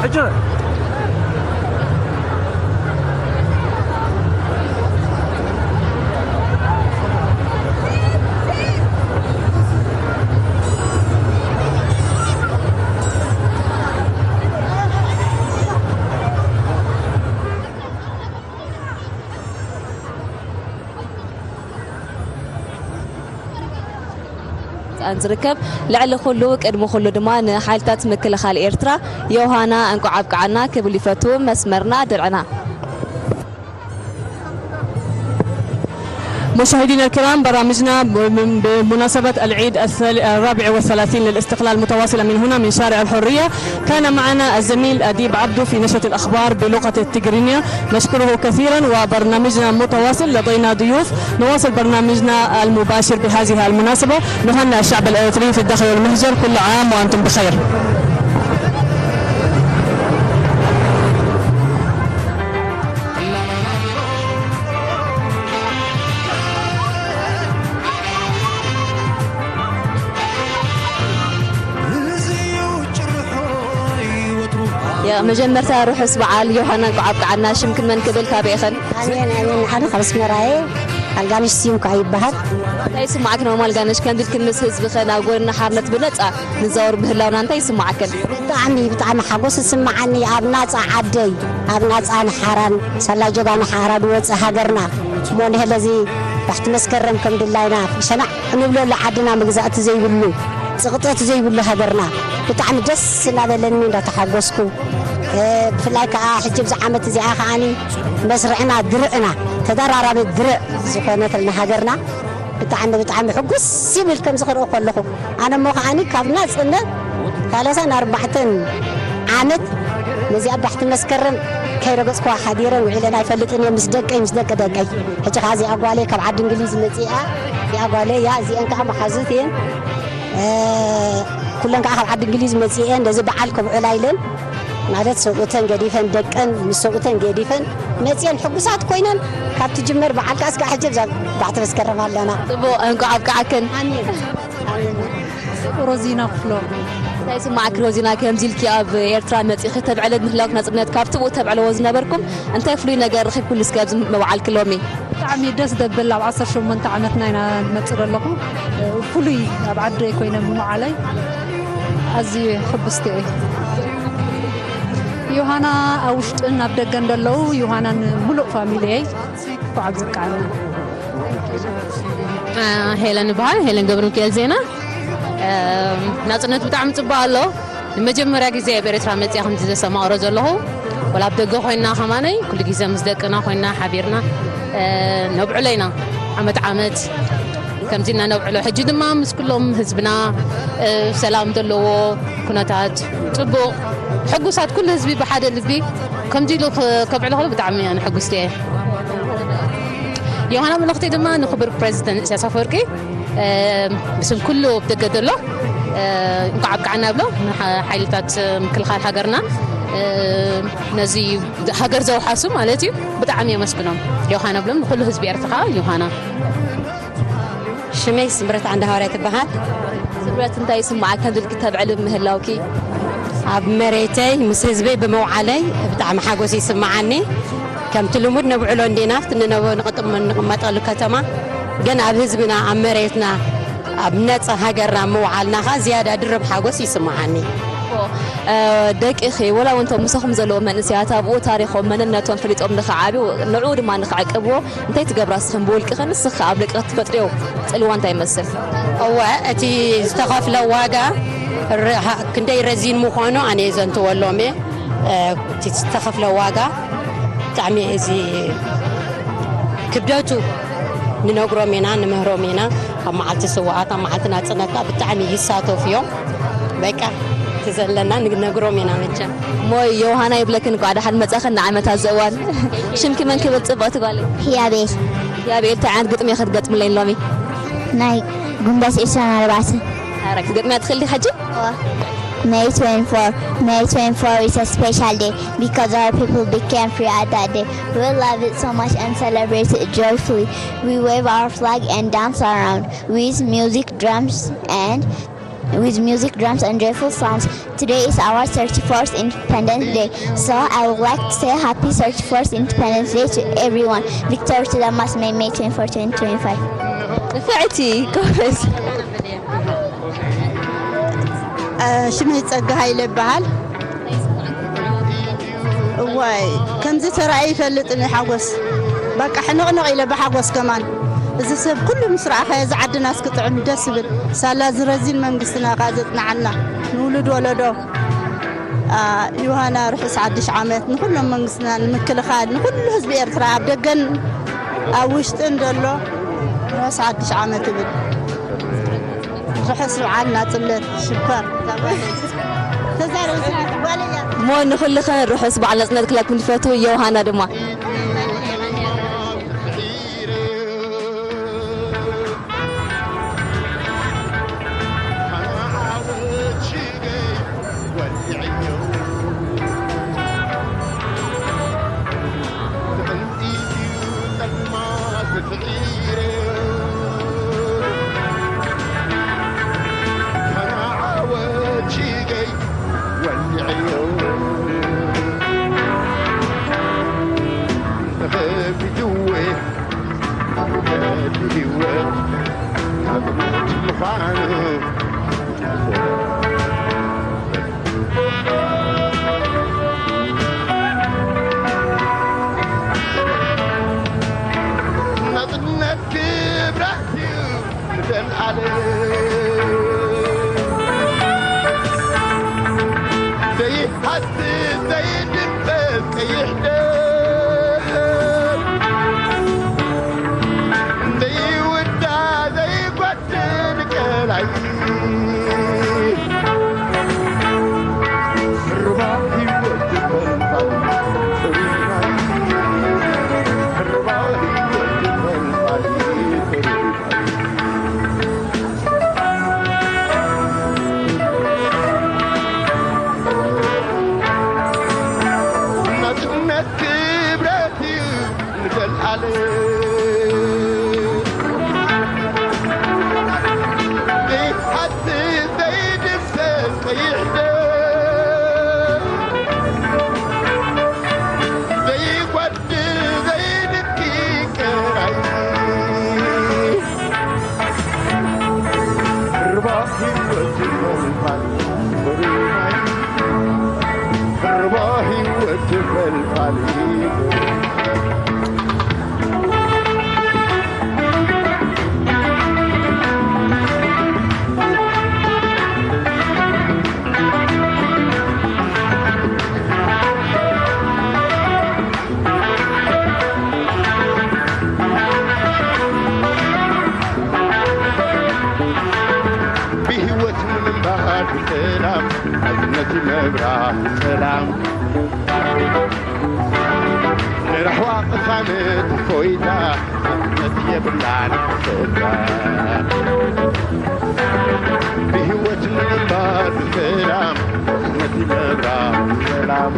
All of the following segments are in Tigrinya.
ሕጂ ዝርከብ። ልዕሊ ኩሉ ቅድሚ ኩሉ ድማ ንሓይልታት ምክልኻል ኤርትራ ዮሃና እንቋዕ ኣብቅዓና ክብል ይፈቱ። መስመርና ድርዕና። مشاهدينا الكرام، برامجنا بمناسبة العيد الثال- الرابع والثلاثين للاستقلال متواصلة من هنا من شارع الحرية. كان معنا الزميل أديب عبدو في نشرة الأخبار بلغة التجرينية، نشكره كثيرا. وبرنامجنا متواصل، لدينا ضيوف، نواصل برنامجنا المباشر بهذه المناسبة. نهنئ الشعب الإريتري في الداخل والمهجر، كل عام وأنتم بخير. መጀመርታ ርሑስ በዓል ዮሃና፣ እንቋዕ ኣብቅዓና። ሽምክን መን ክብል፣ ካበይ ኢኽን? ኣሜን ኣሜን። ንሓደ ካብ ኣስመራ እየ። ኣልጋነሽ ስዩም ከዓ ይበሃል። እንታይ ይስማዓክን ማማ ኣልጋነሽ፣ ከምዚ ኢልክን ምስ ህዝብኽን ኣብ ጎደና ሓርነት ብነጻ ንዛወር ምህላውና እንታይ ይስማዓክን? ብጣዕሚ ብጣዕሚ ሓጎስ ይስምዓኒ። ኣብ ናጻ ዓደይ፣ ኣብ ናጻን ሓራን፣ ሳላ ጀጋኑ ሓራ ዝወጸ ሃገርና እሞ ንህለዚ ባሕቲ መስከረም ከም ድላይና ሸናዕ እንብለሉ ዓድና መግዛእቲ ዘይብሉ፣ ጽቕጠት ዘይብሉ ሃገርና ብጣዕሚ ደስ እናበለኒ እንዳተሓጎስኩ፣ ብፍላይ ከዓ ሕጂ ኣብዚ ዓመት እዚኣ ከዓኒ መስርዕና ድርዕና ተደራራቢ ድርዕ ዝኾነትልና ሃገርና ብጣዕሚ ብጣዕሚ ሕጉስ ይብል ከምዚ ክርኢ ከለኹ። ኣነ እሞ ከዓኒ ካብ ናፅነት ሰላሳን ኣርባዕተን ዓመት ነዚኣ ባሕቲ መስከረም ከይረገፅኩዋ ሓዲረን ውዒለን ኣይፈልጥን እየ ምስ ደቀይ ምስ ደቂ ደቀይ። ሕጂ ከዓ እዚኣ ጓለይ ካብ ዓዲ እንግሊዝ መፂኣ እዚኣ ጓለይ እያ። እዚአን ከዓ መሓዙት እየን። ኩለን ከዓ ካብ ዓዲ እንግሊዝ መፂአን ነዚ በዓል ከብዕላ ኢለን ማለት ሰብኡተን ገዲፈን ደቀን ምስ ሰብኡተን ገዲፈን መፅየን ሕጉሳት ኮይነን ካብ ትጅመር በዓል ከዓ እስካዕ ሕጂ ኣብዛ ባሕቲ መስከረም ኣለና። ፅቡቕ፣ እንኳዕ ኣብቅዓክን። ኣሜን። ኣሜን። ሮዚና ክፍሎም። እንታይ ይስማዓኪ ሮዚና፣ ከምዚ ኢልኪ ኣብ ኤርትራ መጺኺ ተብዕሊ ምህላውኪ ናጽነት ካብቲ ብኡ ተብዕልዎ ዝነበርኩም እንታይ ፍሉይ ነገር ረኺብኩሉ እስከ ኣብዚ መብዓልኪ ሎሚ? ብጣዕሚ ደስ ዘብል ኣብ ዓሰርተ ሸሞንተ ዓመትና ኢና ንመጽእ ዘለኹ። ፍሉይ ኣብ ዓደይ ኮይነ ምውዓለይ ኣዝዩ ሕጉስቲ እየ። ዮሃና ኣብ ውሽጥን ኣብ ደገን ዘለዉ ዮሃናን ምሉእ ፋሚሊየይ እንኳዕ ኣብቅዓና። ሄለን ይበሃል፣ ሄለን ገብረሚካኤል ዜና። ናጽነት ብጣዕሚ ጽቡቕ ኣሎ። ንመጀመርያ ግዜ ኣብ ኤርትራ መጽያ ከምዚ ዘስተማቕሮ ዘለኹ፣ ወላ ኣብ ደገ ኮይና ከማነይ ኩሉ ግዜ ምስ ደቅና ኮይና ሓቢርና ነብዕሎ ኢና ዓመት ዓመት ከምዚ ኢና ነብዕሎ። ሕጂ ድማ ምስ ኩሎም ህዝብና ሰላም ዘለዎ ኩነታት ጽቡቕ ሕጉሳት ኩሉ ህዝቢ ብሓደ ልቢ ከምዚ ኢሉ ከብዕሎ ከሎ ብጣዕሚ ኣነ ሕጉስቲ እየ። ዮሃና መልእኽተይ ድማ ንክቡር ፕረዚደንት ኢሳያስ ኣፈወርቂ ብስም ኩሉ ኣብ ደገ ዘሎ እንኳዕ ኣብቅዓና ብሎ ንሓይልታት ምክልኻል ሃገርና ነዚ ሃገር ዘውሓሱ ማለት እዩ ብጣዕሚ የመስግኖም ዮሃና ብሎም ንኩሉ ህዝቢ ኤርትራ ዮሃና ሽመይ ስምረት ዓንደ ሃዋርያ ትበሃል። ስምረት እንታይ ይስምዓካ ድልኪ ተብዕሊ ምህላውኪ? ኣብ መሬተይ ምስ ህዝበይ ብምውዓለይ ብጣዕሚ ሓጎስ ይስምዓኒ። ከምቲ ልሙድ ነብዕሎ እንዲና ኣብቲ ንነቦ ንቕጥም ንቕመጠሉ ከተማ ግን ኣብ ህዝብና ኣብ መሬትና ኣብ ነጻ ሃገርና ምውዓልና ኸዓ ዝያዳ ድርብ ሓጎስ ይስምዓኒ። ደቂኺ ወላ እውን እቶም ምሳኹም ዘለዉ መንእሰያት ኣብኡ ታሪኾም መንነቶም ፈሊጦም ንኽዓብዩ ንዕኡ ድማ ንኽዕቅብዎ እንታይ ትገብራ እስኽን ብውልቅኽን ንስኺ ኣብ ደቂ ክትፈጥርዮ ጽልዋ እንታይ ይመስል? እወ እቲ ዝተኸፍለ ዋጋ ክንደይ ረዚን ምዃኑ ኣነ የዘንትወሎም እየ። እቲ ዝተኸፍለ ዋጋ ብጣዕሚ እዚ ክብደቱ ንነግሮም ኢና ንምህሮም ኢና። ኣብ መዓልቲ ስውኣት ኣብ መዓልቲ ናፅነትካ ብጣዕሚ ይሳተፉ እዮም። በቃ እቲ ዘለና ንነግሮም ኢና መቸም። እሞ ዮሃና ይብለክን እንኳዕ ደሓን መጻኽን ንዓመታ ዘእዋን። ሽምኪ መን ክብል ጽብቕቲ ጓለይ? ህያቤል። ህያቤል እንታይ ዓይነት ግጥሚ ኢኺ ክትገጥምለይ ሎሚ? ናይ ጉንበት ዒስራን ኣርባዕተን። ኣረ ክትገጥምያ ትኽእሊ ዲኺ ሕጂ? May twenty-four, May twenty-four is a special day because our people became free at that day. We love it so much and celebrate it joyfully. We wave our flag and dance around with music, drums, and with music, drums, and joyful sounds. Today is our thirty-fourth Independence Day, so I would like to say happy thirty-fourth Independence Day to everyone. Victor to the mass, May May twenty-four, twenty twenty-five. ንፍዕቲ ጎበዝ። ሽመይ ጸጋ ሃይለ ይበሃል። እዋይ፣ ከምዚ ተራእዩ ይፈልጥን እዩ ሓጎስ። በቃ ሕንቕንቕ ኢለ ብሓጎስ ከማን። እዚ ሰብ ኩሉ ምስ ረኣኻዮ፣ እዚ ዓድናስ ክጥዕም ደስ ይብል። ሳላ እዚ ረዚን መንግስትና ከኣ ዘጽንዓልና፣ ንውሉድ ወለዶ። አ፣ ዮሃና ርሑስ ሓድሽ ዓመት ንኹሎም መንግስትና፣ ንምክልኻል፣ ንኹሉ ህዝቢ ኤርትራ፣ ኣብ ደገን ኣብ ውሽጥን ዘሎ ርሑስ ሓድሽ ዓመት ይብል። ርሑስ በዓል ናጽነት። ሽኮር። ተዛረብ፣ ጓል እያ። እሞ ንኹልኽን ርሑስ በዓል ናጽነት ክብለክን ይፈቱ። ዮሃና ድማ። ናጽነት ክብረት እዩ ንዘለኣለም። ዘይሃስስ ዘይድምሰስ ቀይሕ ደም፣ ዘይውዳእ ዘይጓደል ቀላይ። ናጽነት ክብረት እዩ ንዘለኣለም። ዘይሓስስ ዘይድምሰስ ቀይሕ ደም፣ ዘይጓድል ዘይንኪ ቀራይ። ርባ ህይወት ይፈልፋል ብሩናይ፣ ርባ ህይወት ይፈልፋል። ብህይወት ንምንባር ብሰላም፣ ሓድነት መብራህ ሰላም። ንራህዋ ቅሳነት እፎይታ፣ ሓድነት የብላን ክፍታ። ብህይወት ንምንባር ብሰላም፣ ሓድነት መብራህ ሰላም።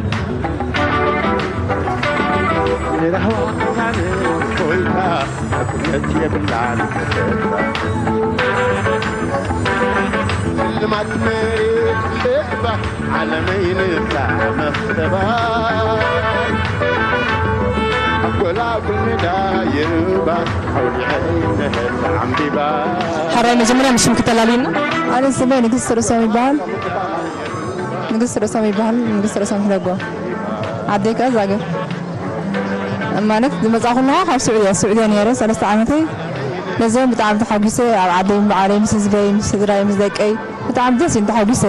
ንራህዋ ቅሳነት እፎይታ፣ ሓድነት የብላን ክፍታ። ሽልማት መሬት ልዕባ ዓለመይ ንሳ መኽሰባ፣ ኣብ ጎላጉል ሜዳ ይርባ፣ ኣውሊዐይ ንህል ዓምቢባ። ሕራይ መጀመርያ ምስ ሽምኪ ተላልዩና። ኣነ ስመይ ንግስቲ ርእሶም ይበሃል። ንግስቲ ርእሶም ይበሃል። ንግስቲ ርእሶም ሕደጎ። ዓደይ ከኣ ዛግር። ማለት ዝመጻኹ ኣለኹ ካብ ስዑድያ፣ ስዑድያ ነይረ ሰለስተ ዓመተይ። ነዚኦም ብጣዕሚ ተሓጒሰ፣ ኣብ ዓደይ፣ በዓለይ፣ ምስ ህዝበይ፣ ምስ ስድራይ፣ ምስ ደቀይ ብጣዕሚ ደስ ኢሉ ተሓጒሰ።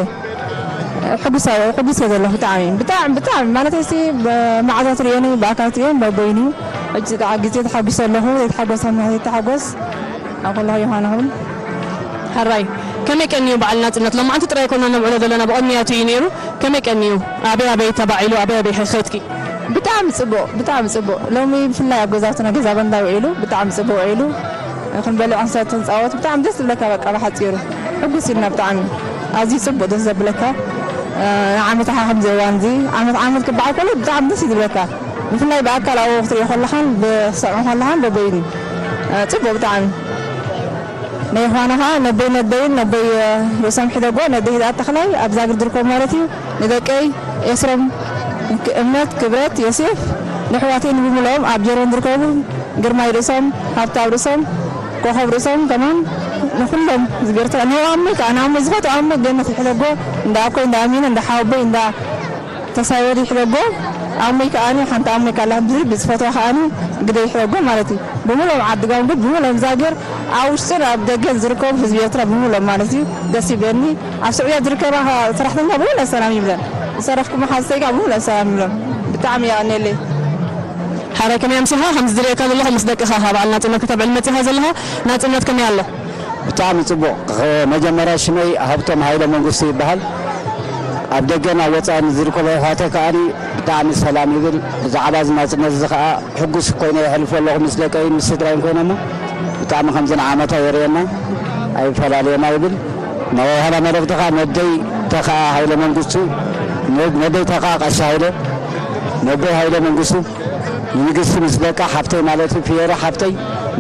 ሕጉሳ-፣ ሕጉስ እየ ዘለኹ ብጣዕሚ፣ ብጣዕሚ፣ ብጣዕሚ። ማለት እስቲ ብመዓዛ ትርእየኒ፣ ብኣካል ትርእየኒ፣ በበይኑ እዩ። ሕጂ ደኣ ግዜ ተሓጒሰ ኣለኹ፣ ዘይተሓጎሰ ኣምላኽ ዘይተሓጎስ። ኣብ ኩሉ ዮሃና ኹን። ሕራይ፣ ከመይ ቀንዩ በዓል ናጽነት? ሎማዓንቲ ጥራይ ኮና ነብዕሎ ዘለና፣ ብቕድሚያቱ እዩ ነይሩ። ከመይ ቀንዩ? ኣበይ ኣበይ ተባዒሉ? ኣበይ ኣበይ ኸ-፣ ኸድኪ? ብጣዕሚ ጽቡቕ፣ ብጣዕሚ ጽቡቕ። ሎሚ ብፍላይ ኣብ ገዛውትና፣ ገዛ በንዳ ውዒሉ፣ ብጣዕሚ ጽቡቕ ውዒሉ። ክንበልዕ፣ ክንሰቲ፣ ክንጻወት ብጣዕሚ ደስ ዝብለካ፣ በቃ ብሓጺሩ። ሕጉስ ኢልና ብጣዕሚ። ኣዝዩ ጽቡቕ ደስ ዘብለካ። እ፣ ንዓመት ሓ ከምዚ እዋን እዚ፣ ዓመት ዓመት ክበዓል ከሎ ብጣዕሚ ደስ እዩ ዝብለካ። ብፍላይ ብኣካል ኣብኡ ክትሪኦ ከለኻን ብትሰምዖ ከለኻን በበይኑ። እ፣ ጽቡቕ ብጣዕሚ። ናይ ዮሃና ኸዓ ነቦይ ነደይን ነቦይ ርእሶም ሒደጎ ነደይ ሂደኣት ተኽላይ ኣብ ዛግር ዝርከቡ ማለት እዩ። ንደቀይ ኤስሮም፣ እምነት፣ ክብረት፣ ዮሴፍ፣ ንኣሕዋተይ ንብሙሉኦም ኣብ ጀርመን ዝርከቡ ግርማይ ርእሶም፣ ሃብታብ ርእሶም፣ ኮኸብ ርእሶም ከማን ንኹሎም ዝገርተ ንኣሞይ ከዓ ንኣሞይ ዝፈትዎ ኣሞይ ገነት ይሕደጎ እንዳ ኣኮይ እንዳ ኣሚነ እንዳ ሓወቦይ እንዳ ተሳወሪ ይሕደጎ ኣሞይ ከዓኒ ሓንቲ ኣሞይ ካላ ብዝፈትዋ ከዓኒ ግደ ይሕደጎ ማለት እዩ። ብሙሉኦም ዓዲ ጋንጉድ ብሙሉኦም ዛግር ኣብ ውሽጥን ኣብ ደገን ዝርከቡ ህዝቢ ኤርትራ ብሙሉኦም ማለት እዩ። ደስ ይብለኒ። ኣብ ስዑድያ ዝርከባ ሰራሕተኛ ብሙሉኦም ሰላም ይብለን። ዝሰረፍኩም ሓዝተይ ከዓ ብሙሉኦም ሰላም ይብሎም። ብጣዕሚ የቐኔለይ። ሓራይ ከመይ ኣምሲኻ? ከምዚ ዝርእየካ ዘለኹ ምስ ደቅኻ ካብ በዓል ናጽነት ከተብዕል መጺኻ ዘለኻ ናጽነት ከመይ ኣሎ? ብጣዕሚ ጽቡቕ። መጀመርያ ሽመይ ሃብቶም ሃይለ መንግስቱ ይበሃል። ኣብ ደገን ኣብ ወጻእን ዝርከቡ ኣሕዋተይ ከኣኒ ብጣዕሚ ሰላም ይብል። ብዛዕባ እዚ ናጽነት እዚ ከኣ ሕጉስ ኮይነ የሕልፎ ኣለኹ ምስ ደቀይን ምስ ስድራይን ኮይነ እሞ ብጣዕሚ ከምዚ ንዓመታ የርእየና ኣይፈላለየና ይብል። ናይ ዮሃና መልእኽቲ ከኣ ነደይ ተኸኣ ሃይለ መንግስቱ፣ ነደይ ተኸኣ ቀሺ ሃይለ፣ ነቦይ ሃይለ መንግስቱ፣ ንንግስቲ ምስ ደቃ ሓብተይ ማለት እዩ፣ ፒየሮ ሓብተይ፣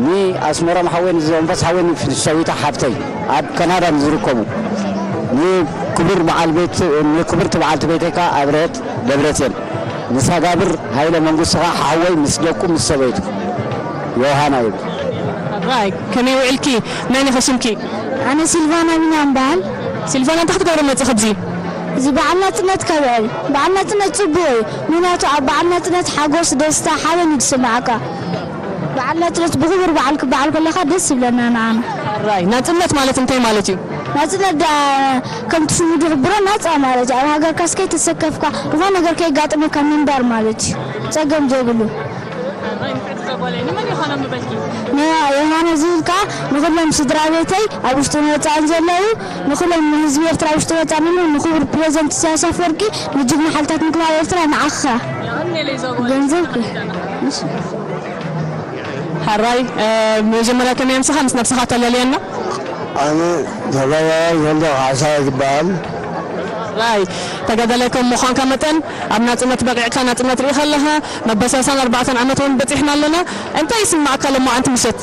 ንኣስመሮም ሓወይ፣ ንዘንፈስ ሓወይ፣ ንፍንሻዊታ ሓብተይ ኣብ ካናዳ ንዝርከቡ፣ ንክቡር በዓል ቤት፣ ንክብርቲ በዓልቲ ቤተይ ከኣ ኣብርሀት ደብረጽዮን፣ ንሳጋብር ሃይለ መንግስቱ ከኣ ሓወይ ምስ ደቁ ምስ ሰበይቱ ዮሃና ይብል። ራይ፣ ከመይ ውዕልኪ? መን ኢኺ ሽምኪ? ኣነ ሲልቫና ቢንያም በሃል። ሲልቫና፣ እንታይ ክትገብሪ መጺኺ ኣብዚ? እዚ በዓል ናጽነት ከብዕል። በዓል ናጽነት ጽቡቕ እዩ። ምኽንያቱ ኣብ በዓል ናጽነት ሓጎስ፣ ደስታ፣ ሓበን እዩ ዝስምዓካ። በዓል ናጽነት ብኽቡር በዓል ክበዓል ከለኻ ደስ ይብለና ንዓና። ራይ፣ ናጽነት ማለት እንታይ ማለት እዩ? ናጽነት ዳ-፣ ከምቲ ስሙ ዝሕብሮ ናጻ ማለት እዩ። ኣብ ሃገርካ እስከ ተሰከፍካ፣ ዝኾነ ነገር ከየጋጥመካ ምንባር ማለት እዩ። ጸገም ዘይብሉ። ራይ፣ እንታይ ትገብሪ? ንመን ዮሃና ምበልኪ? ንዮሃና ዝብል ከኣ ንኹሎም ስድራ ቤተይ ኣብ ውሽጥን ወጻእን ዘለዉ፣ ንኹሎም ንህዝቢ ኤርትራ ኣብ ውሽጥን ወጻእን፣ ንኹ-፣ ንክቡር ፕሬዚደንት ኢሳያስ ኣፈወርቂ፣ ንጅግና ሓይልታት ምክልኻል ኤርትራ፣ ንዓኻ። ገንዘብ ከ-፣ እሺ። ሓራይ፣ እ፣ መጀመርያ ከመይ ኣምስኻ ምስ ነብስኻ ተለልየና? ኣነ ተጋዳላይ ወልደ ካሕሳይ ዝበሃል። ራይ፣ ተጋዳላይ ከም ምዃንካ መጠን ኣብ ናጽነት በቂዕካ፣ ናጽነት ርኢኻ ኣለኻ። መበል ሰላሳን ኣርባዕተን ዓመት እውን በጺሕና ኣለና። እንታይ ይስማዕካ ሎማዓንቲ ምሸት?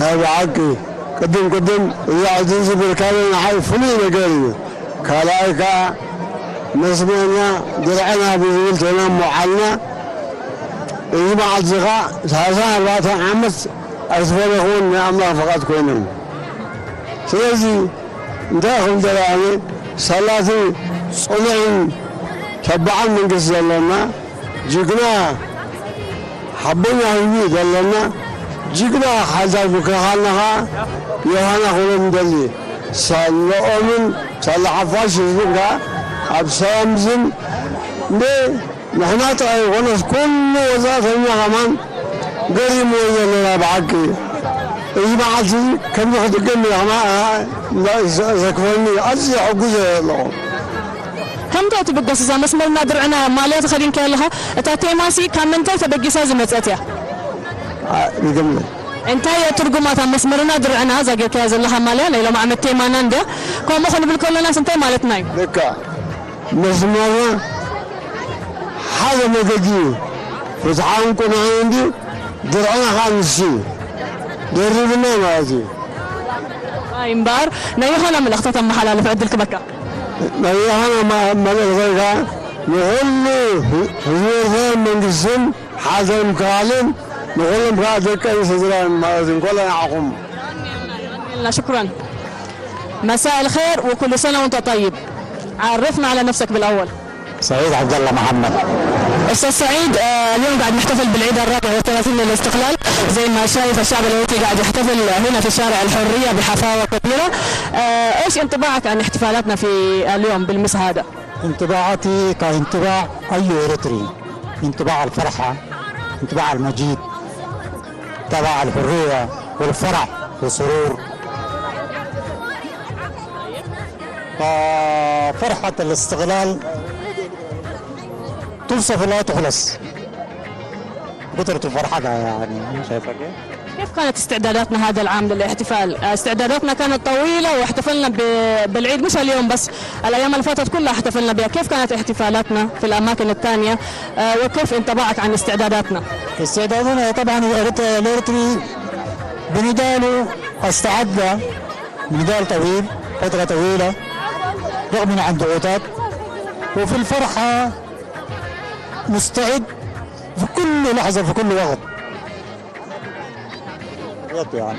ናይ ብሓቂ ቅድም ቅድም እዛ ዕድል ዝብርካኒ ንዓይ ፍሉይ ነገር እዩ። ካልኣይ ከኣ መስመርና ድርዕና ብዝብል ተና ምውዓልና እዚ መዓልቲ ከኣ ሰላሳን ኣርባዕተን ዓመት ኣይተፈለኹን ናይ ኣምላኽ ፍቓድ ኮይኖም። ስለዚ እንታይ ክብል ደልየ ኣነ፣ ሳላቲ ጽኑዕን ተባዕን መንግስቲ ዘለና፣ ጅግና ሓበኛ ህዝቢ ዘለና፣ ጅግና ሓይልታት ምክልኻልና ኸኣ ዮሃና ክብሎም ንደሊ። ሳለኦምን ሳላ ሓፋሽ ህዝብን ከኣ ኣብ ሰላም ዝን ንሕና ጥራይ ዘይኮነስ ኩሉ ወጻእተኛ ከማን ገሪምዎ ዘሎ ናይ ብሓቂ። እዚ መዓልቲ እዚ ከምዚ ክድገም ኢለ ከማን ዘክፈኒ ኣዝየ ሕጉስ እየ ዘለኹ። ከምታይ ትብገስ እዛ መስመርና ድርዕና ማልያ ተኸዲንካያ ኣለኻ? እታ ቴማሲ ካብ ምንታይ ተበጊሳ ዝመጸት እያ? አ፣ ድገምለይ። እንታይ እያ ትርጉማ እታ መስመርና ድርዕና እዛ ጌርካያ ዘለኻ ማልያ ናይ ሎም ዓመት ቴማና እንድያ? ከምኡ ክንብል ከለናስ እንታይ ማለትና እዩ? ልክዕ። መስመርና ሓደ መገዲ እዩ። ፍትሓውን ቅኑዕን እንድዩ፣ ድርዕና ኸዓ ንሱ እዩ። ደሪብና ማለት እዩ። ኣይ እምበኣር ናይ ዮሃና መልእኽቲ ተመሓላልፍ ዕድል ክበካ። ናይ ዮሃና መ-፣ መልእኽተይ ከኣ ንኹሉ ህዝቢ ኤርትራን መንግስትን ሓዘን ምክልኻልን ንኹሎም ከኣ ደቀይን ስድራን ማለት እዩ። እንኳዕ ንዓኹም። ሽኩራን። مساء الخير وكل سنة وانت طيب. عرفنا على نفسك بالأول. سعيد عبد الله محمد. أستاذ سعيد، آه، اليوم قاعد نحتفل بالعيد الرابع والثلاثين للاستقلال، زي ما شايف الشعب الإيرتري قاعد يحتفل هنا في شارع الحرية بحفاوة كبيرة. آه، إيش انطباعك عن احتفالاتنا في اليوم بالمسا هذا؟ انطباعاتي كانطباع أي إيرتري، انطباع الفرحة، انطباع المجيد، انطباع الحرية والفرح والسرور. ففرحة الاستقلال توصف ولا تخلص. بكرة فرحتها يعني، شايفة كيف؟ كيف كانت استعداداتنا هذا العام للاحتفال؟ استعداداتنا كانت طويلة واحتفلنا ب-، بالعيد مش اليوم بس، الأيام اللي فاتت كلها احتفلنا بها. كيف كانت احتفالاتنا في الأماكن الثانية؟ آه، وكيف انطباعك عن استعداداتنا؟ استعدادنا طبعًا الإيرت-، الإيرتري بنداله استعد نضال طويل، فترة طويلة، رغم عن ضغوطات، وفي الفرحة مستعد في كل لحظة، في كل وقت. يعني.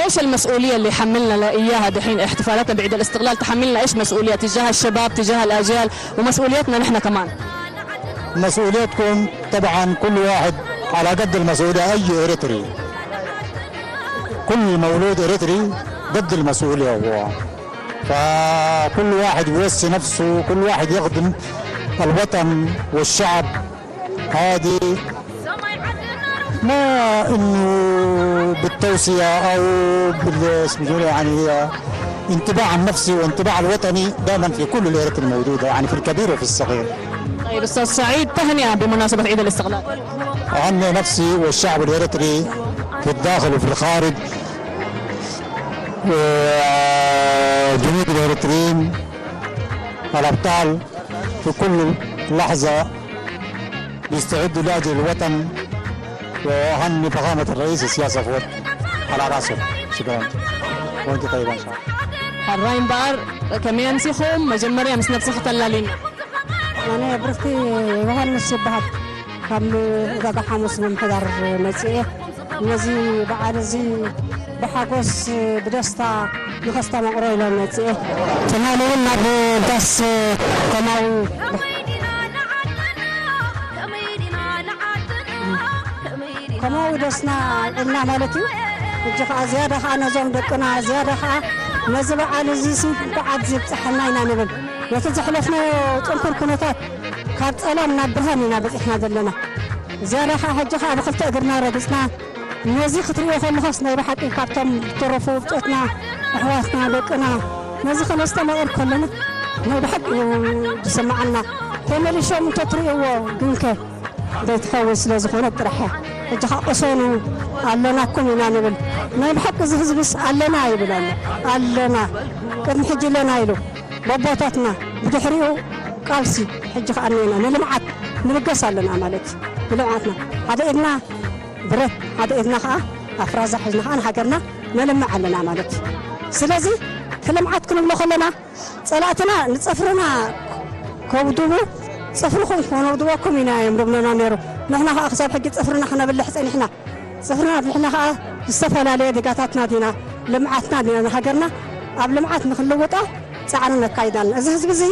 ايش المسؤولية اللي حملنا لها اياها دحين احتفالاتنا بعيد الاستقلال؟ تحملنا ايش مسؤولية تجاه الشباب، تجاه الاجيال، ومسؤوليتنا نحن كمان؟ مسؤوليتكم طبعا كل واحد على قد المسؤولية، اي اريتري، كل مولود اريتري قد المسؤولية هو. فكل واحد يوسي نفسه، كل واحد يخدم الوطن والشعب. هذه ما انه بالتوصية او بال اسمه يعني، هي انطباع النفسي وانطباع الوطني دائما في كل الاريتري موجودة، يعني في الكبير وفي الصغير. طيب استاذ سعيد، تهنئة بمناسبة عيد الاستقلال. اهنئ نفسي والشعب الاريتري في الداخل وفي الخارج، وجنود الاريتريين الابطال في كل لحظة بيستعدوا لاجل الوطن. وأهني فخامة الرئيس السياسة فوت على راسه. شكرا. وانت طيبة ان شاء الله. ሕራይ እምበኣር ከመይ ኣምሲኹም? መጀመርያ ምስ ነብስኺ ተላሊና። ኣነ ብርክቲ ዮሃንስ ይበሃል። ካብ ዕዳጋ ሓሙስ ምምሕዳር መፅኤ ነዚ በዓል እዚ ብሓጎስ ብደስታ ንኸስተማቕሮ ኢለ መፅኤ። ትማሊ እውን ናብ ዳስ ከማዊ ከማዊ ደስና ውዒልና ማለት እዩ። ሕጂ ከዓ ዝያዳ ከዓ ነዞም ደቅና ዝያዳ ከዓ ነዚ በዓል እዚ ሲ በዓል ዝብፅሐና ኢና ንብል። ነቲ ዘሕለፍናዮ ፅንኩር ኩነታት ካብ ፀላም ናብ ብርሃን ኢና በፂሕና ዘለና። ዝያዳ ከዓ ሕጂ ከዓ ብክልተ እግርና ረግፅና ነዚ ክትሪኦ ከለኻስ ናይ ብሓቂ ካብቶም ዝተረፉ ብፆትና ኣሕዋትና ደቅና ነዚ ከነስተማቕር ከለና ናይ ብሓቂ እዩ ዝስምዓና። ተመሊሾም እንተትርእይዎ ግንከ ዘይትኸውን ስለ ዝኾነት ጥራሕ እያ። ሕጂ ኸዓ ቅሰኑ ኣለናኩም ኢና ንብል። ናይ ብሓቂ እዚ ህዝብስ ኣለና ይብል ኣሎ። ኣለና ቅድሚ ሕጂ ኣለና ኢሉ በቦታትና ብድሕሪኡ ቃልሲ ሕጂ ኸዓ እኒአና ንልምዓት ንብገስ ኣለና ማለት እዩ። ንልምዓትና ሓደ ኢድና ብረት ሓደ ኢድና ኸዓ ኣፍራዛ ሒዝና ኸዓ ንሃገርና ነልምዕ ኣለና ማለት እዩ። ስለዚ እቲ ልምዓት ክንብሎ ከለና ፀላእትና ንፅፍርና ከውድቡ ፅፍርኹም ከነውድበኩም ኢና እዮም ዝብሉና ነይሩ። ንሕና ከዓ ክሳብ ሕጂ ፅፍርና ክነብልሕ ፀኒሕና። ፅፍርና ኣብሊሕና ከዓ ዝተፈላለየ ዜጋታትና ዲና ልምዓትና ዲና ንሃገርና ኣብ ልምዓት ንክንልውጣ ፃዕሪ ነካይድ ኣለና። እዚ ህዝቢ እዚ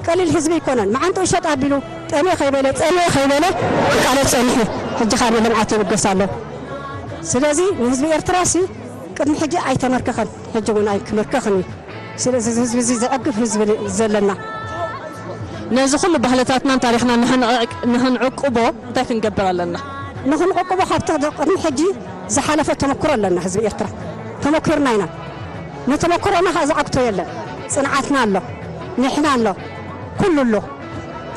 ቀሊል ህዝቢ ኣይኮነን። መዓንጥኡ ሸጥ ኣቢሉ ጠምየ ከይበለ ፀምየ ከይበለ ክቃለስ ፀኒሑ ሕጂ ከዓ ንልምዓት ይብገስ ኣሎ። ስለዚ ንህዝቢ ኤርትራሲ ቅድሚ ሕጂ ኣይተመርከኸን፣ ሕጂ እውን ኣይክምርከኽን እዩ። ስለዚ እዚ ህዝቢ እዚ ዘዕግብ ህዝቢ ዘለና። ነዚ ኩሉ ባህልታትናን ታሪኽናን ንኽንዕቅ- ንኽንዕቅቦ እንታይ ክንገብር ኣለና? ንኽንዕቅቦ ካብቲ ቅድሚ ሕጂ ዝሓለፈ ተመክሮ ኣለና ህዝቢ ኤርትራ ተመኪርና ኢና። ንተመክሮና ከዓ ዝዓግቶ የለን። ፅንዓትና ኣሎ፣ ኒሕና ኣሎ፣ ኩሉ ኣሎ።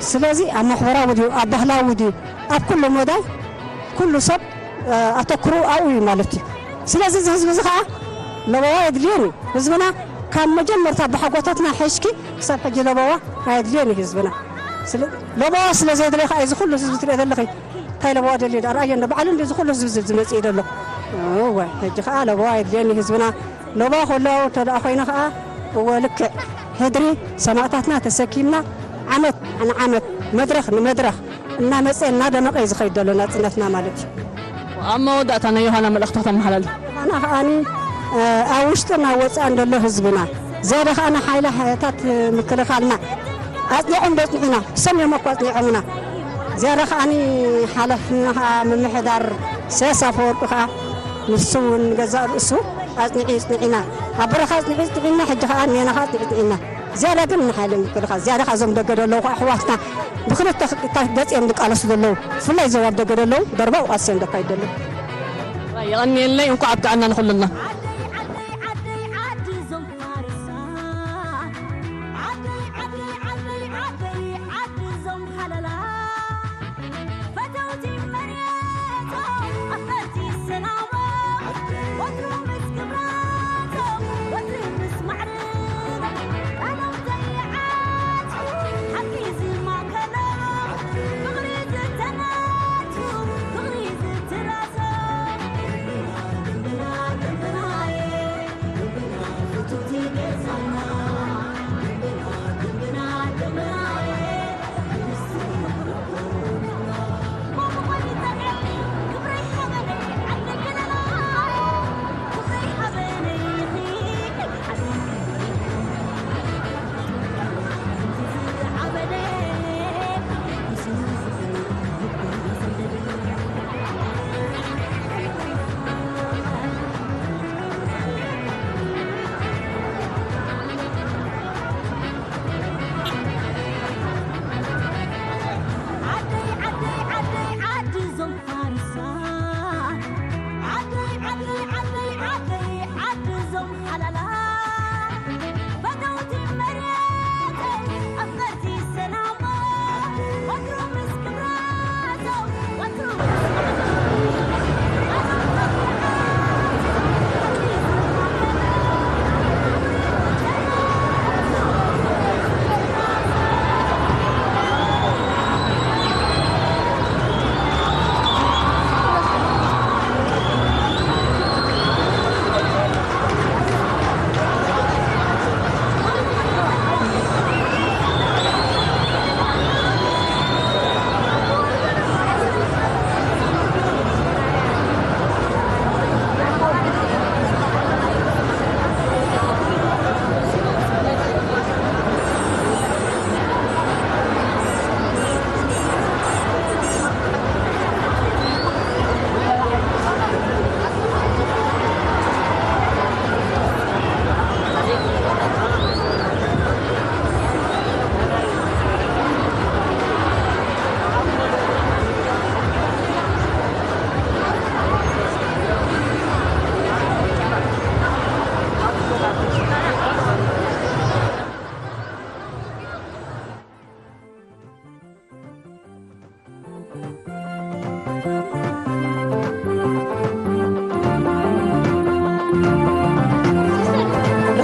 ስለዚ ኣብ ማሕበራዊ ድዩ ኣብ ባህላዊ ድዩ ኣብ ኩሉ መዳይ ኩሉ ሰብ ኣተክሩ ኣብኡ እዩ ማለት እዩ። ስለዚ እዚ ህዝቢ እዚ ከዓ ለበዋ የድልየን እዩ። ህዝብና ካብ መጀመርታ ብሓጎታትና ሒዝኪ ክሳብ ሕጂ ለበዋ ኣየድልየን እዩ ህዝብና። ስለ- ለበዋ ስለ ዘየድልየ ከዓ እዚ ኩሉ ህዝቢ ትሪኦ ዘለኺ እንታይ ለበዋ ደልዩ ዳ ረኣዮ እንዶ ባዕሉ እንዲ እዚ ኩሉ ህዝቢ ዝብል ዝመፅእ እዩ ዘሎ። እወ ሕጂ ከዓ ለበዋ የድልየን እዩ ህዝብና። ለበዋ ከሎ እንተ ደኣ ኮይነ ከዓ እወ ልክዕ ሕድሪ ሰማእታትና ተሰኪምና ዓመት ንዓመት መድረኽ ንመድረኽ እናመፀ እናደመቐ እዩ ዝኸይድ ዘሎ ናፅነትና ማለት እዩ። ኣብ መወዳእታ ናይ ዮሃና መልእኽቲ ክተመሓላልፍ። ኣና ከኣኒ ኣብ ውሽጥን ኣብ ወፃእን ዘሎ ህዝብና ዝያዳ ከዓ ንሓይልታት ምክልኻልና ኣፅኒዖም ዶ ኣፅኒዑና ሰሚዖም እኮ ኣፅኒዖምና ዝያዳ ከኣኒ ሓላፍና ከዓ ምምሕዳር ኢሳያስ ኣፈወርቂ ከዓ ንሱ እውን ገዛእ ርእሱ ኣፅኒዑ ይፅንዒና ኣብ በረኻ ኣፅኒዑ ይፅንዒና ሕጂ ከዓ ሜና ከዓ ኣፅኒዑ ይፅንዒና ዝያዳ ግን ንሓይሊ ምክልኻል ዝያዳ ካብዞም ደገ ዘለዉ ከዓ ኣሕዋትና ብክልተ ክልታት ገፂኦም ዝቃለሱ ዘለዉ ብፍላይ እዞም ኣብ ደገ ዘለዉ ደርባዊ ቃልሲ እዮም ዘካይዱ ዘለዉ። የቐንየለይ እንኳዕ ኣብቅዐና ንኹልና።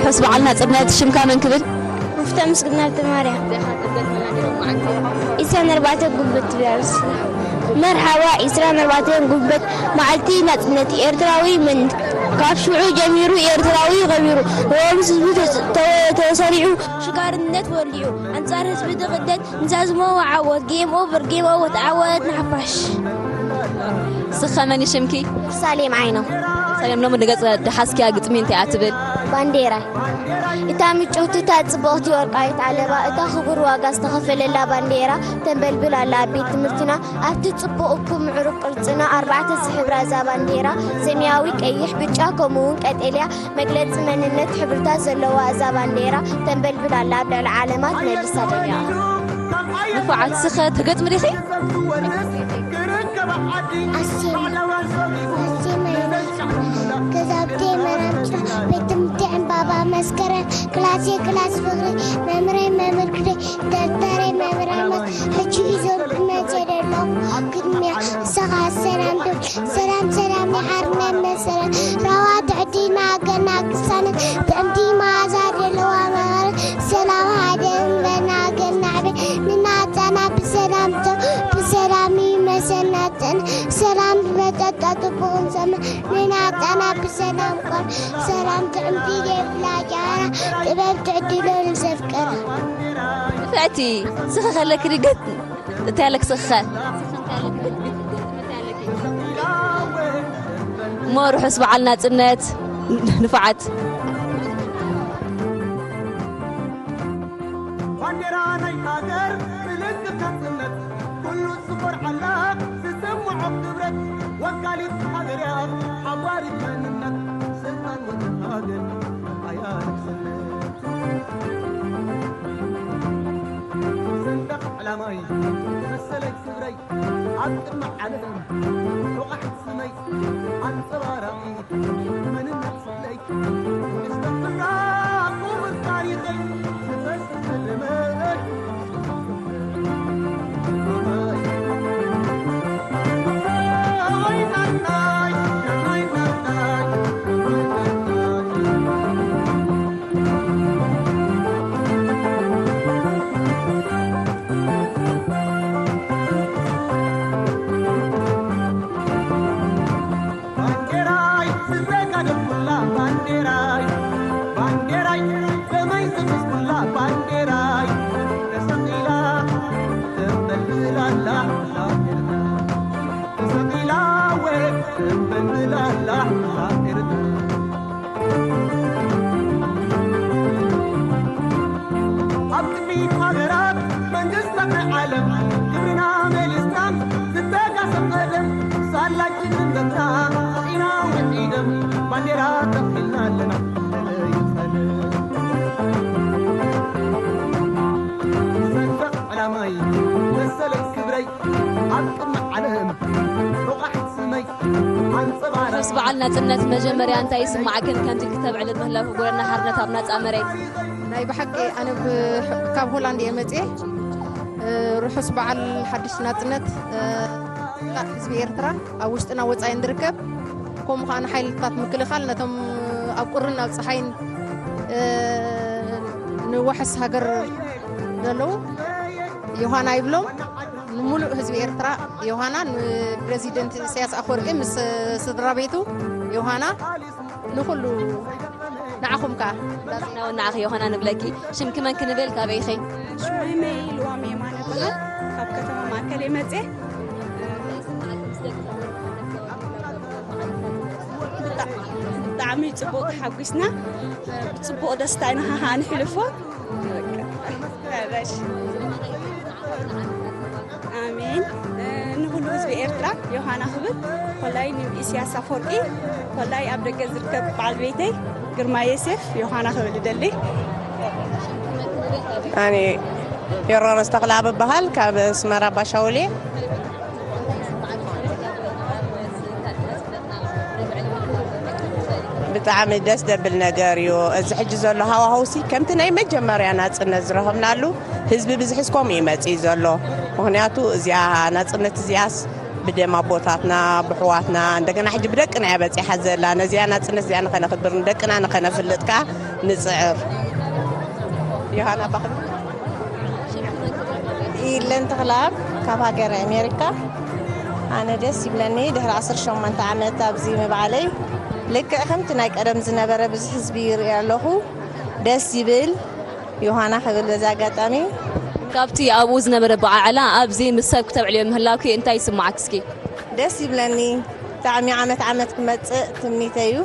ምስ በዓል ናጽነት ሽምካ መን ክብል? ሙፍታ ምስግና ሃብተማርያም። ኢስራን ኣርባዕተን ጉንበት ትብል ኣርእስቲ። መርሓባ፣ ኢስራን ኣርባዕተን ጉንበት መዓልቲ ናጽነት ኤርትራዊ መንነት። ካብ ሽዑ ጀሚሩ ኤርትራዊ ከቢሩ፣ ንወገን ህዝቢ ተጽ-፣ ተወ-፣ ተሰሪዑ፣ ሽጋርነት ወሊዑ፣ ኣንጻር ህዝቢ ዝቕደድ ንዛዝሞ ዓወት፣ ጌም ኦቨር፣ ጌም ኦቨር፣ ዓወት ንሓፋሽ። ስኸ መን እዩ ሽምኪ? ሳሌም ዓይኖም። ሳሌም፣ ሎሚ ንገጽ ደሓስኪያ ግጥሚ እንታይ እያ ትብል? ባንዴራ። እታ ምጭውቲ፣ እታ ጽብቕቲ ወርቃዊት ዓለባ፣ እታ ክቡር ዋጋ ዝተኸፈለላ ባንዴራ ተንበልብል ኣላ ኣብ ቤት ትምህርትና። ኣብቲ ጽቡቕ እኩብ ምዕሩግ ቅርጽና ኣርባዕተ ዝሕብራ እዛ ባንዴራ፣ ሰማያዊ፣ ቀይሕ፣ ብጫ፣ ከምኡውን ቀጠልያ፣ መግለጺ መንነት ሕብርታት ዘለዋ እዛ ባንዴራ ተንበልብል ኣላ ኣብ ልዕሊ ዓለማ ትመልሳ ደሚቓ። ንፉዓት፣ ስኸ ትገጥሚ ዲኺ? ኣሴማ፣ ኣሴማ ይበሃል። ገዛውቲ መራምጫ፣ ቤት ትምህርቲ ዕምባባ መስከረም፣ ክላሴ ክላስ ፍቕሪ፣ መምህረይ መምህር ግደ፣ ደብተረይ መምህር ኣልማዝ። ሕጂ እዩ ዞም ክመጽእ ዘለኹ ግጥምያ። ንስኻ ሰላም ዶ? ሰላም ሰላም ናይ ሓርነት መሰረት፣ ራዋ ትዕድና ገና ቅሳነት፣ ጥዕምቲ መኣዛ ዘለዋ መቐረት፣ ሰላም ሓደ እምበና ገና ዕቤት፣ ንናጻና ብሰላም ቶ-፣ ብሰላም ይመሰልና ጽን-፣ ሰላም በጸጋ ጽቡቕ ንሰምዕ፣ ንናጻና ብሰላም ቆም፣ ሰላም ጥዕምቲ ዘይብላ ጃራ፣ ጥበብ ትዕድሎ ንሰፍቀራ። ንፍዕቲ፣ ስኺ ከለኪ ድገት እንታይ ኣለክ ስኸ? እሞ ርሑስ በዓል ናጽነት ንፉዓት። ባንዴራ ናይ ሃገር ምልክት ናጽነት፣ ኩሉ ዝኮርዓላ ዝስምዖ ክብረት፣ ወካሊት ሃገር እያ ሓባሪት መንነት፣ ስልጣን ወተን ሃገር ኣያ ንግስነት። ሰንደቕ ዕላማይ መሰለይ ክብረይ ኣብ ቅድሚ ዓለም ሮቓሕ ስመይ ኣንጸባራቒ መንነት ስፍለይ ምስ ተኽብራ ክቡር ታሪኸይ ዝፈስስ ደመይ። ባንዴራይ ዝተጋደልኩላ ባንዴራይ፣ ባንዴራይ ደመይ ዘፈስኩላ ባንዴራይ፣ ተሰቒላ ተንበልብላላ ሃገርና። ተሰቒላ ወ ተንበልብላላ ሃገርና። ኣብ ቅድሚት ሃገራት መንግስታት ናይ ዓለም ክብርና መሊስና ዝተጋሰ ቀደም ሳላችን ንበታ ኢና ውዒደም ባንዴራ ተኺልና ኣለና። ሰንደቕ ዕላማይ መሰለይ ክብረይ ኣብ ቅድሚ ዓለም ሮቓሕ ስመይ ኣንጸባረቕ። ርሑስ በዓል ናጽነት። መጀመርያ እንታይ ይስማዕክን ከምዚ ክተብዕል ምህላው ጎደና ሓርነት ኣብ ናጻ መሬት? ናይ ብሓቂ ኣነ ብ-፣ ካብ ሆላንድ እየ መጽየ። እ፣ ርሑስ በዓል ሓድሽ ናጽነት፣ እ፣ ህዝቢ ኤርትራ ኣብ ውሽጥና ወጻኢን ዝርከብ፣ ከምኡ ከኣ ንሓይልታት ምክልኻል ነቶም ኣብ ቁርን ኣብ ጸሓይን፣ እ፣ ንዋሕስ ሃገር ዘለዉ ዮሃና ይብሎም። ንምሉእ ህዝቢ ኤርትራ ዮሃና፣ ንፕረዚደንት ኢሳያስ ኣፈወርቂ ምስ ስድራ ቤቱ ዮሃና፣ ንኹሉ ንዓኹም ከኣ። ንዓኺ ዮሃና ንብለኪ። ሽምኪ መን ክንብል፣ ካበይ ኢኺ? ሽመይ ሜይ ልዋም የማነ እበሃል። ካብ ከተማ ማእከል እየ መጽየ። ብጣ-፣ ብጣዕሚ ጽቡቕ ተሓጒስና። ብጽቡቕ ደስታ ኢና ሃሃ ንሕልፎ። በቃ። ኣሜን። ንኹሉ ህዝቢ ኤርትራ ዮሃና ክብል፣ ኮላይ ንኢሳያስ ኣፈወርቂ፣ ኮላይ ኣብ ደገ ዝርከብ በዓል ቤተይ ግርማ ዮሴፍ ዮሃና ክብል እደሊ። ኣነ ዮርዳኖስ ተኽለኣብ እበሃል፣ ካብ ኣስመራ ባሻውል እየ። ብጣዕሚ ደስ ደብል ነገር እዩ። እዚ ሕጂ ዘሎ ሃዋህውሲ ከምቲ ናይ መጀመርያ ናጽነት ዝረኸብናሉ ህዝቢ ብዝሒ እስኮም እዩ መጺኡ ዘሎ። ምኽንያቱ እዚኣ ናጽነት እዚኣስ ብደም ኣቦታትና፣ ብሕዋትና፣ እንደገና ሕጂ ብደቅና እያ በጺሓ ዘላ። ነዚኣ ናጽነት እዚኣ ንኸነኽብር፣ ንደቅና ንኸነፍልጥ ከኣ ንጽዕር። ዮሃና ባኽን። ኢለን ተኽላብ ካብ ሃገረ ኣሜሪካ። ኣነ ደስ ይብለኒ ድሕሪ ዓሰርተ ሸሞንተ ዓመት ኣብዚ ምብዓለይ። ልክዕ ከምቲ ናይ ቀደም ዝነበረ ብዙሕ ህዝቢ ይርኢ ኣለኹ። ደስ ይብል። ዮሃና ክብል በዚ ኣጋጣሚ። ካብቲ ኣብኡ ዝነበረ ኣበዓዕላ ኣብዚ ምስ ሰብ ክተብዕልዮ ምህላውኪ እንታይ ይስምዓኪ እስኪ? ደስ ይብለኒ። ብጣዕሚ ዓመት ዓመት ክመጽእ ትምኒተይ እዩ።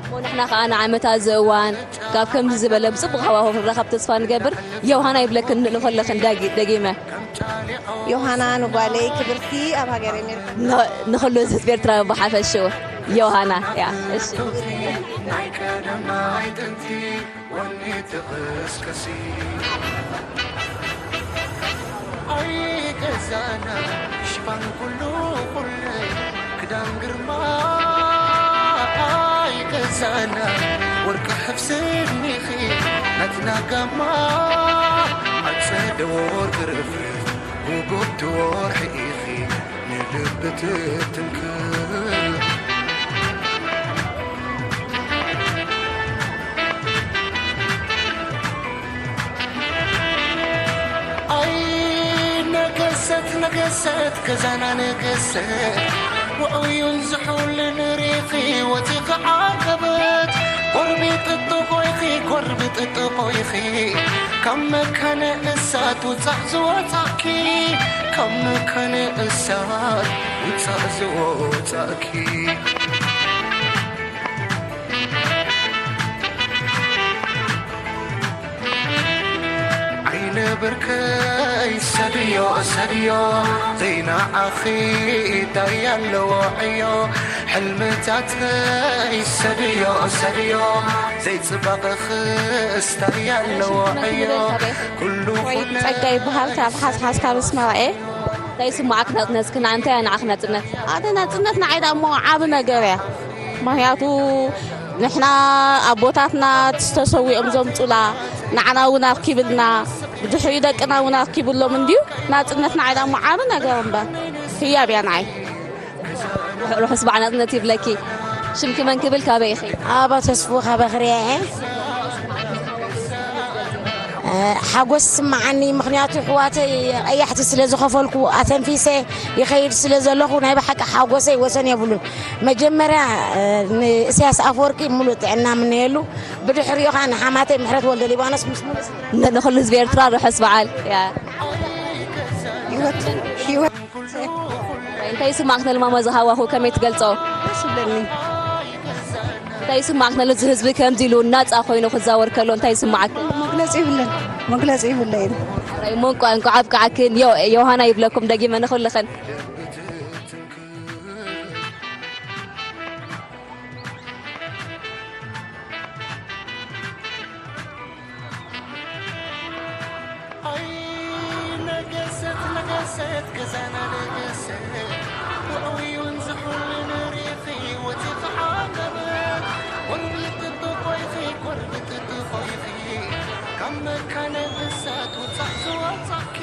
እሞ ንሕና ከኣ ንዓመት ኣብዚ እዋን ካብ ከምዚ ዝበለ ብጽቡቕ ሃዋህው ክንራኸብ ተስፋ ንገብር። ዮሃና ይብለክን ንኹልኽን ዳጊ-፣ ደጊመ። ዮሃና ንጓለይ ክብርቲ ኣብ ሃገረ ኣሜሪካ። ን-፣ ንኹሉ ህዝቢ ኤርትራ ብሓፈሽኡ ዮሃና እያ። እሺ። ናይ ቀደም ናይ ጥንቲ ወኒ ትቕስቅሲ። ኣይ ገዛና ሽፋን ኩሉ ኩለ ክዳን ግርማ። ኣይ ገዛና ወርቂ ሕብሲ እድኒኺ ናትና ጋማ። ኣጸደ ወርቂ ርፍርፍ ጉጉብቲ ወርሒ ኢኺ ንልቢ ትትንክፍ። ኣይ ነገሰት ነገሰት ገዛና ነገሰት ውዑዩን ዝሑልን ርኢኺ ወፂኺ ዓቀበት። ጎርቢ ጥጥቆይኺ ጎርቢ ጥጥቆይኺ ካብ መካነ እሳት ውፃእ ዝወፃእኪ ካብ መካነ እሳት ውፃእ ዝወፃእኪ። ዓይነ ብርከይ ሰድዮ ሰድዮ ዘይነዓኺ እንታይ ኣለዎ ዕዮ። ሕልምታተይ ሰድዮ ሰድዮ ዘይጽባቐኺ እንታይ ኣለዎ ዕዮ። ኩሉ ወይ ኩለ ጸጋ ይበሃል ካብ ሓስሓስ ካብ ኣስመራ እየ። እንታይ ይስምዓክ ናጽነትኪ? ንዓንታይ እያ ንዓኺ ናጽነት? ኣነ ናጽነት ንዓይ ደኣ እሞ ዓቢ ነገር እያ። ምኽንያቱ ንሕና ኣቦታትና ዝተሰዊኦም ዘምጹላ ንዓና እውን ኣርኪብልና ብድሕሪኡ ደቅና እውን ኣርኪብሎም እንድዩ። ናጽነት ንዓይ ደኣ እሞ ዓቢ ነገር እምበር ህያብ እያ ንዓይ። ርሑስ በዓል ናጽነት ይብለኪ። ሽምኪ መን ክብል ካበይ ኢኺ? ኣባ ተስፉ ካብ ኣኽርያ እየ። ሓጎስ ይስምዓኒ፣ ምኽንያቱ ኣሕዋተይ ቀያሕቲ ስለ ዝኸፈልኩ፣ ኣተንፊሰ ይኸይድ ስለ ዘለኹ፣ ናይ ብሓቂ ሓጎሰይ ወሰን የብሉን። መጀመርያ፣ ንእስያስ ኣፈወርቂ ሙሉእ ጥዕና ምነየሉ፣ ብድሕሪኡ ኸዓ ንሓማተይ ምሕረት ወልደ ሊባኖስ ምስ ሙሉእ ን-፣ ንኹሉ ህዝቢ ኤርትራ ርሑስ በዓል። ያ። ህይወት፣ ህይወት። እንታይ ይስማዕክ? ነልማማ ዝሃዋኹ ከመይ ትገልጾ? ደስ ይብለኒ። እንታይ ይስማዕክ? ነዚ ህዝቢ ከምዚ ኢሉ ናጻ ኮይኑ ክዛወር ከሎ እንታይ ይስማዓክ? መግለጺ ይብለን፣ መግለጺ ይብለይን። እሞ እንቋ-፣ እንቋዕ ኣብቅዓክን። ዮ-፣ ዮሃና ይብለኩም ደጊመ ንኹልኽን። ኣይ ነገሰት ነገሰት ገዛና ነገሰት ውዑዩን ዝሑልን ርኢኺ ወፂኺ ዓቀበት። ጎርቢ ጥጥቆይኺ ጎርቢ ጥጥቆይኺ ካብ መካነ እሳት ውፃእ ዝወፃእኪ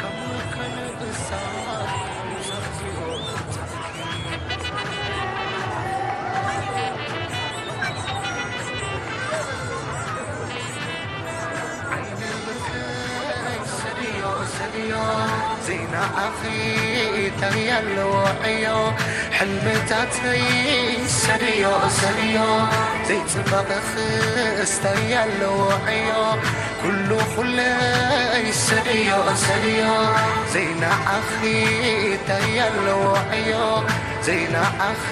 ካብ መካነ እሳት ውፃእ ዝወፃእኪ። ዓይኒ ብርክይ ሰድዮ ሰድዮ ዘይነዓኺ እንታይ ኣለዎ ዕዮ። ሕልምታተይ ሰድዮ ሰድዮ ዘይፅባቐኺ እንታይ ኣለዎ ዕዮ። ኩሉ ኩለይ ሰድዮ ሰድዮ ዘይነዓኺ እንታይ ኣለዎ ዕዮ። ዘይነዓኺ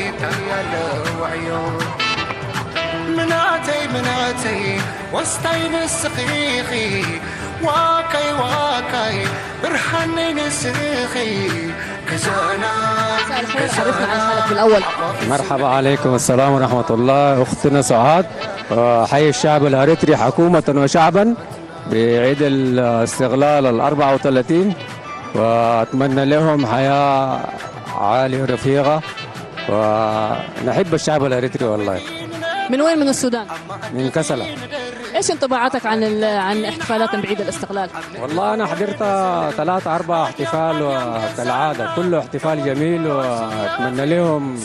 እንታይ ኣለዎ ዕዮ። ምናተይ ምናተይ ወስታይ ንስኺ ኢኺ ዋካይ ዋካይ ብርሃነይ ንስኺ ገዛና مساء الخير، عرفنا عن حالك بالأول. مرحبا عليكم، السلام ورحمة الله. أختنا سعاد، آه، حي الشعب الأريتري حكومة وشعبا بعيد الاستقلال الأربعة وثلاثين، وأتمنى لهم حياة عالية رفيقة، ونحب الشعب الأريتري والله. من وين؟ من السودان. من كسلة. ايش انطباعاتك عن ال... عن احتفالات بعيد الاستقلال؟ والله أنا حضرت ثلاثة أربعة احتفال، وكالعادة كله احتفال جميل، وأتمنى لهم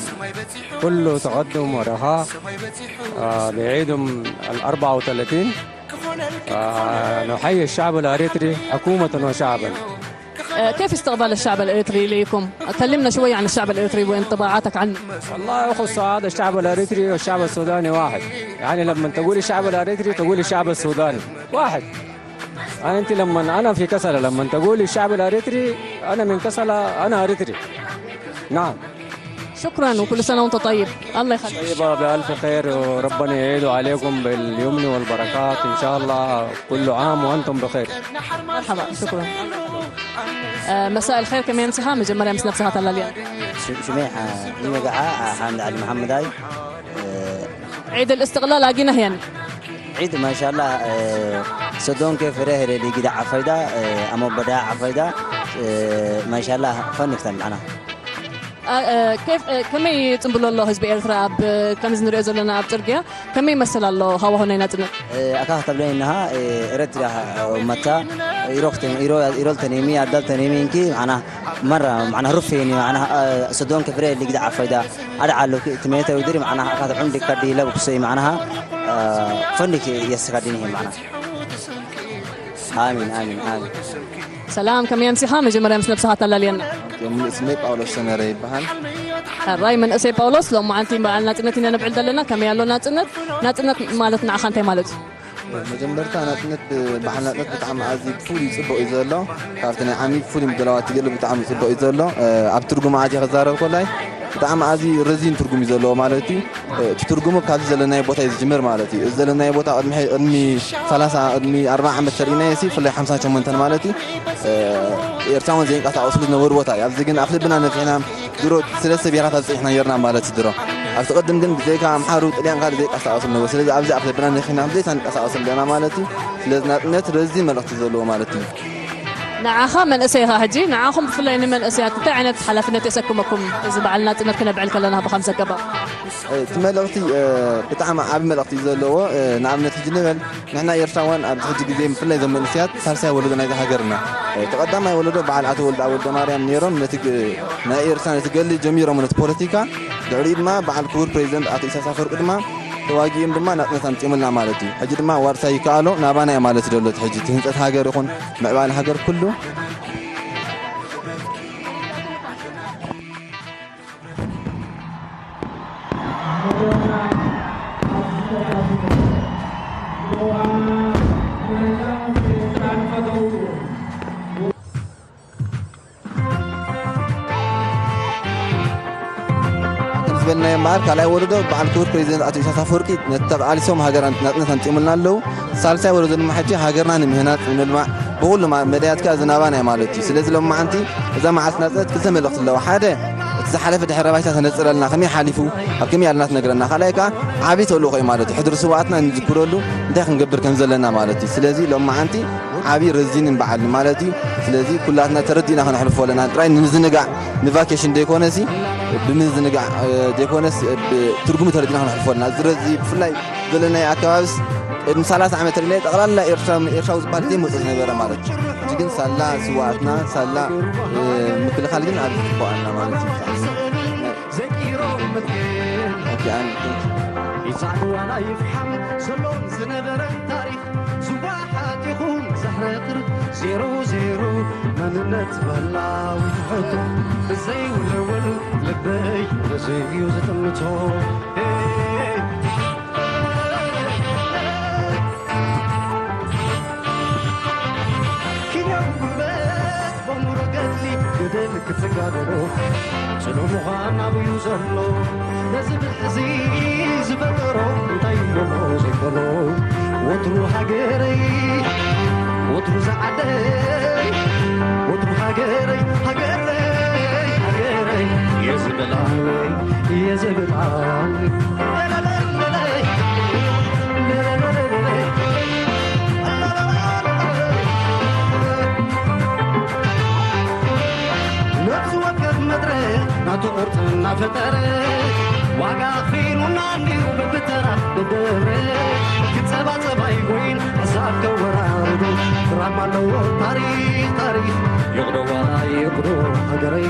كله تقدم ورخاء. آه، بعيدهم ال أربعة وثلاثين. آه، نحيي الشعب الأريتري حكومة وشعبا. آه، كيف استقبال الشعب الاريتري ليكم؟ كلمنا شوي عن الشعب الاريتري وانطباعاتك عنه. والله يخص هذا الشعب الأريتري والشعب السوداني واحد. يعني لما تقول الشعب الأريتري تقول الشعب السوداني واحد. يعني أنت لما أنا في كسلة، لما تقول الشعب الأريتري، أنا من كسلة، أنا أريتري. نعم. شكرا، وكل سنة وانت طيب. الله يخليك. طيبة بألف خير، وربنا يعيد عليكم باليمن والبركات إن شاء الله. كل عام وأنتم بخير. مرحبا، شكرا. آه، مساء الخير كمان سها، مجمرة مس نفسها تلاليان. ሽመይ ሓሚመ ገዓ ሓምድ ዓሊ መሓመዳይ። عيد الاستقلال أجينا هيان. ዒድ ማሻላ። ሰዶንከ ፍረ ህለ ሊጊዳ ዓፋይዳ። ኣመበዳ ዓፋይዳ። ማሻላ ፈንክተን ዓና። كيف كمي تنبلو الله حزب إرترا أب كم زنري أزلنا أب تركيا؟ كمي مثل الله هوا هنا نتنا. ኣካ ከተብለኒ እንሃ ኤረትራ መታ ኢሮክተን ኢሮልተን የሚ ኣዳልተን የሚ እንኪ። ዓና መራ፣ ዓና ሩፌኒ፣ ዓና ሰዶንከ ፍረ ሊጊዳ ዓፋይዳ። ኣደ ዓሎ ትሜተ ውድሪ፣ ዓና ኣካ ተዑም ዲካ ዲለ ብኩሰይ፣ ዓና ፈንክ የስካዲኒ። ዓና አሚን አሚን አሚን። ሰላም ከመይ ኣምሲኻ? መጀመርያ ምስ ነብስኻ ተላልየና። ሙሉእ ስመይ ጳውሎስ ሰመረ ይበሃል። ሕራይ መንእሰይ ጳውሎስ፣ ሎማዓንቲ በዓል ናጽነት ኢና ነብዕል ዘለና። ከመይ ኣሎ ናጽነት? ናጽነት ማለት ንዓኻ እንታይ ማለት እዩ? መጀመርታ ናጽነት፣ በዓል ናጽነት ብጣዕሚ ኣዝዩ ብፍሉይ ጽቡቕ እዩ ዘሎ። ካብቲ ናይ ዓሚ ብፍሉይ ምድላዋት ይገሉ ብጣዕሚ ጽቡቕ እዩ ዘሎ። ኣብ ትርጉም ኣዝየ ክዛረብ ኮላይ ብጣዕሚ ኣዝዩ ረዚን ትርጉም እዩ ዘለዎ ማለት እዩ። እቲ ትርጉሙ ካብዚ ዘለናዮ ቦታ እዩ ዝጅምር ማለት እዩ። እዚ ዘለናዮ ቦታ ቅድሚ ሕጂ ቅድሚ ሰላሳ ቅድሚ ኣርባዓ ዓመት ተሪእናዮ ሲ ብፍላይ ሓምሳ ሸሞንተን ማለት እዩ። ኤርትራውያን ዘይንቀሳቀስሉ ዝነበሩ ቦታ እዩ። ኣብዚ ግን ኣፍ ልብና ነፊሕና ድሮ ሰለስተ ብሄራታት ጸኒሕና ነርና ማለት እዩ ድሮ። ኣብቲ ቅድም ግን ብዘይካ ኣምሓሩ ጥልያን ካልእ ዘይቀሳቀስሉ ነበሩ። ስለዚ ኣብዚ ኣፍ ልብና ነፊሕና ብዘይታ ንቀሳቀስ ኣለና ማለት እዩ። ስለዚ ናጽነት ረዚን መልእኽቲ ዘለዎ ማለት እዩ። ንዓኻ መንእሰይ ኢኻ ሕጂ፣ ንዓኹም ብፍላይ ንመንእሰያት እንታይ ዓይነት ሓላፍነት የሰክመኩም እዚ በዓል ናጽነት ክነብዕል ከለና ብኸምዚ ኣገባብ? እቲ መልእኽቲ ብጣዕሚ ዓቢ መልእኽቲ እዩ ዘለዎ። ንኣብነት ሕጂ ንበል ንሕና ኤርትራውያን ኣብዚ ሕጂ ግዜ ብፍላይ እዞም መንእሰያት ሳልሳይ ወለዶ ናይዛ ሃገርና። እቲ ቀዳማይ ወለዶ በዓል ኣቶ ወልደኣብ ወልደማርያም ነይሮም ነቲ ናይ ኤርትራ ነቲ ገድሊ ጀሚሮም ነቲ ፖለቲካ። ልዕሊኡ ድማ በዓል ክቡር ፕሬዚደንት ኣቶ ኢሳያስ ኣፈወርቂ ድማ ተዋጊኦም ድማ ናጽነት ኣምጺኦምልና ማለት እዩ። ሕጂ ድማ ዋርሳይ ይከኣሎ ናባና እዩ ማለት እዩ ዘሎ። እቲ ሕጂ እቲ ህንጸት ሃገር ይኹን ምዕባለ ሃገር ኩሉ ዝበልናዮ እምበኣር ካልኣይ ወለዶ በዓል ክቡር ፕሬዚደንት ኣቶ ኢሳያስ ኣፈወርቂ ነቲ ተቓሊሶም ሃገር ናጽነት ኣምጺኦምልና ኣለዉ። ሳልሳይ ወለዶ ድማ ሕጂ ሃገርና ንምህናጽ ንምልማዕ ብኹሉ መዳያት ከኣ ዝናባና እዩ ማለት እዩ። ስለዚ ሎማዓንቲ እዛ መዓልቲ ናጽነት ክልተ መልእኽቲ ኣለዋ። ሓደ እቲ ዝሓለፈ ድሕረ ባይታ ተነጽረልና ከመይ ሓሊፉ ኣብ ከመይ ኣለና ትነግረና። ካልኣይ ከኣ ዓቢ ተልእኾ እዩ ማለት እዩ። ሕድሪ ስውኣትና ንዝክረሉ እንታይ ክንገብር ከም ዘለና ማለት እዩ። ስለዚ ሎማዓንቲ ዓቢ ረዚንን በዓል ማለት እዩ። ስለዚ ኩላትና ተረዲእና ከነሕልፎ ኣለና። ጥራይ ንምዝንጋዕ ንቫኬሽን ዘይኮነሲ ብምዝንጋዕ ዘይኮነስ ትርጉሙ ተረዲእና ከነሕልፎ ኣለና። እዚ ረዚ ብፍላይ ዘለናዮ ኣከባብስ ቅድሚ ሰላሳ ዓመት ተለና ጠቕላላ ኤርትራ ኤርትራዊ ዝበሃል ዘይመጽእ ዝነበረ ማለት እዩ። ሕጂ ግን ሳላ ስዋኣትና ሳላ ምክልኻል ግን ኣብ ዝግባኣና ማለት እዩ። ይዛዕዋና ይፍሓም ዘሎን ዝነበረን ታሪኽ ዝዋሓጥ ይኹን ዘሕረቕር ዜሮ ዜሮ መንነት በላዊ ትሕቱ ብዘይውልውል ልበይ ነዘዩ ዝጥምቶ ኪንያዊ ጉልበት በሙሮ ገድሊ ገደል ክትጋደሎ ጽኑ ምዃን ኣብዩ ዘሎ ነዚ ብሕዚ ዝበገሮ እንታይ እሞ ዘይኮኖ ወትሩ ሃገረይ ወትሩ ዝዓደይ ወትሩ ሃገረይ ሃገረይ ሃገረይ የዝብላን የዝብላን ነፍሲ ወከፍ መድረ ናቱ ቅርጽ እናፈጠረ ዋጋ ኣኽፊሉና በብተራ ብደብረ ክጸባጸባ ይጎይን ሓሳብ ከወራርዱ ድራማ ኣለዎ ታሪኽ ታሪኽ ይቕደዋ ይቕዶ ሃገረይ።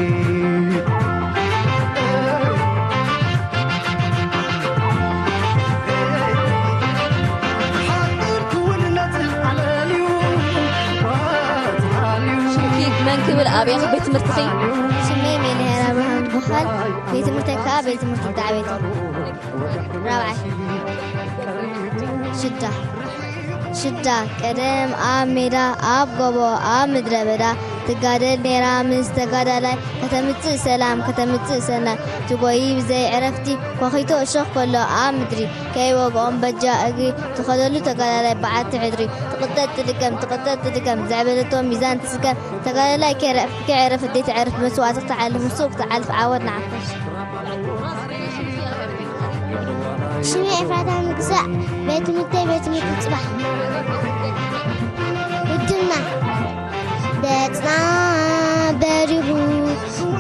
ሓጥር ክውንነት ኣለልዩ ባትሃልዩ ሽምኪ መን ክብል ኣበይ ቤት ትምህርትኺ? ሽመይ ሜልሄር ኣብርሃም ዝበሃል። ቤት ትምህርተይ ከዓ ቤት ትምህርቲ ዳዕቤት ራብዓይ። ሽዳ ሽዳ ቀደም ኣብ ሜዳ ኣብ ጎቦ ኣብ ምድረ በዳ ትጋደል ነይራ ምስ ተጋዳላይ ከተምፅእ ሰላም ከተምፅእ ሰናይ ትጎይ ብዘይ ዕረፍቲ ኳኺቶ እሾኽ ከሎ ኣብ ምድሪ ከይወግኦም በጃ እግሪ ትኸደሉ ተጋዳላይ በዓቲ ሕድሪ ትቕጠጥ ትድገም ትቕጠጥ ትድገም ዘዕበለቶ ሚዛን ትስከም ተጋዳላይ ከይረፍ ከይዕረፍ ደይ ትዕርፍ መስዋእቲ ክትዓልፍ ምስኡ ክትዓልፍ ዓወት ንዓፋሽ። ሽመይ ኤፍራታ ምግዛእ ቤት ትምህርተይ ቤት ትምህርቲ ፅባሕ ውድብና ገፅና በሪሁ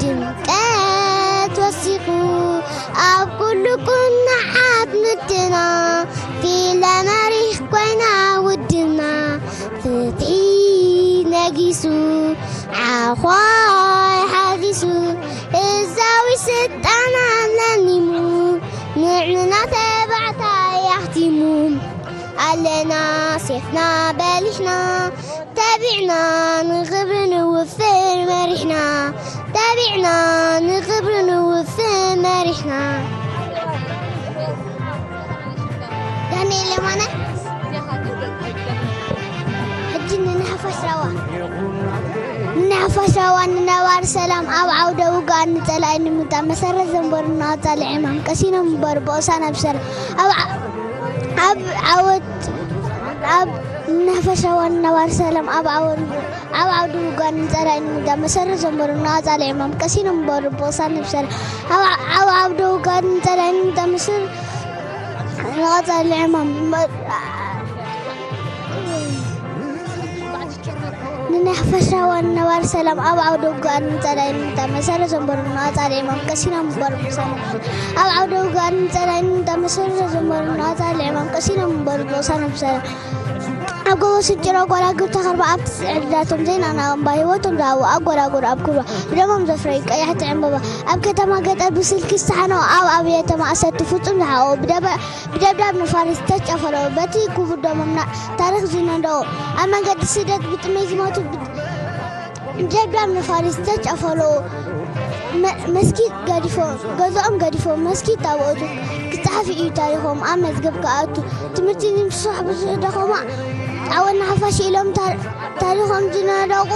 ድምቀት ወሲኹ ኣብ ኩሉ ኩናዓት ምድና ፊለ መሪሕ ኮይና ውድብና ፍትሒ ነጊሱ ዓዃይ ሓጊሱ ህዝባዊ ስልጣና ለሚሙ ንዕና ተባዕታይ ኣኽቲሙ ኣለና ሴፍና በሊሕና ተቢዕና ንኽብሪ ንውፍር መሪሕና ተቢዕና ንኽብሪ ንውፍር መሪሕና ዳንኤል የማነ ሕጂ ንናሕፋሽ ራዋ ንናሕፋሽ ራዋ ንነባሪ ሰላም ኣብ ዓውደ ውግኣት ንጸላኢ ንምምጣእ መሰረት ዘንበሩ እናቐጻሊ ዕማም ቀሲኖም እምበር ብኦሳን ኣብ ሰላም ኣብ ዓ- ኣብ ዓወት ኣብ ንናሕፋሽ ራዋ ንነባሪ ሰላም ኣብ ዓወት ኣብ ዓውደ ውግኣት ንጸላኢ ንምምጣእ መሰረት ዘንበሩ እናቐጻሊ ዕማም ቀሲኖም እምበር ብኦሳን ኣብ ሰላም ኣብ ዓ- ኣብ ዓውደ ውግኣት ንጸላኢ ንምምጣእ መሰረት ንቐጻሊ ዕማም ንናሕፋሽ ራዋ ንነባሪ ሰላም ኣብ ዓውደ ውግኣት ንጸላኢ ንምምጣእ መሰረት ዘንበሩ ንቐጻሊ ዕማም ቀሲኖም እምበር ብኦሳን ኣብ ዓ- ኣብ ዓውደ ውግኣት ንጸላኢ ንምምጣእ መሰረት ዘንበሩ ንቐጻሊ ዕማም ቀሲኖም እምበር ብኦሳን ኣብ ሰላም ኣብ ጎቦ ስንጭሮ ኣጓራግር ተኸርባ ኣብቲ ስዕድዳቶም ዘይናና እምባ ህይወቶም ዝሃቡ ኣጓራጉር ኣብ ኩርባ ብደሞም ዘፍረዩ ቀያሕቲ ዕምበባ ኣብ ከተማ ገጠር ብስልኪ ዝተሓነቑ ኣብ ኣብያተ ማእሰርቲ ፍጹም ዝሓቐቑ ብደበ ብደብዳብ ንፋርስ ዝተጨፈለቑ በቲ ክቡር ደሞም ና- ታሪኽ ዝነደቑ ኣብ መንገዲ ስደት ብጥሜት ዝሞቱ ብ- ብደብዳብ ንፋርስ ዝተጨፈለቑ መ- መስጊድ ገዲፎም ገዝኦም ገዲፎም መስጊድ ታቦቱ ክፀሓፍ እዩ ታሪኾም ኣብ መዝገብ ክኣቱ ትምህርቲ ንምስፋሕ ብዙሕ ደኸሙ ዓወት ንሓፋሽ ኢሎም ታር- ታሪኾም ዝነደቑ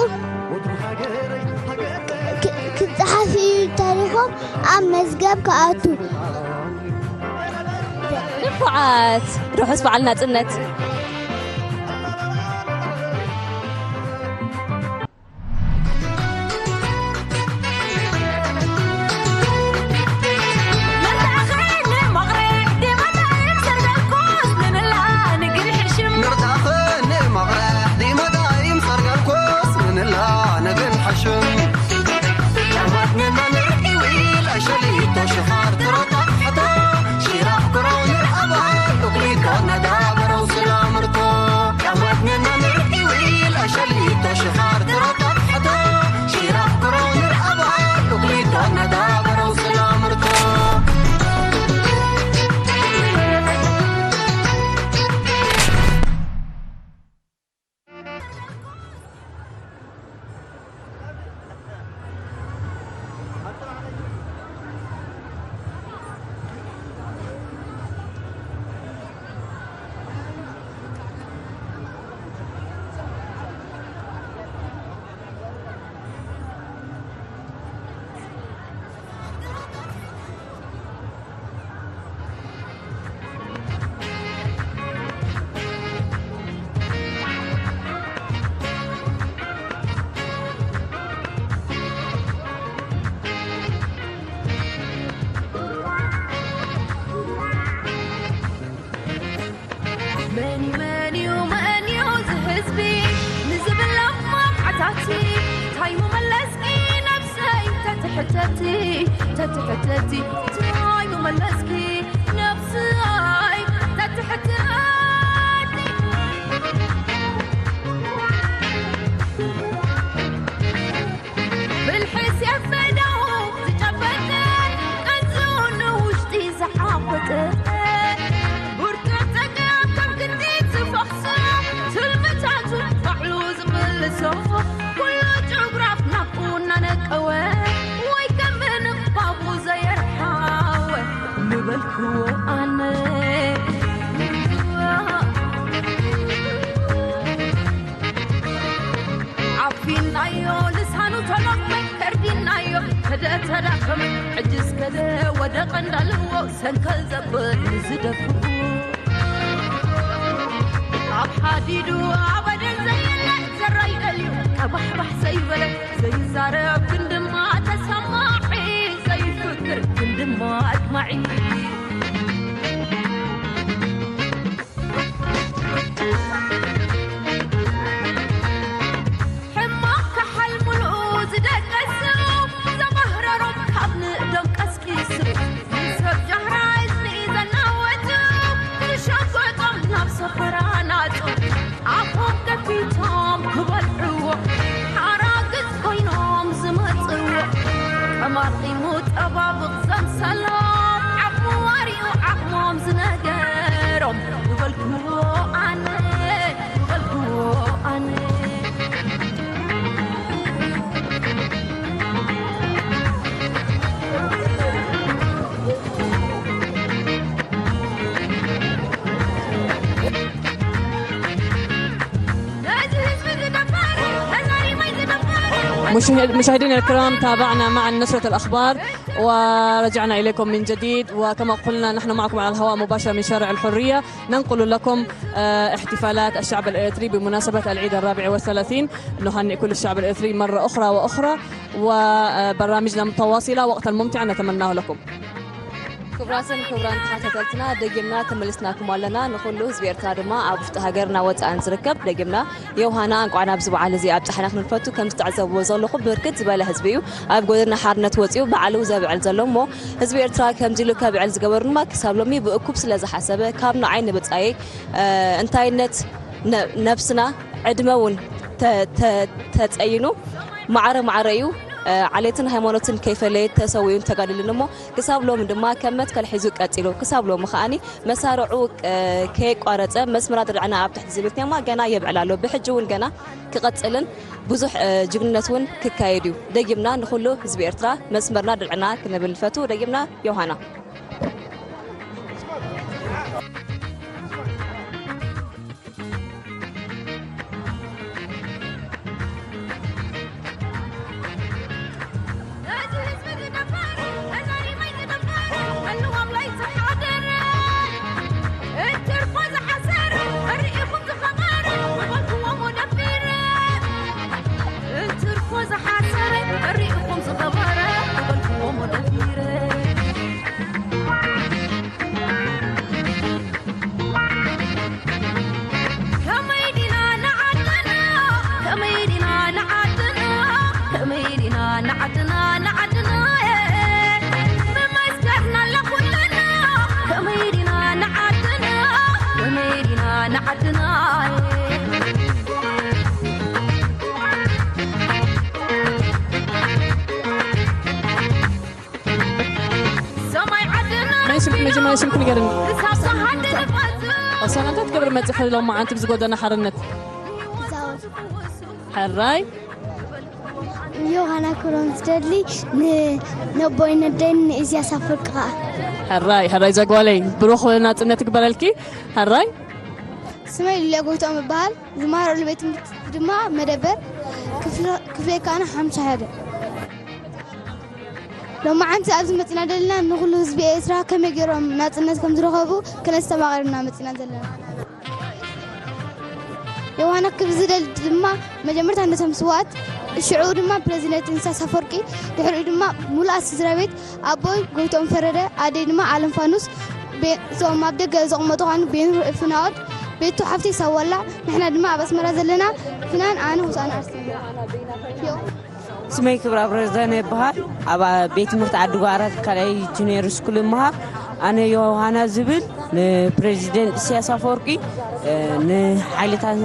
ክ- ክፀሓፍ እዩ ታሪኾም ኣብ መዝገብ ክኣቱ ንፉዓት ርሑስ በዓል ናጽነት። መን እዩ መን እዩ መን እዩ እዚ ህዝቢ ንዝብል ሎማት ዓታቲ እንታይ ምመለስኪ ነብሰይ ተትሕተቲ ተትሕተቲ እንታይ ምመለስኪ ነብሲ ብልሒ ሴፍ በይዳኡ ዝጨበጠ፣ ቀንዙ ንውሽጢ ዝሓበጠ፣ ብርቱዕ ጸገም ከም ግንዲ ዝፈኽሶ፣ ትልምታቱ ባዕሉ ዝምልሶ፣ ኩሉ ጅግራፍ ናብኡ እናነቀወ፣ ወይ ከም ምንባቡ ዘየርሓወ፣ ምበልክዎ ኣነ። ዓፊናዮ ልሳኑ ተሎቅመ፣ ከርዲናዮ ተደተዳከመ፣ ሕጅስ ከደ ወደ ቀንዳልዎ፣ ሰንከል ዘብል ንዝደፍኡ። ኣብ ሓዲዱ ኣበደን ዘየለ፣ ዘራይ ደልዩ ቀባሕባሕ ዘይበለ፣ ዘይዛረብ ግን ድማ ተሰማዒ፣ ዘይፍክር ግን ድማ ኣድማዒ። ሕማቕ ከሓል ሙሉኡ ዝደቀሱ፣ ዘባህረሮም ካብ ንእዶም ቀስቂሱ፣ ንሰብ ጃህራ እዝኒ ዘናወጹ፣ ዝሸጎጦም ናብ ሰፈራ ናጹ። ኣፎም ከፊቶም ክበልዕዎ፣ ሓራግጽ ኮይኖም ዝመጽዎ፣ ቀማጢሙ ጠባብቕ ዘምሰሎም፣ ዓቕሙ ዋሪኡ ዓቕሞም ዝነገሮም፣ ዝበልክዎ ኣነ፣ ዝበልክዎ ኣነ። مشاهدينا الكرام، تابعنا معا نشرة الأخبار ورجعنا إليكم من جديد، وكما قلنا نحن معكم على الهواء مباشرة من شارع الحرية، ننقل لكم آه، احتفالات الشعب الإريتري بمناسبة العيد الرابع والثلاثين. نهنئ كل الشعب الإريتري مرة أخرى وأخرى، وبرامجنا متواصلة، وقتا ممتعا نتمناه لكم. ክቡራትን ክቡራን ተኸታተልትና፣ ደጊምና ተመሊስናኩም ኣለና። ንኹሉ ህዝቢ ኤርትራ ድማ ኣብ ውሽጢ ሃገርና ወጻእን ዝርከብ ደጊምና ዮሃና፣ እንቋዕ ናብዚ በዓል እዚ ኣብጻሕና ክንብል ንፈቱ። ከም ዝትዕዘብዎ ዘለኹ ብርክት ዝበለ ህዝቢ እዩ ኣብ ጎደና ሓርነት ወጺኡ በዓሉ ዘብዕል ዘሎ እሞ፣ ህዝቢ ኤርትራ ከምዚ ኢሉ ከብዕል ዝገበሩ ድማ ክሳብ ሎሚ ብእኩብ ስለ ዝሓሰበ፣ ካብ ንዓይ ንብጻየይ፣ እ፣ እንታይነት ነ-፣ ነብስና ዕድመ እውን ተ-፣ ተ-፣ ተጸይኑ ማዕረ ማዕረ እዩ፣ እ፣ ዓሌትን ሃይማኖትን ከይፈለየ ተሰዊኡን ተጋዲሉን እሞ፣ ክሳብ ሎሚ ድማ ከም መትከል ሒዙ ቀጺሉ። ክሳብ ሎሚ ከኣኒ መሳርዑ፣ እ፣ ከየቋረጸ መስመራት ርዕና ኣብ ትሕቲ ዝብል ቴማ ገና የብዕል ኣሎ። ብሕጂ እውን ገና ክቐጽልን ብዙሕ፣ እ፣ ጅግንነት እውን ክካየድ እዩ። ደጊምና ንኹሉ ህዝቢ ኤርትራ መስመርና ድርዕና ክንብል ንፈቱ። ደጊምና ዮሃና። መን ስም-፣ መጀመርያ ስምኪ ንገርኒ። ኦሳና፣ እንታይ ትገብሪ መፂኺ ሎማዓንቲ ብዚ ጎደና ሓርነት? ሕራይ። ዮሃና ክብሮም ዝደሊ ን-፣ ነቦይ ነደይን ንእዝያስ ኣፈወርቂ ከኣ። ሕራይ፣ ሕራይ ዘጓለይ፣ ብሩኽ ናጽነት ይግበረልኪ። ሕራይ። ስመይ ሊልያ ጎይትኦም እበሃል። ዝመሃረሉ ቤት ትምህርቲ ድማ መደበር ክፍለ-፣ ክፍለ ካና ሓምሳ ሓደ። ሎማዓንቲ ኣብዚ መጺና ዘለና ንኹሉ ህዝቢ ኤርትራ ከመይ ገይሮም ናጽነት ከም ዝረኸቡ ከነስተማቕር ኢና መጺና ዘለና። ዮሃና ክብል ዝደሊ ድማ መጀመርታ ነቶም ስዋት፣ ሽዑ ድማ ፕረዚደንት ኢሳያስ ኣፈወርቂ፣ ድሕሪኡ ድማ ሙሉኣት ስድራ ቤት፣ ኣቦይ ጎይትኦም ፈረደ፣ ኣደይ ድማ ኣለም ፋኑስ፣ ቤ-፣ እቶም ኣብ ደገ ዘቕመጡ ኻኑ ቤንሁር ፍናኦድ፣ ቤቱ ሓፍተይ ሳዋላ፣ ንሕና ድማ ኣብ ኣስመራ ዘለና ፍናን ኣነ ሆሳዕና ኣርሰናል። ስመይ ክብረ ኣብረዘነ ይበሃል። ኣብ ቤት ትምህርቲ ዓዲ ጓራት ካልኣይ ጁኒየር ስኩል ይመሃር። ኣነ ዮሃና ዝብል ንፕሬዚደንት ኢሳያስ ኣፈወርቂ፣ ንሓይልታት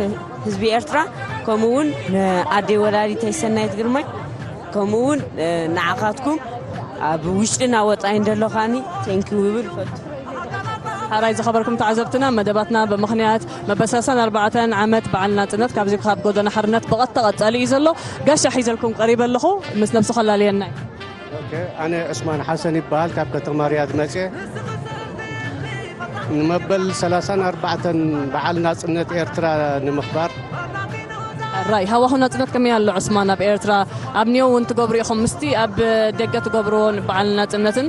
ህዝቢ ኤርትራ፣ ከምኡ እውን ንኣደይ ወላዲተይ ሰናይት ግርማይ፣ ከምኡ እውን ንዓኻትኩም ኣብ ውሽጥና ወፃኢን ደለኻኒ ቴንኪው ይብል ይፈቱ። ሓራይ ዝኸበርኩም ተዓዘብትና፣ መደባትና ብምኽንያት መበል ሰላሳን ኣርባዕተን ዓመት በዓል ናጽነት ካብዚ ካብ ጎደና ሓርነት ብቐጥታ ቀጻሊ እዩ ዘሎ። ጋሻ ሒዘልኩም ቀሪበ ኣለኹ፣ ምስ ነብሱ ከላልየና እዩ። ኦኬ፣ ኣነ ዑስማን ሓሰን ይበሃል፣ ካብ ከተማ ሪያድ መጽየ። ንመበል ሰላሳን ኣርባዕተን በዓል ናጽነት ኤርትራ ንምኽባር። ራይ፣ ሃዋሁ ናጽነት ከመይ ኣሎ ዑስማን ኣብ ኤርትራ? ኣብ ኒዮ እውን ትገብሩ ኢኹም፣ ምስቲ ኣብ ደገ ትገብርዎ በዓል ናጽነትን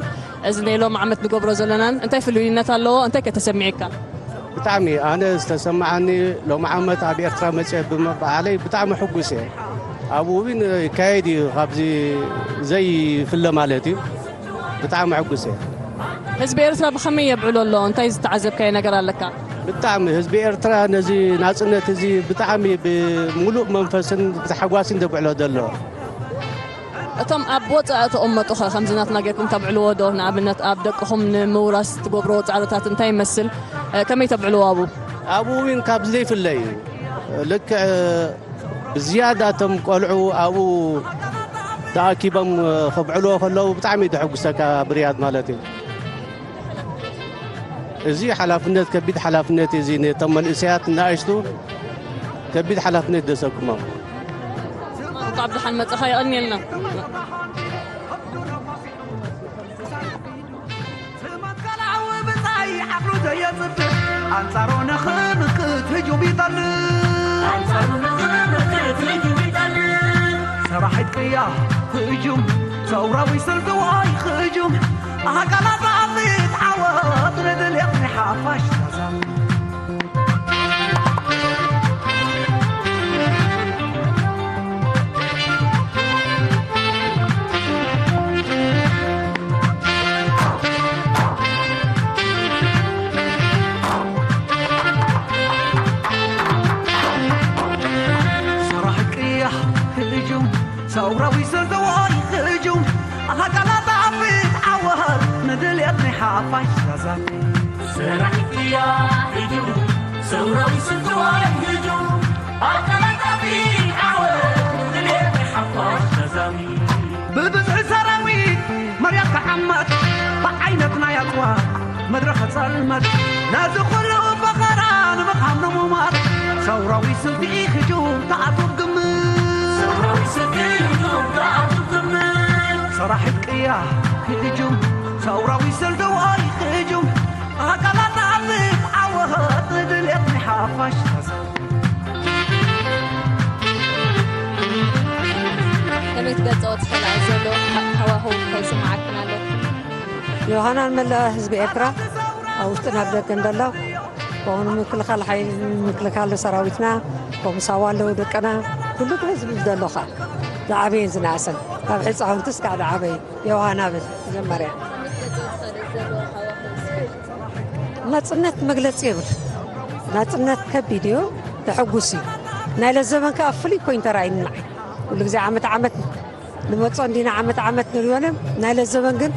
እዚ ናይ ሎም ዓመት ንገብሮ ዘለናን እንታይ ፍልልይነት ኣለዎ? እንታይ ከተሰሚዕካ? ብጣዕሚ ኣነ ዝተሰማዓኒ ሎም ዓመት ኣብ ኤርትራ መጽየ ብምበዓለይ ብጣዕሚ ሕጉስ እየ። ኣብኡ እውን ይካየድ እዩ፣ ካብዚ ዘይፍለ ማለት እዩ። ብጣዕሚ ሕጉስ እየ። ህዝቢ ኤርትራ ብኸመይ የብዕሎ ኣሎ? እንታይ ዝተዓዘብካዮ ነገር ኣለካ? ብጣዕሚ ህዝቢ ኤርትራ ነዚ ናጽነት እዚ ብጣዕሚ ብምሉእ መንፈስን ብታሕጓስን ዘብዕሎ ዘሎ። እቶም ኣብ ወጻኢ እተቐመጡ ኸ ከምዚ ናትና ጌርኩም ተብዕልዎ ዶ? ንኣብነት ኣብ ደቅኹም ንምውራስ ትገብርዎ ጻዕርታት እንታይ ይመስል? እ፣ ከመይ ተብዕልዎ ኣብኡ? ኣብኡ እውን ካብ ዘይፍለ እዩ። ልክዕ ብዝያዳ እቶም ቆልዑ ኣብኡ ተኣኪቦም ክብዕልዎ ከለዉ ብጣዕሚ እዩ ዘሐጉሰካ፣ ብርያድ ማለት እዩ። እዚ ሓላፍነት፣ ከቢድ ሓላፍነት እዩ። እዚ ነቶም መንእሰያት ንኣሽቱ ከቢድ ሓላፍነት ደሰክሞም። እንኳዕ ብደሓን መጻኻ፣ የቐንየልና። ትመትከላዊ ብጻይ ዓቕሉ ዘየጽብጥ፣ ኣንጻሩ ንኽምክት ህጁም ይጠልብ። ኣንጻሩ ንኽምክት ህጁም ይጠልብ። ሰራሒት ቅያ ህጁም፣ ሰውራዊ ስልትዋይ ህጁም፣ ኣካላት ኣፍሊት ዓወት ንድልየት ናይ ሓፋሽ ተዛም። ሰራሒ ቅያ ህጁም፣ ሰውራዊ ሰልተዋይ ህጁም፣ ኣካላት ኣፍት ዓወት ንድልየት ናይ ሓፋሽ ተዛም። ሰራሒ ቅያ ህጁም፣ ሰውራዊ ሰልተዋይ ህጁም፣ ኣካላት ኣፍት ዓወት ንድልየት ናይ ሓፋሽ ተዛም። ብብዝሒ ሰራዊት መርያት ክዓመት፣ ብዓይነት ናይ ኣጽዋር መድረኸ ጸልመት፣ ነዚ ኩሉ ፈኸራ ንምኻም ንሙማት፣ ሰውራዊ ስልቲ ህጁም ተኣቱ ግምት። ሰውራዊ ስልቲ ህጁም ተኣቱ ግምት። ሰራሒት ቅያ ህጁም፣ ሰውራዊ ስልቲ ወይ ህጁም፣ ኣካላት ንኣፍት ዓወት ንድልየት ናይ ሓፋሽ ተዛም። ከመይ ትገልጽኦ ትኽእላ ዘሎ ሃዋህው እንታይ ይስምዓክን ኣሎ? ዮሃናን መላእ ህዝቢ ኤርትራ ኣብ ውሽጥን ኣብ ደገን ዘሎ፣ ከምኡ ምክልኻል ሓይሊ ምክልኻል ሰራዊትና፣ ከምኡ ሳዋ ኣለዉ ደቅና፣ ኩሉ ህዝቢ ዘሎ ኸኣ ዝዓበየን ዝነኣሰን፣ ካብ ህጻውንቲ እስካዕ ዝዓበዩ ዮሃና ብል መጀመርያ። ናጽነት መግለጺ የብሉ። ናጽነት ከቢድ እዩ፣ ተሐጉስ እዩ። ናይ ለዘበን ከኣ ፍሉይ ኮይኑ ተራእዩኒ ንዓይ። ኩሉ ግዜ ዓመት ዓመት ንመጾ እንዲና ዓመት ዓመት ንሪኦ፣ ናይ ለዘበን ግን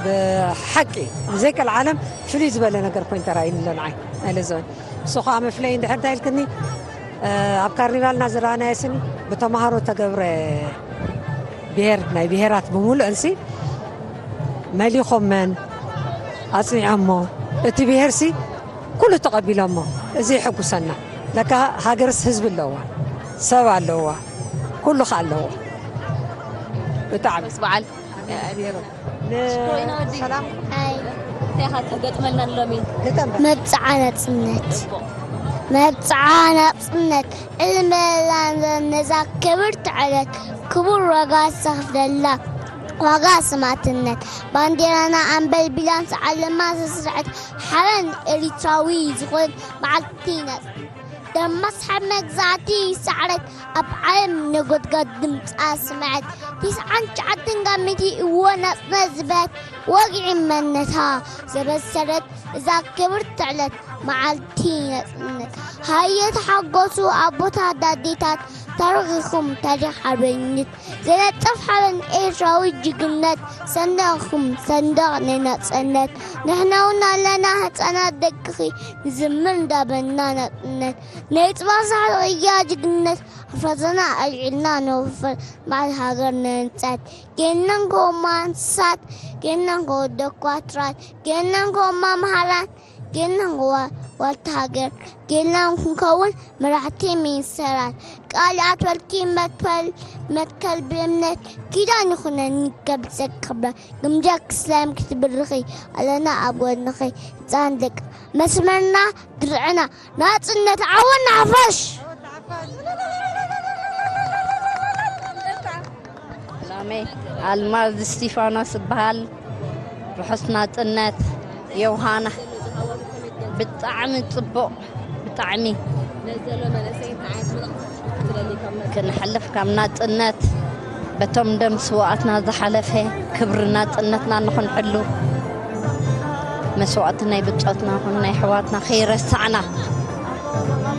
ብሓቂ ብዘይቀልዓለም ፍልይ ዝበለ ነገር ኮይኑ ተራእዩኒ ኣሎ ንዓይ ናይ ለዘበን። ንሱ ኸኣ መፍለዪ እንድሕር እንታይ ኢልክኒ፣ እ፣ ኣብ ካርኒቫልና ዝረኣናዮ ስኒ ብተምሃሮ ተገብረ ብሄር፣ ናይ ብሄራት ብምሉእንሲ መሊኾመን ኣጽኒዖሞ፣ እቲ ብሄርሲ ኩሉ ተቐቢሎሞ። እዚ የሐጉሰና። ለካ ሃገርስ ህዝቢ ኣለዋ፣ ሰብ ኣለዋ፣ ኩሉ ኸኣ ኣለዎ። ብጣዕሚ ምስ በዓል። ሽኮሪና ወዲ። ሰላም። ኣይ። እንታይ ኢኻ ተገጥመልና ሎሚ? ግጠም በል። መብጽዓ ናጽነት። መብጽዓ ናጽነት። ዕልመላ ነዛ ክብርቲ ዕለት ክቡር ዋጋ ዝተኸፍለላ ዋጋ ሰማእትነት። ባንዴራና ኣንበልቢላን ሰዓለማ ዘስርዐት ሓበን ኤሪትራዊ ዝኾነት መዓልቲ ናጽነት። ደማስ ሓ መግዛእቲ ሰዓረት ኣብ ዓለም ነጎድጋድ ድምጻ ስምዐት። ትስዓን ትሽዓተን ካብ ሚእቲ እወ ናጽነት ዝበለት ወግዒ መንነታ ዘበሰረት እዛ ክብርቲ ዕለት መዓልቲ ናጽነት። ሃየ ተሓጎሱ ኣቦታት ኣዴታት፣ ታሪኽኩም ታሪኽ ሓርበኝነት ዘነጥፍ ሓበን ኤርትራዊ ጅግነት ሰንደቕኩም ሰንደቕ ናይ ናጽነት። ንሕና እውን ኣለና ህጻናት ደቅኺ ንዝምር እንዳበልና ናጽነት ናይ ጽባሕ ሳሕል ቅያ ጅግነት ኣፍራትና ኣልዒልና ንወፍር በዓል ሃገር ነንጸት። ጌናን ጎማን ሳት ጌናን ጎደኳትራት ጌናን ጎማ መሃራን ጌና ዋልታ ሃገር ጌና ክንከውን መራሕቲ ሚኒስተራት ቃል ኣትወልኪ መትከል መትከል ብእምነት ኪዳን ይኹነኒ ከብሰክ ክብረ ግምጃ ክስላም ክትብርኺ ኣለና ኣብ ጎንኺ ህፃን ደቂ መስመርና ድርዕና ናፅነት ዓወት ንሓፋሽ። ሰላመይ ኣልማዝ እስቲፋኖስ እበሃል። ርሑስ ናጽነት ዮሃና። ብጣዕሚ ጽቡቕ፣ ብጣዕሚ ክንሕልፍ ካብ ናጽነት በቶም ደም ስዋኣትና ዝሓለፈ ክብሪ ናጽነትና ንኽንሕሉ መስዋእቲ ናይ ብጾትና ኹን ናይ ኣሕዋትና ከይረሳዕና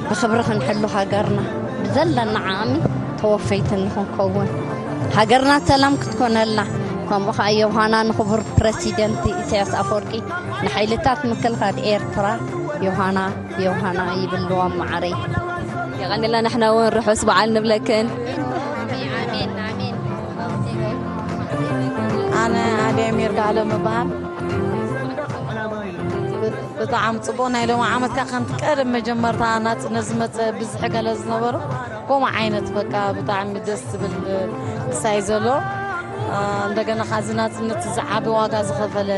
ብኽብሪ ክንሕሉ ሃገርና ብዘለና ዓቕሚ ተወፈይቲ ንኽንከውን ሃገርና ሰላም ክትኮነልና ከምኡ ከዓ ዮሃና ንኽቡር ፕረሲደንት ኢሳያስ ኣፈወርቂ ንሓይልታት ምክልኻል ኤርትራ ዮሃና ዮሃና ይብልዎም መዓረይ። የቐንየልና ንሕና እውን ርሑስ በዓል ንብለክን። ኣነ ኣደይ ሚርጋ ኣለም እበሃል። ብጣዕሚ ፅቡቕ ናይ ሎሚ ዓመት ከዓ ከምቲ ቀደም መጀመርታ ናፅነት ዝመፀ ብዝሒ ገለ ዝነበሩ ከምኡ ዓይነት በቃ ብጣዕሚ ደስ ዝብል ክሳይ ዘሎ እንደገና ካዚ ናፅነት ዝዓቢ ዋጋ ዝኸፈለ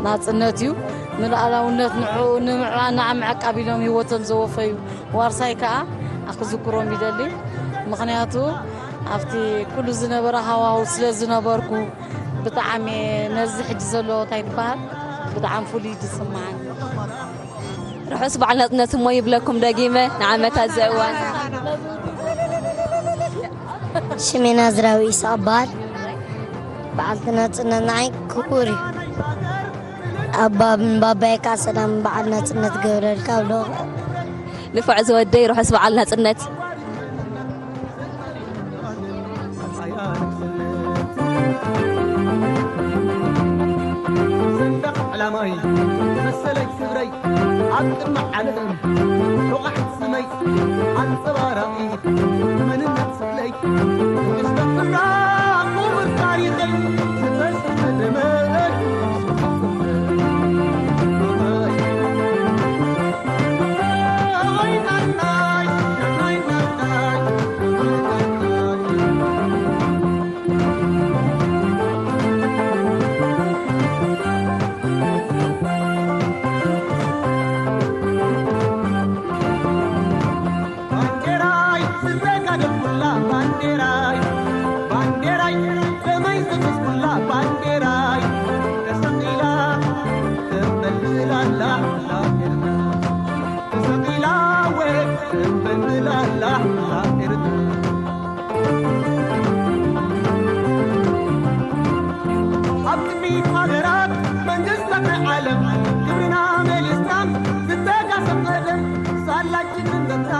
ናፅነት እዩ። ንሉኣላውነት ንዕኡ ንምዕባና ኣብ ምዕቃብ ኢሎም ህይወቶም ዘወፈዩ ዋርሳይ ከዓ ክዝክሮም ይደሊ። ምኽንያቱ ኣብቲ ኩሉ ዝነበረ ሃዋሁ ስለ ዝነበርኩ ብጣዕሚ ነዚ ሕጂ ዘሎ እንታይ ትበሃል ብጣዕሚ ፍሉይ ዝስምዓኒ። ርሑስ በዓል ናጽነት እሞ ይብለኩም ደጊመ ንዓመታት ዘእዋን። ሽሜ ናዝራዊ ኢሳ እበሃል። በዓልቲ ናጽነት ንዓይ ክቡር እዩ። ኣባ ባባይ ከዓ ሰላም በዓል ናጽነት ገብረልካ ብሎ። ንፉዕ ዝወደይ ርሑስ በዓል ናጽነት። ሰንደቕ ዕላማይ መሰለይ ክብረይ ኣብ ቅድሚ ዓለም ሮቓሕ ስመይ ኣንጸባራቒ መንነት ስብለይ ክስተ ክብራ ክቡር ታሪኸይ ዝተሰደመ ባንዴራይ ዝተጋደልኩላ ባንዴራይ ባንዴራይ ደመይ ዝፈስኩላ ባንዴራይ ተሰቒላ ተንበልብላላ ሃገርና ተሰቒላ ወ ተንበልብላላ ሃገርና ኣብ ቅድሚት ሃገራት መንግስታት ናይ ዓለም ክብርና መሊስና ዝተጋሰ ቀደም ሳላ ጅግንነትና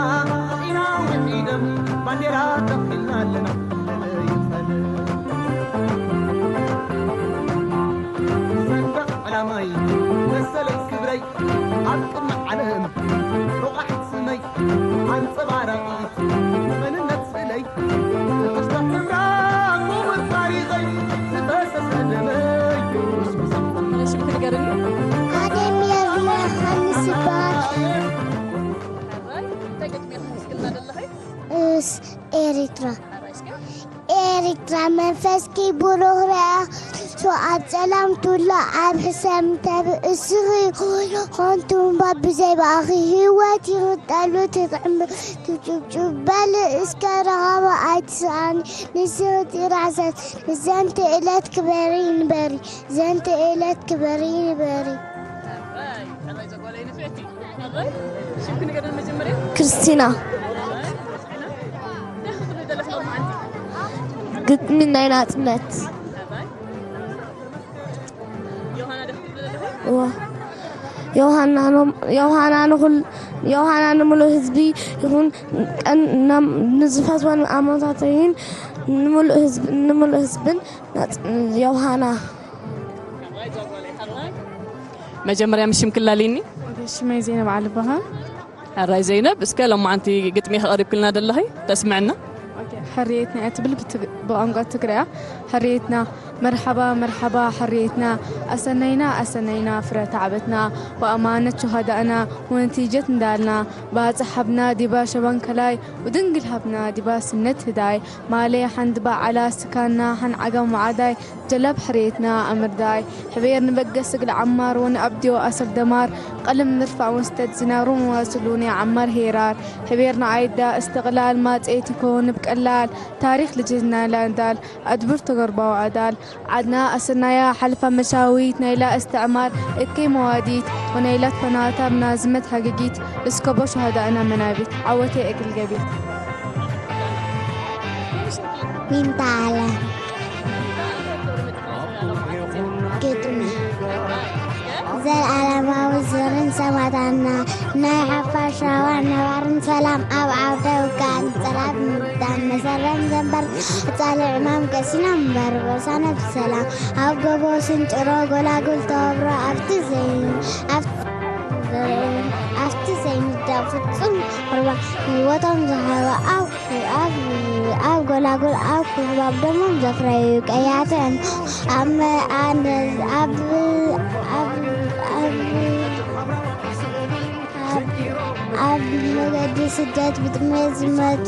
ርኢና ውዒደም ባንዴራ ተኺልና ኣለና። ሰንደቕ ዕላማይ መሰለይ ክብረይ ኣብ ቅድሚ ዓለም ሮቓሕ ስመይ ኣንጸባራቒት መንነት ስእለይ ትሕዝቶ ክብራ ክቡር ታሪኸይ ዝፈሰሰ ደመይ ሽምክ ንገርኒ። ኣደም የብላኻንስ ይበሃል። እንታይ ገጥሜ ክመስግና ዘለኸይ? እስ ኤሪትራ ኤሪትራ መንፈስኪ ብሩኽ ረኣ ኣብ ጸላም ትውሎ ኣብ ሕሰም ተብእስኺ ኾንቱ እምባ ብዘይ ብኣኺ ህይወት ይኽጠሉ ትጥዕም ትጭብጭብ በል እስከ ረኸባ ኣይትስኣኒ ንስኺ ጥራሕ ዘት ንዘንቲ እለት ክበሪ ንበሪ ዘንቲ እለት ክበሪ ንበሪ። ክርስቲና ግጥሚ ናይ ናጽነት ዮሃና ንኹል ዮሃና ንምሉእ ህዝቢ ይኹን ቀን ናብ ንዝፈትወን ኣማታተይን ንምሉእ ህዝቢ ንምሉእ ህዝብን ናጽ- ዮሃና መጀመርያ ምሽም ክላሊኒ ሽመይ ዜና በዓል በሃል ሕራይ ዘይነብ እስከ ለማዓንቲ ግጥሚ ከቐሪብክልና ደለኺ ተስምዕና። ሕርየትና እያ ትብል ብቋንቋ ትግርያ። ሕርየትና መርሓባ መርሓባ ሕርየትና ኣሰነይና ኣሰነይና ፍረ ታዕበትና ወኣማነት ሸሃዳእና ወንቲጀት እንዳልና ባጽሕ ሃብና ዲባ ሸባን ከላይ ወድንግል ሃብና ዲባ ስነት ህዳይ ማሌ ሓንድባ ዓላ ስካና ሓን ዓጋም ወዓዳይ ጀላብ ሕርየትና ኣምርዳይ ሕቤር ንበገስ እግል ዓማር ወንኣብድዮ ኣሰር ደማር ቀልም ንርፋዕ ወንስተት ዝናሩ መዋስሉ ንዓማር ሄራር ሕቤርና ኣይዳ እስትቕላል ማጼት ይኮን ብቀላል ታሪክ ልጅህዝና ላንዳል ኣድብር ተገርባው ኣዳል ዓድና ኣሰናያ ሓልፋ መሻዊት ናይላ እስትዕማር እከይ መዋዲት ወናይላት ፈናታር ናዝመት ሃገጊት እስከቦ ሸሃዳእና መናቢት ዓወቴ እግል ገቢት ሚንታ ዓለም ግጥሚ ዘላለማዊ ዝኽርን ሰማእታትና ናይ ሓፋሽ ራህዋን ነባርን ሰላም ኣብ ዓውደ ውግኣን ጸላእቲ ምብታን መሰረን ዘንበር ኣጻሊ ዕማም ቀሲኖም እምበር ቦሳነ ብሰላም ኣብ ጎቦ ስንጭሮ ጎላጉል ተወብሮ ኣብቲ ዘይኑ ኣብቲ ኣብቲ ዘይንዳ ፍጹም ቁርባ ህይወቶም ዝሃበ ኣብ ኣብ ኣብ ጎላጉል ኣብ ኩሕባብ ደሞም ዘፍረዩ ቀያትን ኣብ መ- ኣነ- ኣብ ኣብ ኣብ ኣብ መገዲ ስደት ብጥሜት ዝመቱ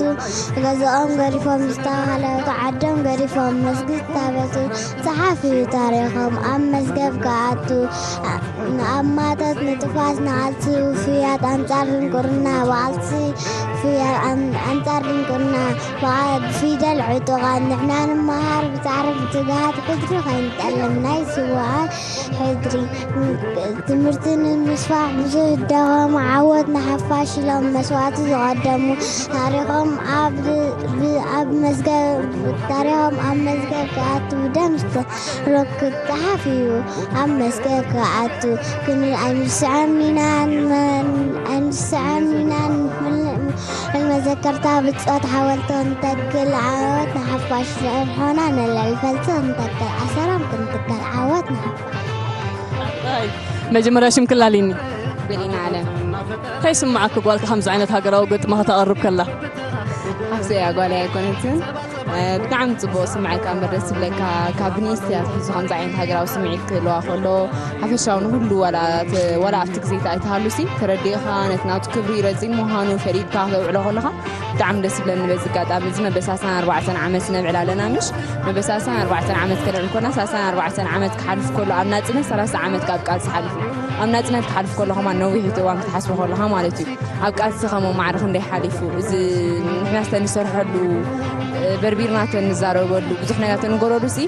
ገዛኦም ገዲፎም ዝተዋህለቱ ዓዶም ገዲፎም መስጊድ ታበቱ ጸሓፊ ታሪኾም ኣብ መዝገብ ክኣቱ ንኣማታት ንጥፋት ንዓልቲ ውፍያት ኣንጻር ድንቁርና ብዓልቲ ውፍያት ኣን- ኣንጻር ድንቁርና ብዓ- ብፊደል ዕጡቓት ንሕና ንመሃር ብጻዕሪ ብትግሃት ሕድሪ ከይንጠልም ናይ ስውኣት ሕድሪ ትምህርቲ ንምስፋሕ ብዙሕ ዝደኸሙ ዓወት ንሓፋሽ ኢሎም መስዋእቲ ዝቐደሙ ታሪኾም ኣብ ብ- ኣብ መዝገብ ታሪኾም ኣብ መዝገብ ክኣቱ ብደም ዝተ- ሮክ ክጸሓፍ እዩ ኣብ መስቀል ክኣቱ ክንብል ኣይንስዕም ኢና ኣይንስዕም ኢና ንመዘከርታ ብጾት ሓወልቲ ክንተክል ዓወት ንሓፋሽ ርሖና ነለዕል ፈልሲ ክንተክል ኣሰሮም ክንትከል ዓወት ንሓፋሽ መጀመርያ ሽም ክላሊኒ በሊና ዓለም እንታይ ስምዓኪ ጓልካ ከምዚ ዓይነት ሃገራዊ ግጥሚ ከተቕርብ ከላ ሓፍሰይ እያ ጓል ኣይኮነትን ብጣዕሚ ፅቡቅ ስምዐካ እምበር ደስ ዝብለካ ካብ ብንእስቲ ኣትሒዙ ከምዚ ዓይነት ሃገራዊ ስምዒት ክህልዋ ከሎ ሓፈሻዊ ንኩሉ ዋላ ኣብቲ ግዜታ ኣይትሃሉሲ ተረዲእካ ነቲ ናቱ ክብሪ ረፂን ምዃኑ ፈሊጥካ ክተውዕሎ ከለካ ብጣዕሚ ደስ ዝብለኒ በዚ ኣጋጣሚ እዚ መበል ሳሳን ኣርባዕተን ዓመት ነብዕል ኣለና ምሽ መበል ሳሳን ኣርባዕተን ዓመት ከነብዕል ኮና ሳሳን ኣርባዕተን ዓመት ክሓልፍ ከሎ ኣብ ናፅነት ሰላሳ ዓመት ካብ ቃልሲ ሓሊፉ ኣብ ናፅነት ክሓልፍ ከሎ ከማን ነዊሕ እቲ እዋን ክትሓስቦ ከለካ ማለት እዩ ኣብ ቃልሲ ከመ ማዕረ ክንደይ ሓሊፉ እዚ ንሕና ስተ ንሰርሐሉ በርቢርና ተንዛረበሉ ብዙሕ ነገር ተንገረሉ ሲ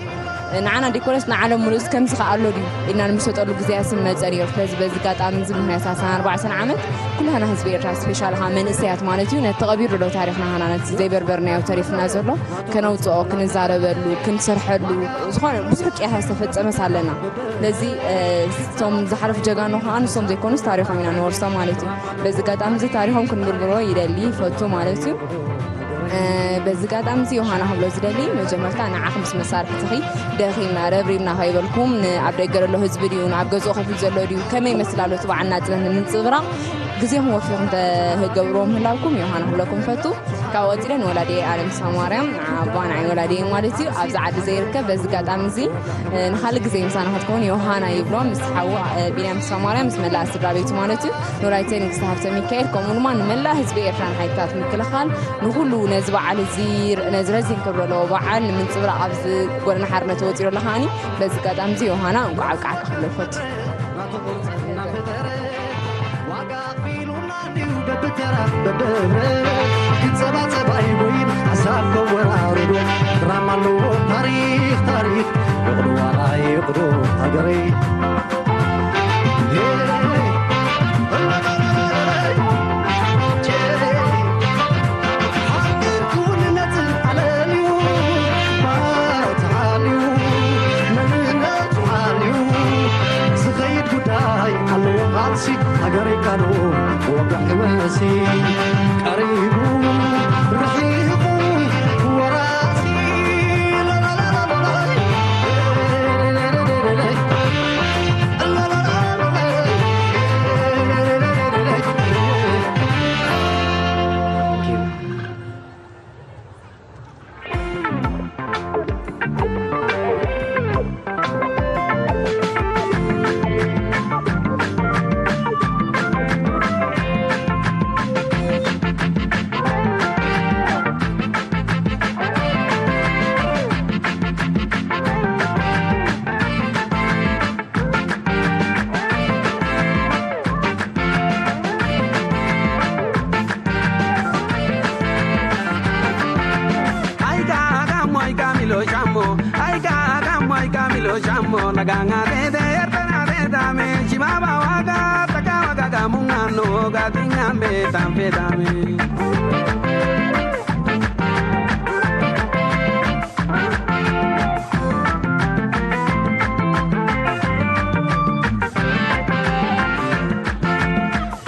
ንዓና ዲኮረስ ንዓለም ሙሉእ ከምዚ ከኣሎ ድዩ ኢልና ንምሸጠሉ ግዜ ስም መፀ ነይሩ ስለዚ በዚ ኣጋጣሚ እዚ ምክንያት ሳሳን ኣርባዕተን ዓመት ኩላህና ህዝቢ ኤርትራ ስፔሻል ኻ መንእሰያት ማለት እዩ ነቲ ቀቢሩ ዶ ታሪኽና ሃና ነቲ ዘይበርበርናዮ ተሪፍና ዘሎ ከነውፅኦ ክንዛረበሉ ክንሰርሐሉ ዝኾነ ብዙሕ ቅያታ ዝተፈፀመስ ኣለና ስለዚ እቶም ዝሓለፉ ጀጋኑ ከዓ ንሶም ዘይኮኑስ ታሪኾም ኢና ንወርሶም ማለት እዩ በዚ ኣጋጣሚ እዚ ታሪኾም ክንብርብሮ ይደሊ ይፈቱ ማለት እዩ በዚ ኣጋጣሚ እዚ ዮሃና ክብሎ ዝደሊ መጀመርታ ንዓኹም ምስ መሳርሕትኺ ደኺምና ረብሪብና ከይበልኩም ንኣብ ደገ ዘሎ ህዝቢ ድዩ ንኣብ ገዝኡ ከፊት ዘሎ ድዩ ከመይ ይመስል ኣሎ እቲ በዓል ናፅነት ንምንፅብራቕ ግዜኹም ወፊኹም ተገብርዎ ምህላውኩም ዮሃና ክብለኩም ፈቱ ካብ ቀፂለ ንወላዲየ ኣለም ተስፋማርያም ንዓባ ንዓይ ወላዲየ ማለት እዩ ኣብዚ ዓዲ ዘይርከብ በዚ ኣጋጣሚ እዚ ንካልእ ግዜ ምሳና ክትከውን ዮሃና ይብሎ ምስ ሓዉ ቢንያም ተስፋማርያም ምስ መላእ ስድራ ቤቱ ማለት እዩ ንወላዲተይ ንግስቲ ሃብተ ሚካኤል ከምኡ ድማ ንመላእ ህዝቢ ኤርትራን ሓይልታት ምክልኻል ንኩሉ ነዚ በዓል እዚ ነዚ ረዚን ክብሪ ዘለዎ በዓል ንምንፅብራቕ ኣብዚ ጎደና ሓርነት ወፂኡ ኣሎ ከዓኒ በዚ ኣጋጣሚ እዚ ዮሃና እንቋዕ ኣብቃዓካ ክብሎ ይፈቱ በብተራ በብህብረ ክጸባጸባ ይጎይን ሓሳብ ከወራርዶ ድራማ ኣለዎ ታሪኽ ታሪኽ ይቕዱ ዋላ ይቕዱ ሃገረይ ዝኸይድ ጉዳይ ኣለዎ ቃልሲ ሃገረይ ቃሉ ወጋሕ ክብል Shammo naganga dede ertana dedame shimaba waga taka waga gamunga no ga dingambe tampe dame.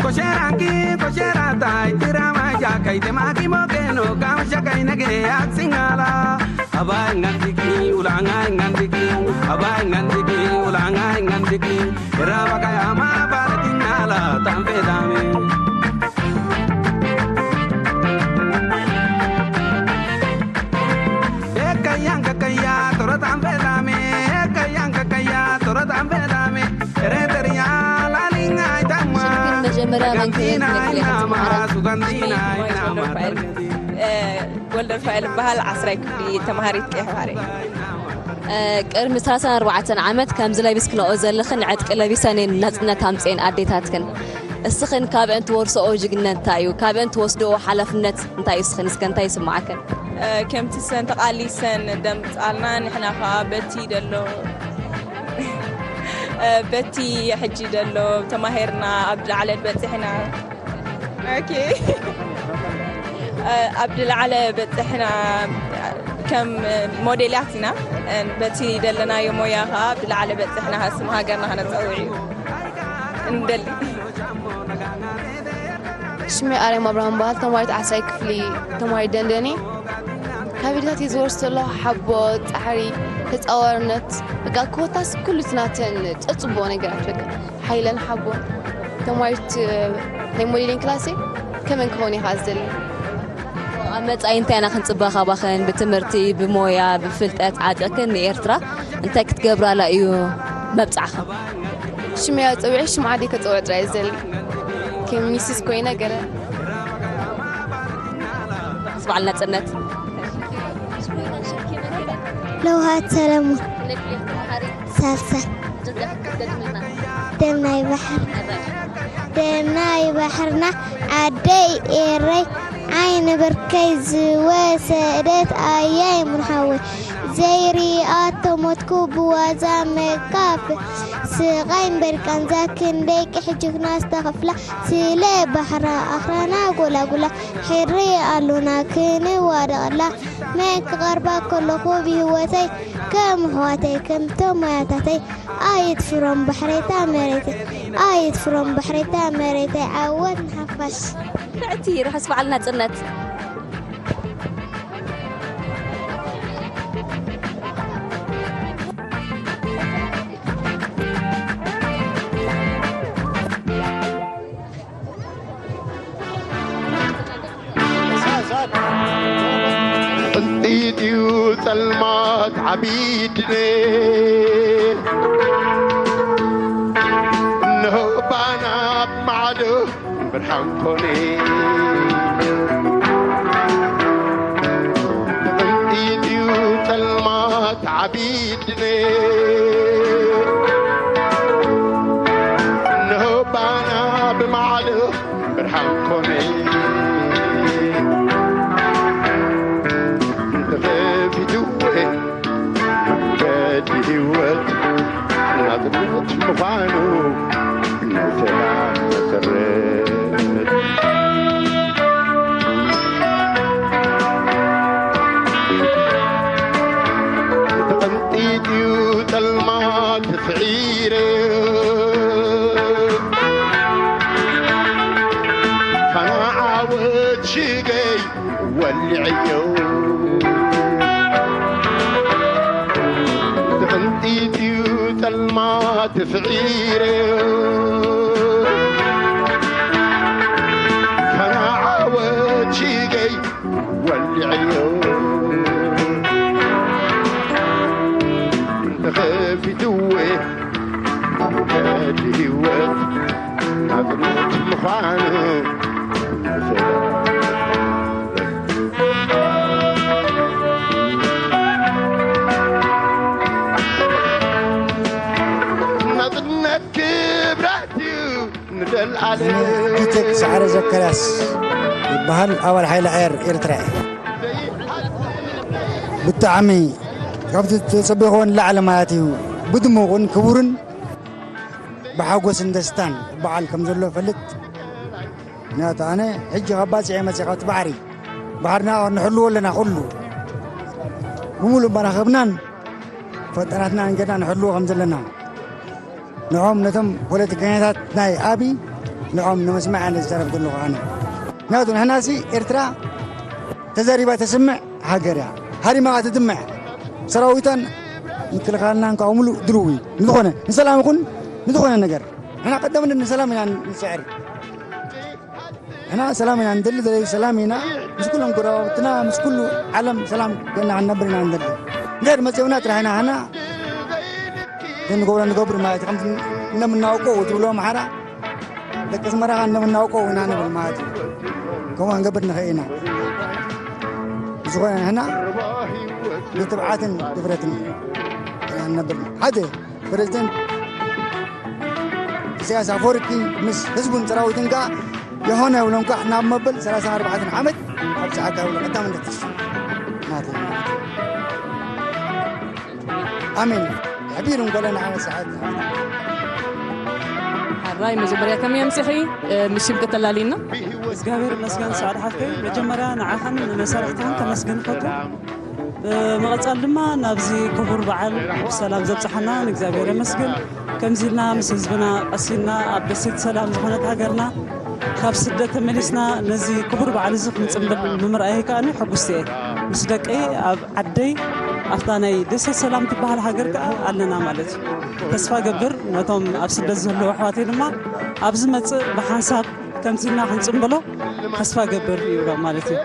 Kosheranki kosheratai tirama jakai temaki mokeno kam shakai nage aksingala. Abai ngandiki ulangai ngandiki abai ngandiki ulangai ngandiki. Rabakayama baratingala tampe dame. Ekayang kakaya toro tampe dame. Ekayang kakaya toro tampe dame. Ereteria lalingai tama. ሽግር መጀመርያ መን ክብል Gantina ክነግር ኢኻ inama ትምሃራ? Sugandina ሽመይ inama ሞይት ወልደሩፋኤል። Targati. እ፣ ወልደሩፋኤል ይበሃል። ዓስራይ ክፍሊ ተምሃሪት ቀይሕ ባሕሪ። እ፣ ቅድሚ ሰላሳን ኣርባዕተን ዓመት ከምዚ ለቢስክንኦ ዘለኽን ዕጥቂ ለቢሰን እየን ናጽነት ኣምጽኤን ኣዴታትክን። እስኽን ካብአን ትወርሰኦ ጅግነት እንታይ እዩ? ካብአን ትወስድኦ ሓላፍነት እንታይ እዩ? እስኽን እስከ እንታይ ይስምዓክን? እ፣ ከምቲ ሰን ተቓሊሰን ደምጻልና ንሕና ኸኣ በቲ ደሎ፣ እ፣ በቲ ሕጂ ደሎ ተማሂርና ኣብ ዝለዓለ በጺሕና። ኦኬ። እ፣ ኣብ ዝለዓለ በጺሕና ከም ሞዴላት ኢና። እ፣ በቲ ደለናዮ ሞያ ኸኣ ኣብ ዝለዓለ በጺሕና ስም ሃገርና ከነጸውዕ እዩ እንደሊ። ሽመይ ኣርያም ኣብርሃም በሃል፣ ተማሪት ዓሳይ ክፍሊ ተማሪት ደንደን እየ። ካብ ኣዴታተይ ዝወርሶ ዘለኹ ሓቦ፣ ጻዕሪ፣ ተጻዋርነት፣ በቃ ኮታስ ኩሉ እቲ ናተን ጸጽቦ ነገራት በቃ ሓይለን ሓቦን። ተማሪት ናይ ሞዴሊንግ ክላሰይ ከመን ክኸውን እየ ከዓ ዝደሊ። ኣብ መጻኢ እንታይ ኢና ክንጽበ ካባኽን? ብትምህርቲ፣ ብሞያ፣ ብፍልጠት ዓጠክን ንኤርትራ እንታይ ክትገብራላ እዩ መብጻዕኽን? ሽመይ ኣጸዊዐ ሽም ዓደይ ከጸውዕ ጥራይ እየ ዝደሊ። ከም ሚስስ ኮይነ ገለ። ምስ በዓል ናጽነት። ለውሃት ሰለሙን። ሳልሳይ። ደም ናይ ባሕር። ደም ናይ ባሕርና ዓደይ ኤረይ ዓይኒ ብርከይ ዝወሰደት ኣያይ ሙን ሓወይ ዘይሪኣቶ ሞትኩ ብዋዛ መካፍል ስቓይ እምበር ቃንዛ ክንደይ ቅሕ ጅግና ዝተኸፍላ ስለ ባሕራ ኣኽራና ጎላጉላ ሕሪ ኣሉና ክንዋደቐላ መን ክቐርባ ከለኹ ብህይወተይ ከም ኣሕዋተይ ከምቶም ኣያታተይ ኣይትፍሮም ባሕረይታ መሬተይ ኣይትፍሮም ባሕረይታ መሬተይ ዓወት ንሓፋሽ። ንዕቲ ርሑስ በዓል ናጽነት። ቅንጢጥ እዩ ጸልማት ዓቢድነ፣ እንሆ ባና ብማዕዶ ብርሃን ኮነ። ቅንጢጥ እዩ ጸልማት ዓቢድነ፣ እንሆ ባና ብማዕዶ ብርሃን ኮነ። ተኸፊትወ መንገዲ ህይወት ናጽነት ምዃኑ ንሰላም መሰረት። ተቐንጢጥዩ ጸልማት ስዒረ፣ ፋና ዓወት ሽገይ ወሊዐዮ። ተቐንጢጥዩ ጸልማት ስዒረ፣ ፋና ዓወት ሽገይ ወሊዐዮ። ተኸፊትወ መንገዲ ህይወት ናጽነት ምዃኑ። ናጽነት ክብረት እዩ ንዘለኣለም። ኪቴክ ሰዓረ ዘካርያስ ይበሃል፣ ኣባል ሓይሊ ኣየር ኤርትራ እየ። ብጣዕሚ ካብቲ ተጸቢቕዎ ንላዕሊ ማለት እዩ። ብድሙቕን ክቡርን ብሓጎስን ደስታን በዓል ከም ዘሎ እፈልጥ። ምኽንያቱ ኣነ ሕጂ ካብ ባጽዕ መጺእ ካብቲ ባሕሪ፣ ባሕርና ንሕልዎ ኣለና። ኩሉ ብምሉእ መራኽብናን ፈጠራትናን ጌርና ንሕልዎ ከም ዘለና፣ ንዖም ነቶም ፖለቲከኛታት ናይ ኣብይ ንዖም ንምስማዕ እየ ዝዛረብ ዘለኹ ኣነ። ምኽንያቱ ንሕናሲ ኤርትራ ተዛሪባ ተስምዕ ሃገር እያ። ሃሪማ ትድምዕ። ሰራዊታን ምክልኻልናን ከዓ ሙሉእ ድልው እዩ። ንዝኾነ ንሰላም ይኹን ንዝኾነ ነገር ንሕና ቀደም ንሰላም ኢና ንስዕር። ንሕና ሰላም ኢና ንደሊ፣ ደለይ ሰላም ኢና። ምስ ኩሎም ጎረባብትና፣ ምስ ኩሉ ዓለም ሰላም ኮይና ክንነብር ኢና ንደሊ። እንድሕር መጺኦምና ጥራሕ ኢና ንሕና ክንገብሮ ንገብር ማለት እዩ። ከምቲ እንደምናውቀው ትብሎ ኣምሓራ፣ ደቂ ኣስመራ ከዓ እንደምናውቀው ኢና ንብል ማለት እዩ። ከምኡ ክንገብር ንኽእል ኢና። ብዝኾነ ንሕና ብትብዓትን ድፍረትን ኢና ንነብር። ሓደ ፕሬዝደንት ኢሳያስ ኣፈወርቂ ምስ ህዝቡን ሰራዊቱን ከኣ የኾነ ይብሎም ከኣ ናብ መበል ሰላሳን ኣርባዕተን ዓመት ኣብ ሰዓት ይብሎ ቀዳም እንደተስፉ ናቱ። ኣሜን። ሕቢር እንኮለና ዓመት ሰዓት። ሕራይ መጀመርያ ከመይ ኣምሲኺ? እ፣ ምስ ሽም ከተላልይና? እግዚኣብሔር ይመስገን ሰዓድ ሓፍተይ፣ መጀመርያ ንዓኻን ንመሳርሕትኻን ከመስግን እፈቱ። ብምቕጻል ድማ ናብዚ ክቡር በዓል ብሰላም ዘብጽሓና ንእግዚኣብሔር የመስግን። ከምዚ ኢልና ምስ ህዝብና ቀሲንና ኣብ ደሴት ሰላም ዝኾነት ሃገርና ካብ ስደት ተመሊስና ነዚ ክቡር በዓል እዚ ክንጽንብል ብምርኣየይ ከኣ ሕጉስቲ እየ። ምስ ደቀይ ኣብ ዓደይ ኣብታ ናይ ደሴት ሰላም ትበሃል ሃገር ከኣ ኣለና ማለት እዩ። ተስፋ ገብር ነቶም ኣብ ስደት ዘለዉ ኣሕዋተይ ድማ ኣብ ዝመጽእ ብሓንሳብ ከምዚ ኢልና ክንጽንብሎ ተስፋ ገብር ይብሎ ማለት እዩ።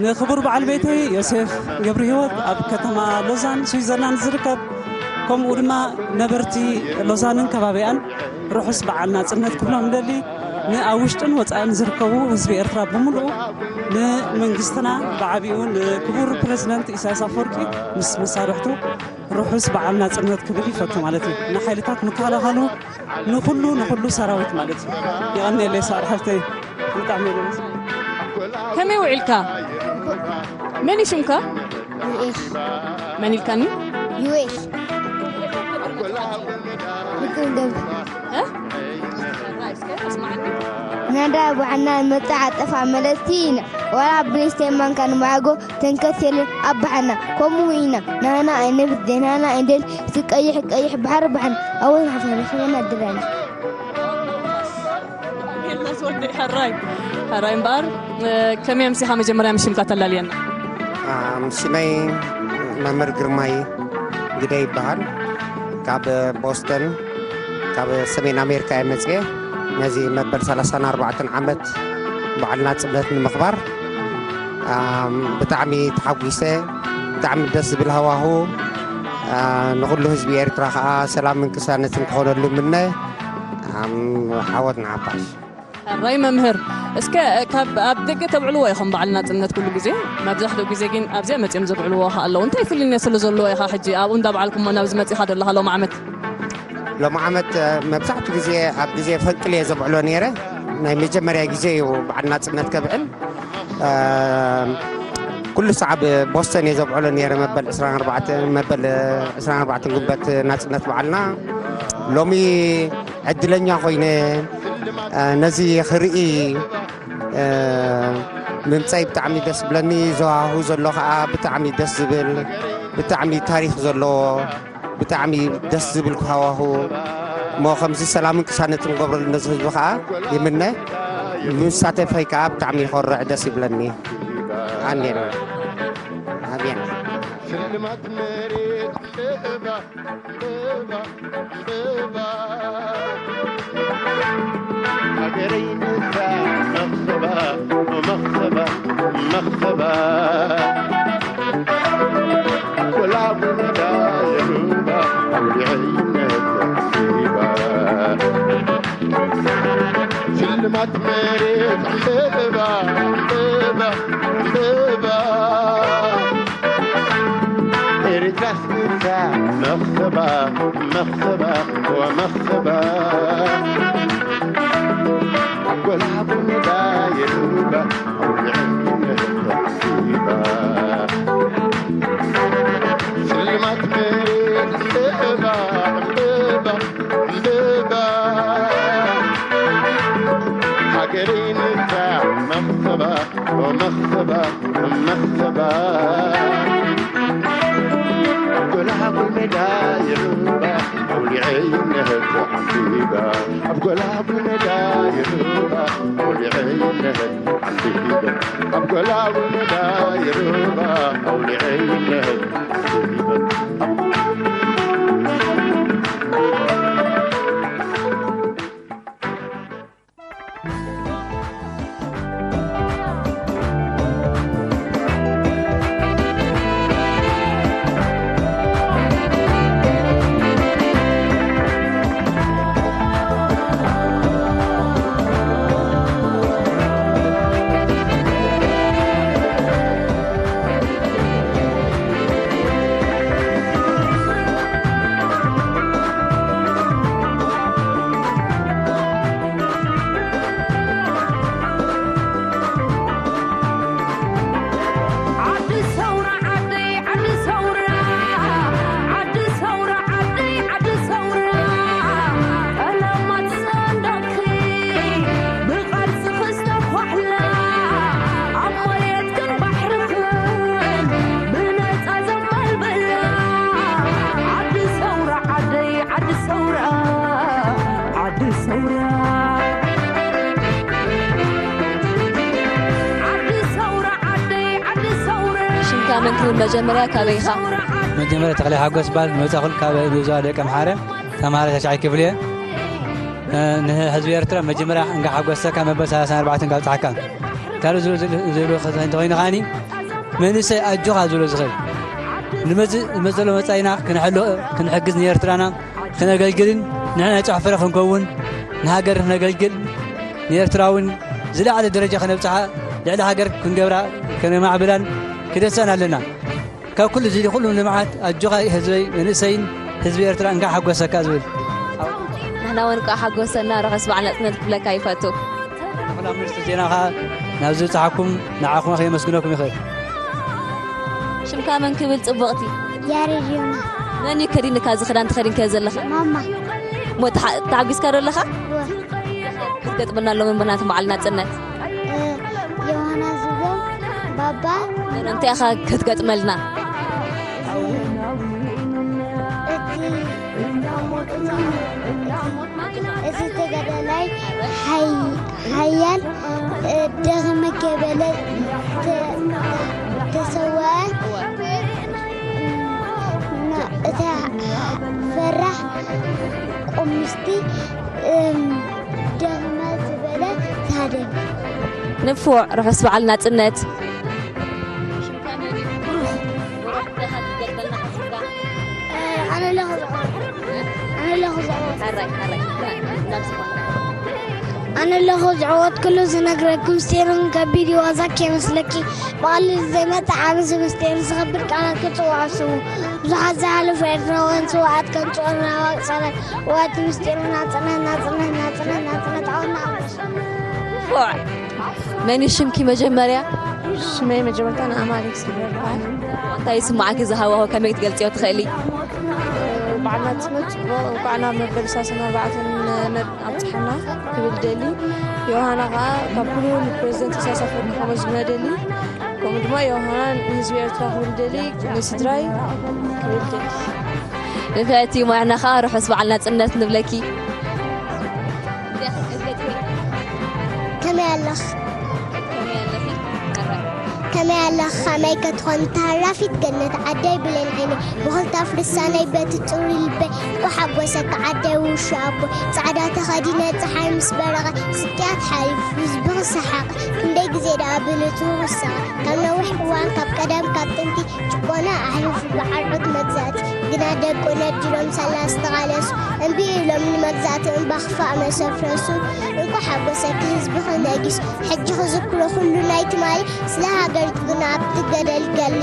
ንክቡር በዓል ቤተይ ዮሴፍ ገብረ ህይወት ኣብ ከተማ ሎዛን ስዊዘርላንድ ዝርከብ፣ ከምኡ ድማ ነበርቲ ሎዛንን ከባቢኣን ርሑስ በዓል ናጽነት ክብሎም ንደሊ። ንኣብ ውሽጥን ወጻእን ዝርከቡ ህዝቢ ኤርትራ ብምሉኡ፣ ንመንግስትና ብዓቢኡ ንክቡር ፕረዚደንት ኢሳያስ ኣፈወርቂ ምስ መሳርሕቱ ርሑስ በዓል ናጽነት ክብል ይፈቱ ማለት እዩ። ንሓይልታት ምክልኻሉ ንኹሉ ንኹሉ ሰራዊት ማለት እዩ። የቐንየለይ ሰዓድ ሓፍተይ፣ ብጣዕሚ እየ ደስ ከመይ ውዒልካ? መን እዩ ሽምካ? ዩኤስ መን ኢልካኒ? ዩኤስ ብቅንገብ እ? እስከ ኣስማዓኒ። ናዳ ባዕና መጣ ዓጠፋ መለቲ ኢና ዋላ ብሊስቴን ማንካ ንማዕጎ ተንከት የለን ኣብ ባሕና ከምኡ ኢና ናና ኣይነብር ዜናና ኣይንደል እቲ ቀይሕ ቀይሕ ባሕሪ ባሕና ኣወል ሓፈር ሽመና ድራና ጌርና ዝወደይ ሕራይ ሕራይ እምበኣር እ፣ ከመይ ኣምሲኻ መጀመርያ ምሽምካ ተላልየና? ኣም፣ ሽመይ መምህር ግርማይ ግደ ይበሃል። ካብ ቦስተን ካብ ሰሜን ኣሜሪካ እየ መፅየ። ነዚ መበል ሰላሳን ኣርባዕተን ዓመት በዓል ናፅነት ንምኽባር ኣም፣ ብጣዕሚ ተሓጒሰ። ብጣዕሚ ደስ ዝብል ሃዋሁ። ኣ፣ ንኹሉ ህዝቢ ኤርትራ ከዓ ሰላምን ቅሳነትን ክኾነሉ ምነ። ኣም፣ ዓወት ንሓፋሽ። ሕራይ መምህር፣ እስከ ካብ ኣብ ደገ ተብዕልዎ ኢኹም በዓል ናጽነት ኩሉ ግዜ? መብዛሕትኡ ግዜ ግን ኣብዚኣ መጺኦም ዘብዕልዎ ኸኣ ኣለዉ። እንታይ ፍልልነት ስለ ዘለዎ ኢኻ ሕጂ ኣብኡ እንዳበዓልኩሞ ናብዚ መጺኻ ዘለኻ ሎሚ ዓመት? ሎሚ ዓመት እ፣ መብዛሕትኡ ግዜ ኣብ ግዜ ፈንቅል እየ ዘብዕሎ ነይረ። ናይ መጀመርያ ግዜ እዩ በዓል ናጽነት ከብዕል። እ፣ ኩሉ ሰዓብ ቦስተን እየ ዘብዕሎ ነይረ መበል ዕስራን ኣርባዕተን መበል ዕስራን ኣርባዕተን ጉንበት ናጽነት በዓልና። ሎሚ ዕድለኛ ኮይነ እ፣ ነዚ ክርኢ እ፣ ምምፀይ ብጣዕሚ ደስ ብለኒ። ዘዋህው ዘሎ ከዓ ብጣዕሚ ደስ ዝብል ብጣዕሚ ታሪክ ዘለዎ ብጣዕሚ ደስ ዝብል ሃዋሁ እሞ ከምዚ ሰላምን ቅሳነትን ገብረሉ ነዚ ህዝቢ ከዓ ይምነ። ምሳተፈይ ከዓ ብጣዕሚ ይኮርዕ ደስ ይብለኒ። ኣኔና ኣብየና ሽልማት መሬት እምበባ እምበባ እምበባ ሃገረይ ንሳ መኽሰባ መኽሰባ መኽሰባ ወላ ቡንዳ የሩባ ኣውሊዐይነት ሂባ ሽልማት መሬት እምበባ እምበባ እምበባ ኤርትራስ ንሳ መኽሰባ መኽሰባ ወመኽሰባ ጎላ ቡንዳ የሩባ ኣውሊዐይነት ሂባ ሽልማት መሬት እምበባ መኽሰባ፣ መኽሰባ፣ ኣብ ጎላጉል ሜዳ ይዕምባ፣ ኣውሊዐ ይነህድ ዓምቢባ፣ ኣብ ጎላጉል ሜዳ ይዕምባ፣ ኣውሊዐ ይነህድ ዓምቢባ፣ ኣብ ጎላጉል ሜዳ ይዕምባ፣ ኣውሊዐ ይነህድ ዓምቢባ። ዓዲ ሰውራ ዓደይ ዓዲ ሰውራ፣ ዓዲ ሰውራ ዓደይ ዓዲ ሰውራ፣ ቀለማት ሰንደቕኪ ብቓልስኺ ዝተኳሕላ፣ ኣብ መሬትክን ባሕርኽን ብነጻ ዘማልበላ፣ ዓዲ ሰውራ ዓደይ ዓዲ ሰውራ፣ ዓዲ ሰውራ። ዓዲ ሰውራ ዓደይ ዓዲ ሰውራ። ሽምካ መን ክብል መጀመርያ ካበይ ኢኻ? መጀመርያ ተኽለ ሓጎስ ይበሃል። ዝመጻኹ ካብ ዞባ ደቀምሓረ፣ ተምሃራይ ታሽዓይ ክፍሊ እየ። እ፣ ንህዝቢ ኤርትራ መጀመርያ እንካ ሓጎሰካ መበል ሰላሳን ኣርባዕተን ካብ ጻሕካ። ካልእ ዝብሎ፣ ዝብሎ፣ ዝብሎ እንተኾይኑ ከኣኒ፣ መንእሰይ ኣጆኻ ዝብሎ ዝኽእል። ንመጽእ፣ ንመጽእ ዘሎ መጻኢና ክንሕሎ፣ ክንሕግዝ ንኤርትራና ክነገልግልን ንሕና ናይ ጽባሕ ፍረ ክንከውን ንሃገር ክነገልግል ንኤርትራ እውን ዝለዓለ ደረጃ ከነብጽሓ ልዕሊ ሃገር ክንገብራ ከነማዕብላን ክደሰን ኣለና። ካብ ኩሉ እዚ ኩሉ ልምዓት ኣጆኻ ህዝበይ መንእሰይን ህዝቢ ኤርትራ እንካ ሓጎሰካ ዝብል። ንሕና እውን እንኳዕ ሓጎሰና ርሑስ በዓል ናጽነት ክብለካ ይፈቱ። ንኹላ ሚኒስትሪ ዜና ኸኣ ናብዚ ዝበጽሓኩም ንዓኹም ከየመስግነኩም ይኽእል። ሽምካ መን ክብል ጽቡቕቲ? ያሬድ ዮና። መን እዩ ከዲንካ እዚ ክዳን ተኸዲንካዮ ዘለኻ? ማማ። እሞ ተሓ-፣ ተሓጒስካ ዶ ኣለኻ? እወ። ክትገጥመና ሎሚ ብናት በዓል ናጽነት? እ፣ ዮሃና ዝብሎ ባባ። እንታይ ኢኻ ክትገጥመልና? እቲ፣ እቲ፣ እቲ ተጋዳላይ ሓይ-፣ ሓያል፣ እ፣ ደኽመ ከይበለ ተ-፣ ተሰወአ። እና እታ ፈራሕ ቁምስቲ፣ እም፣ ደኽመ ዝበለ ታደል። ንፉዕ፣ ርሑስ በዓል ናጽነት። ኣነ ኣለኹ ዝዓወት። ኣነ ኣለኹ ዝዓወት። ሕራይ፣ ሕራይ። ኣነ ኣለኹ ዝዓወት። ኩሉ ዝነግረኩም ምስጢርን ከቢድ እዩ ዋዛ ከይመስለኪ። ብቐሊሉ ዘይመጽእ ዓቢ ምስጢር ዝኸብድ ቃላት ክጽውዖ ስሙ። ብዙሓት ዝሓለፉ ኤርትራውያን ስውኣት ከምጽኦልና ዋቅሳላት። ዋቲ ምስጢር ናጽነት፣ ናጽነት፣ ናጽነት፣ ናጽነት፣ ዓወትና ኣንበሳ። ፎዕ! መን እዩ ሽምኪ መጀመርያ? ሽመይ መጀመርታ ንኣማሌክ ይበሃል። እንታይ ይስምዓኪ እዚ ሃዋሁ ከመይ ክትገልጽዮ ትኽእሊ? በዓል ናጽነት ጽቡቕ፣ እንኳዕ ናብ መበል ሰላሳን ኣርባዕተን ኣብጽሓና ክብል ደሊ። ዮሃና ከኣ ካብ ኩሉ ንፕረዚደንት ኢሳያስ ኣፈወርቂ ከምኡ ዝመደሊ። ከምኡ ድማ ዮሃና ንህዝቢ ኤርትራ ክብል ደሊ፣ ንስድራይ ክብል ደሊ። ንፍዕቲ ሞያና ከኣ ርሑስ በዓል ናጽነት ንብለኪ። ከመይ ኣለኽ? ከመይ ኣለኽ? ከመይ ክትኾን ተሃራፊት ገነት ዓደይ ብሌን ዓይነይ ብኽልተ ኣፍ ልሳነይ በቲ ጽሩይ ልበይ እንኳ ሓጎሰካ ዓደይ ውሹ ኣቦይ ጻዕዳ ተኸዲነ ጸሓይ ምስ በረቐ ስቅያት ሓሊፉ ህዝቢ ክሰሓቐ ክንደይ ግዜ ደኣ ብልቱ ክሳቐ ካብ ነዊሕ እዋን ካብ ቀደም ካብ ጥንቲ ጭቆና ኣሕሊፉ ብዓርዑት መግዛእቲ ግና ደቁ ነዲሎም ሳላ ዝተቓለሱ እምቢ ኢሎም ንመግዛእቲ እምባ ክፋእ መሰፍረሱ እንኳ ሓጎሰኪ ህዝብኺ ነጊሱ ሕጂ ክዝክሮ ኩሉ ናይ ትማሊ ስለ ሃገር ግና ኣብቲ ገደል ገሊ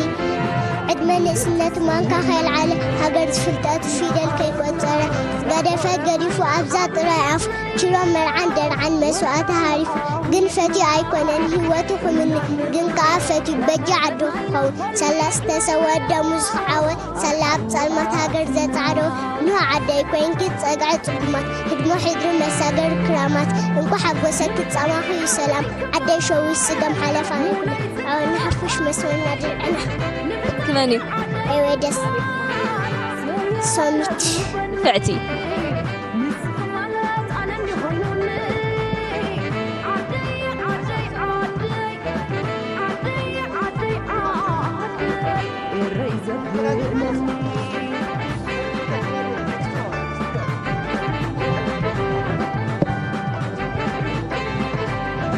ዕድመ ንእስነት ማንካ ከየልዓለ ሃገር ዝፍልጠቱ ፊደል ከይቆጸረ ዝገደፈ ገዲፉ ኣብዛ ጥራይ ኣፉ ችሮም መርዓን ደርዓን መስዋእቲ ሃሪፉ ግን ፈትዩ ኣይኮነን ህይወቱ ክምኒ ግን ከኣ ፈትዩ በጃ ዓዱ ክኸውን ሳላ ዝተሰወ ደሙ ዝኸዓወ ሳላ ኣብ ጸልማት ሃገር ዘጻዕዶ ንዑ ዓደይ ኮይንኪ ጸግዒ ጽጉማት ህድሞ ሕድሪ መሳገሪ ክራማት እንኳ ሓጎሰኪ ጻማኺ እዩ ሰላም ዓደይ ሸዊት ስገም ሓለፋ ይኹን። መስዋእትና ድርዕና ክመን እዩ? ኤወደስ ሰሚት ፍዕቲ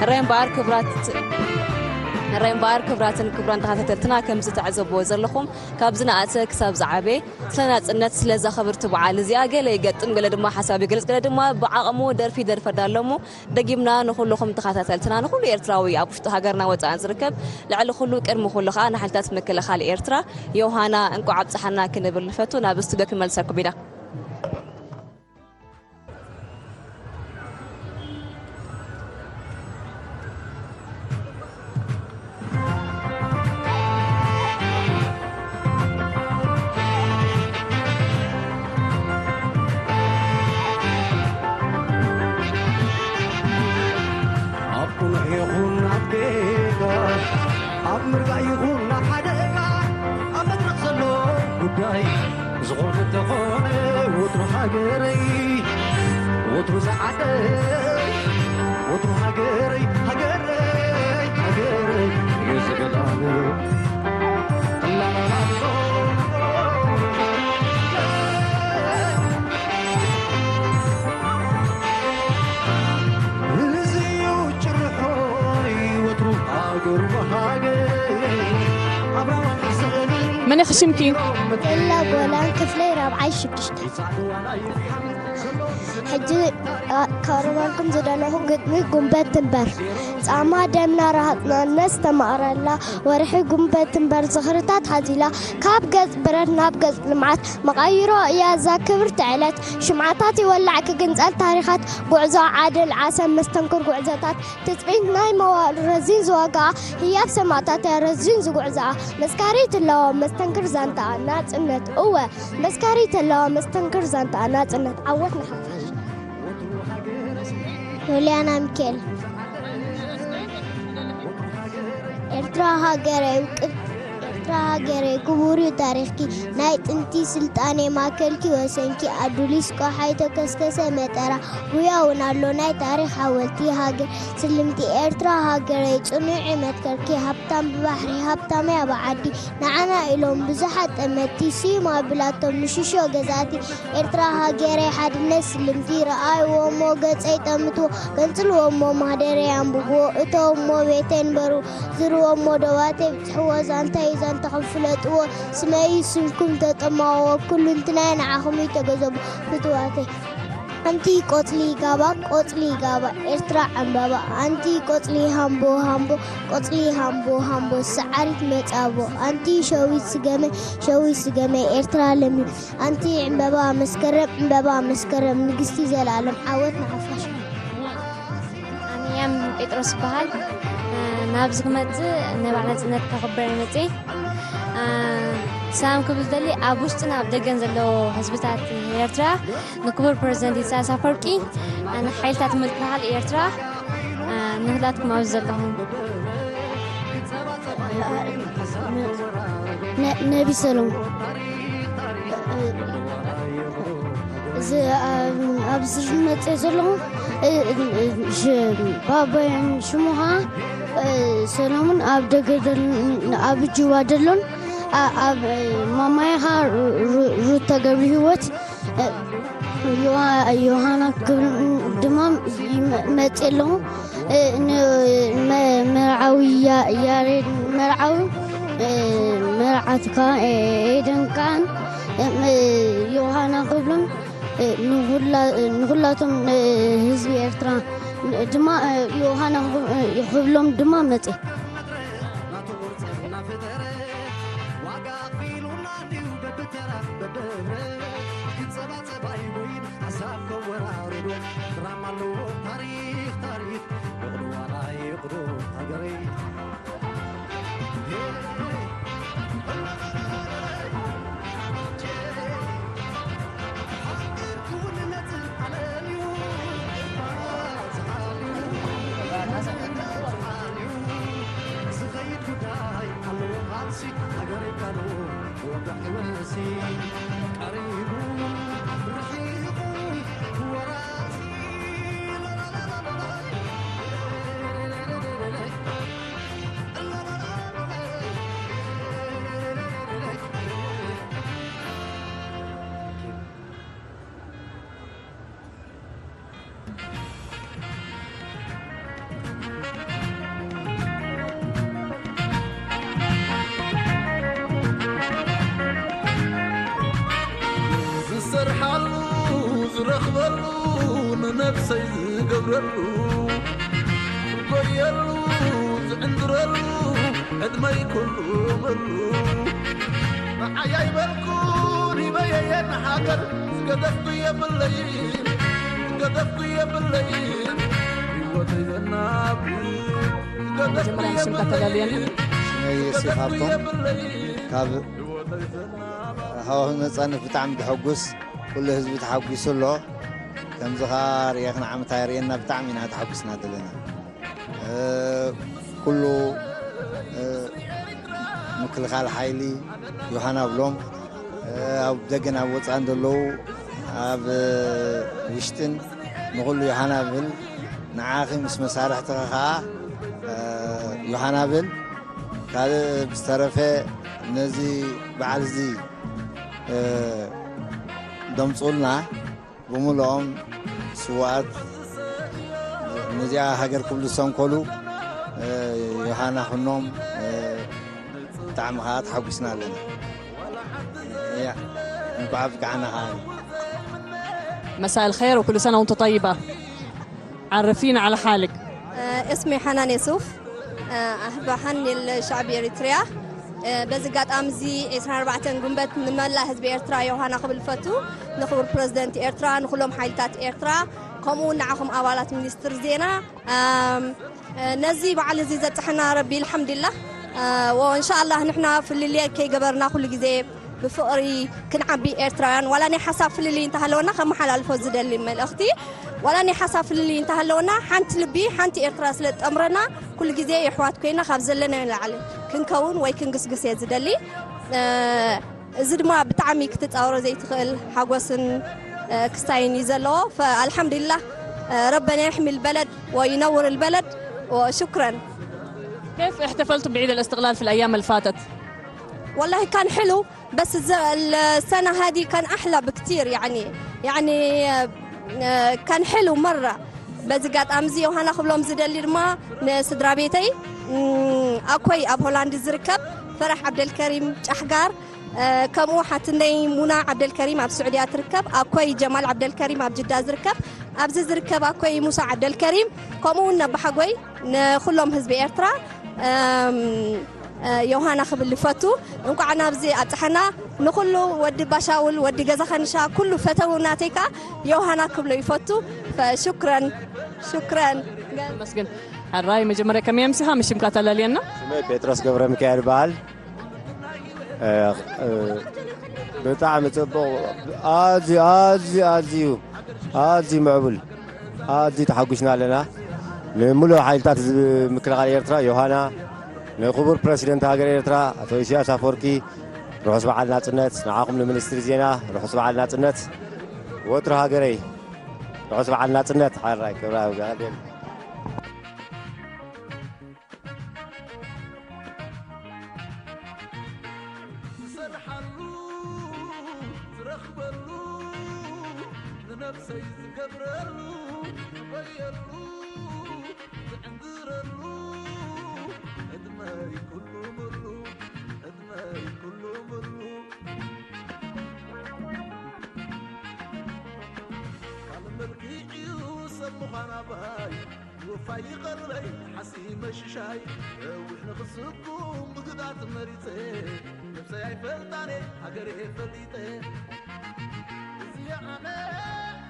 ሬምባር ክብራት ራይ እምበኣር ክብራትን ክቡራን ተኸታተልትና፣ ከምዚ ትዕዘብዎ ዘለኹም፣ ካብ ዝነኣሰ ክሳብ ዝዓበየ ስለ ናጽነት፣ ስለዛ ክብርቲ በዓል እዚኣ ገለ ይገጥም፣ ገለ ድማ ሓሳብ ይገልጽ፣ ገለ ድማ ብዓቕሙ ደርፊ ይደርፍ ኣሎ እሞ፣ ደጊምና ንኹልኹም ተኸታተልትና፣ ንኹሉ ኤርትራዊ ኣብ ውሽጢ ሃገርና ወጻእን ዝርከብ፣ ልዕሊ ኩሉ ቅድሚ ኩሉ ከኣ ንሓይልታት ምክልኻል ኤርትራ፣ ዮሃና እንቋዕ ኣብጽሓና ክንብል ንፈቱ። ናብ ስቱድዮ ክንመልሰኩም ኢና። ኣብ ቁኑዕ ይኹን ኣብ ጌጋ፣ ኣብ ምርጋእ ይኹን ኣብ ሓደጋ፣ ኣብ መድረኽ ዘሎ ጉዳይ ዝኾነ እንተኾነ፣ ወትሩ ሃገረይ፣ ወትሩ ዝዓደይ፣ ወትሩ ሃገረይ፣ ሃገረይ፣ ሃገረይ እዩ ዝብል ኣነ። ላላላሎ። መን ኢኺ ሽምኪ? ኤላ ጎላን፣ ክፍለይ ራብዓይ ሽዱሽተ። ሕጂ ከቕርበልኩም ዝደለኹ ግጥሚ ጉንበት ትንበር። ጻማ ደምና ረሃጽና ነስተማቕረላ ወርሒ ጉንበት ትንበር ዝኽርታት ሓዚላ፣ ካብ ገጽ ብረት ናብ ገጽ ልምዓት መቓይሮ እያ እዛ ክብርቲ ዕለት። ሽምዓታት ይወላዕ ክግንጸል ታሪኻት፣ ጉዕዞ ዓድል ዓሰብ መስተንክር ጉዕዞታት፣ ትጽቢት ናይ መዋእሉ ረዚን ዝዋጋኣ፣ ህያብ ሰማእታታ ረዚን ዝጉዕዛኣ፣ መስካሪት ኣለዋ መስተንክር ዛንታኣ ናጽነት። እወ፣ መስካሪት ኣለዋ መስተንክር ዛንታኣ ናጽነት። ዓወት ንሓፋሽ። ዮልያና ሚካኤል። ኤርትራ ሃገረይ ውቅብ ኤርትራ ሃገረይ ክቡር እዩ ታሪኽኪ፣ ናይ ጥንቲ ስልጣኔ ማእከልኪ ወሰንኪ፣ ኣዱሊስ ቆሓይ ተከስከሰ መጠራ፣ ጉያ እውን ኣሎ ናይ ታሪኽ ሓወልቲ ሃገር ስልምቲ ኤርትራ ሃገረይ ጽኑዕ እዩ መትከልኪ፣ ሃብታም ብባሕሪ ሃብታም እያ ብዓዲ፣ ንዓና ኢሎም ብዙሓት ጠመትቲ ስዩም ኣቢላቶም ንሽሾ ገዛእቲ ኤርትራ ሃገረይ ሓድነት ስልምቲ ረኣይዎ እሞ ገጸይ ጠምትዎ፣ ገንጽልዎ እሞ ማህደረይ ኣንብብዎ፣ እተው እሞ ቤተይ ንበሩ፣ ዝርዎ እሞ ደባተይ ብጽሕዎ፣ ዛንታይ ዛንታኹም ፍለጥዎ፣ ስመይ ስምኩም ተጠማዎ፣ ኩሉንትናይ ንዓኹም እዩ ተገዘቡ ፍትዋተይ። ኣንቲ ቆጽሊ ጋባ፣ ቆጽሊ ጋባ፣ ኤርትራ ዕምባባ፣ ኣንቲ ቆጽሊ ሃምቦ፣ ሃምቦ፣ ቆጽሊ ሃምቦ፣ ሃምቦ፣ ሰዓሪት መጻቦ፣ ኣንቲ ሸዊት ስገመ፣ ሸዊት ስገመ፣ ኤርትራ ለምለም፣ ኣንቲ ዕምበባ መስከረም፣ ዕምበባ መስከረም፣ ንግስቲ ዘላለም፣ ዓወት ንሓፋሽ። ኣነ ያም ጴጥሮስ ይበሃል። እ፣ ናብዚ ክመጽእ ናይ ባዕላ ጽነት ከኽብር እየ መጽእ። እ፣ ሰላም ክብል ዝደሊ ኣብ ውሽጥን ኣብ ደገን ዘለዉ ህዝብታት ኤርትራ፣ ንክቡር ፕረዚደንት ኢሳያስ ኣፈወርቂ፣ እ፣ ንሓይልታት ምክልኻል ኤርትራ፣ እ፣ ንኹላትኩም ኣብዚ ዘለኹም። ነ-፣ ነቢ ሰሎሞን። እዚ ኣብ-፣ ኣብዚ ዝመጽእ ዘለኹ፣ እ-፣ እ-፣ ሽ-፣ ባባይን ሽሙ ኸዓ፣ እ፣ ሰሎሞን ኣብ ደገ ደል-፣ ኣብ ጅዋ ደሎን፣ ኣ-፣ ኣብ፣ እ፣ ማማይ ኸዓ ሩ-፣ ሩ-፣ ሩታ ገብረ ህይወት፣ እ፣ ዮሃ-፣ ዮሃና ክብል ድማ ይመ-፣ መጽእ ኣለኹ። እ፣ ን-፣ መ-፣ መርዓዊ ያ-፣ ያሬድ መርዓዊ፣ እ፣ መርዓትካ፣ እ፣ ኤደን ከዓን፣ እ፣ ም-፣ ዮሃና ክብሉን፣ እ፣ ንኹላ-፣ እ፣ ንኹላቶም፣ እ፣ ህዝቢ ኤርትራ፣ እ፣ ድማ፣ እ፣ ዮሃና ክብ-፣ እ፣ ክብሎም ድማ መጽእ። ዝሰርሓሉ ዝረኽበሉ ንነብሰይ ዝገብረሉ ዝጎየሉ ዝዕንድረሉ ዕድመይ ኩሉ መሉ ንዓይ ኣይበልኩን ይበየየን ሃገር ዝገደፍኩ የብለይን ዝገደፍኩ የብለይን ህይወተይ ዘናብ ዝገደፍኩ መጀመርያ ንስምካ ተዳልየና። ሽመይ ዮሴፍ ሃብቶም ካብ ሃዋሁ ነፃነት ብጣዕሚ ተሐጉስ ኩሉ ህዝቢ ተሓጒሱ ኣሎ። ከምዚ ኸዓ ርኤኽና ዓመት ኣይርእየና ብጣዕሚ ኢና ተሓጒስና ዘለና። ኩሉ ምክልኻል ሓይሊ ዮሃና ብሎም ኣብ ደገን ኣብ ወፃእን ዘለዉ ኣብ ውሽጥን ንኹሉ ዮሃና ብል ንዓኺ ምስ መሳርሕትኺ ከዓ ዮሃና ብል ካልእ ብዝተረፈ ነዚ በዓል እዚ ደምፁልና ብምልኦም ስዋኣት ነዚኣ ሃገር ክብሉ ዝሰንከሉ ዮሃና ኩኖም ብጣዕሚ ከዓ ተሓጒስና ኣለና። እያ እንኳዕ ኣብቅዓና ከዓ مساء الخير وكل سنة وانت طيبة. عرفينا على حالك. اسمي حنان يوسف. أحب أهني الشعب إريتريا በዚ ኣጋጣሚ እዚ ዒስራን ኣርባዕተን ጉንበት ንመላእ ህዝቢ ኤርትራ ዮሃና ክብል ፈቱ ንክቡር ፕረዚደንት ኤርትራ ንኩሎም ሓይልታት ኤርትራ ከምኡ እውን ንዓኹም ኣባላት ሚኒስትር ዜና ነዚ በዓል እዚ ዘብፅሐና ረቢ ኣልሓምዱሊላህ ወእንሻኣላህ ንሕና ፍልልይ ከይገበርና ኩሉ ግዜ ብፍቕሪ ክንዓቢ ኤርትራውያን ዋላ ናይ ሓሳብ ፍልልይ እንተሃለወና ከመሓላልፎ ዝደሊ መልእኽቲ ዋላ ናይ ሓሳብ ፍልልይ እንተሃለወና ሓንቲ ልቢ ሓንቲ ኤርትራ ስለ ዝጠምረና ኩሉ ግዜ የሕዋት ኮይና ካብ ዘለናዮ ንላዕሊ ክንከውን ወይ ክንግስግስ እየ ዝደሊ እዚ ድማ ብጣዕሚ ክትፃወሮ ዘይትኽእል ሓጎስን ክስታይን እዩ ዘለዎ ኣልሓምዱሊላህ ረበና የሕሚ ልበለድ ወይነውር ልበለድ ሽክረን كيف احتفلتم بعيد الاستقلال في الأيام اللي فاتت؟ والله كان حلو بس السنة هذه كان أحلى بكتير يعني يعني كان حلو مرة በዚ ኣጋጣሚ እዚ ዮሃና ክብሎም ዝደሊ ድማ ንስድራ ቤተይ ኣኮይ ኣብ ሆላንድ ዝርከብ ፈራሕ ዓብደልከሪም ጫሕጋር ከምኡ ሓትነይ ሙና ዓብደልከሪም ኣብ ስዑድያ ትርከብ ኣኮይ ጀማል ዓብደልከሪም ኣብ ጅዳ ዝርከብ ኣብዚ ዝርከብ ኣኮይ ሙሳ ዓብደልከሪም ከምኡ እውን ነባሓጎይ ንኩሎም ህዝቢ ኤርትራ ዮሃና ክብል ይፈቱ እንኳዕ ናብዚ ኣብፅሐና ንኩሉ ወዲ ባሻውል ወዲ ገዛ ከንሻ ኩሉ ፈተው ናተይ ከዓ ዮሃና ክብሎ ይፈቱ ሽክረን ሽክረን መስግን ሕራይ መጀመርያ ከመይ ኣምሲኻ ምሽምካ ተላልየና ሽመይ ጴጥሮስ ገብረ ሚካኤል ይበሃል ብጣዕሚ ፅቡቕ ኣዝዩ ኣዝዩ ኣዝዩ ኣዝዩ ምዕቡል ኣዝዩ ተሓጒስና ኣለና ንምሉእ ሓይልታት ምክልኻል ኤርትራ ዮሃና ንክቡር ፕረሲደንት ሃገር ኤርትራ ኣቶ ኢሳያስ ኣፈወርቂ ርሑስ በዓል ናጽነት ንዓኹም ንሚኒስትሪ ዜና ርሑስ በዓል ናጽነት ወትሩ ሃገረይ ርሑስ በዓል ናጽነት ሓራይ ክብራ ዝረኽበሉ ንነብሰይ ዝገብረሉ ዝበየሉ ዝዕንድረሉ ዕድመይ ኩሉ ምሉ ዕድመይ ኩሉ ምሉ ካልእ መልክዕ'ዩ ሰብ ምዃን ኣባይ ምውፋይ ይቐርበይ ሓሲብ መሽሻይ ነዊሕ ንኽስኩም ብግዳት መሪጸ ነብሰይ ኣይፈልጣን እየ ሃገረይ ፈሊጠ እዚ ኣነ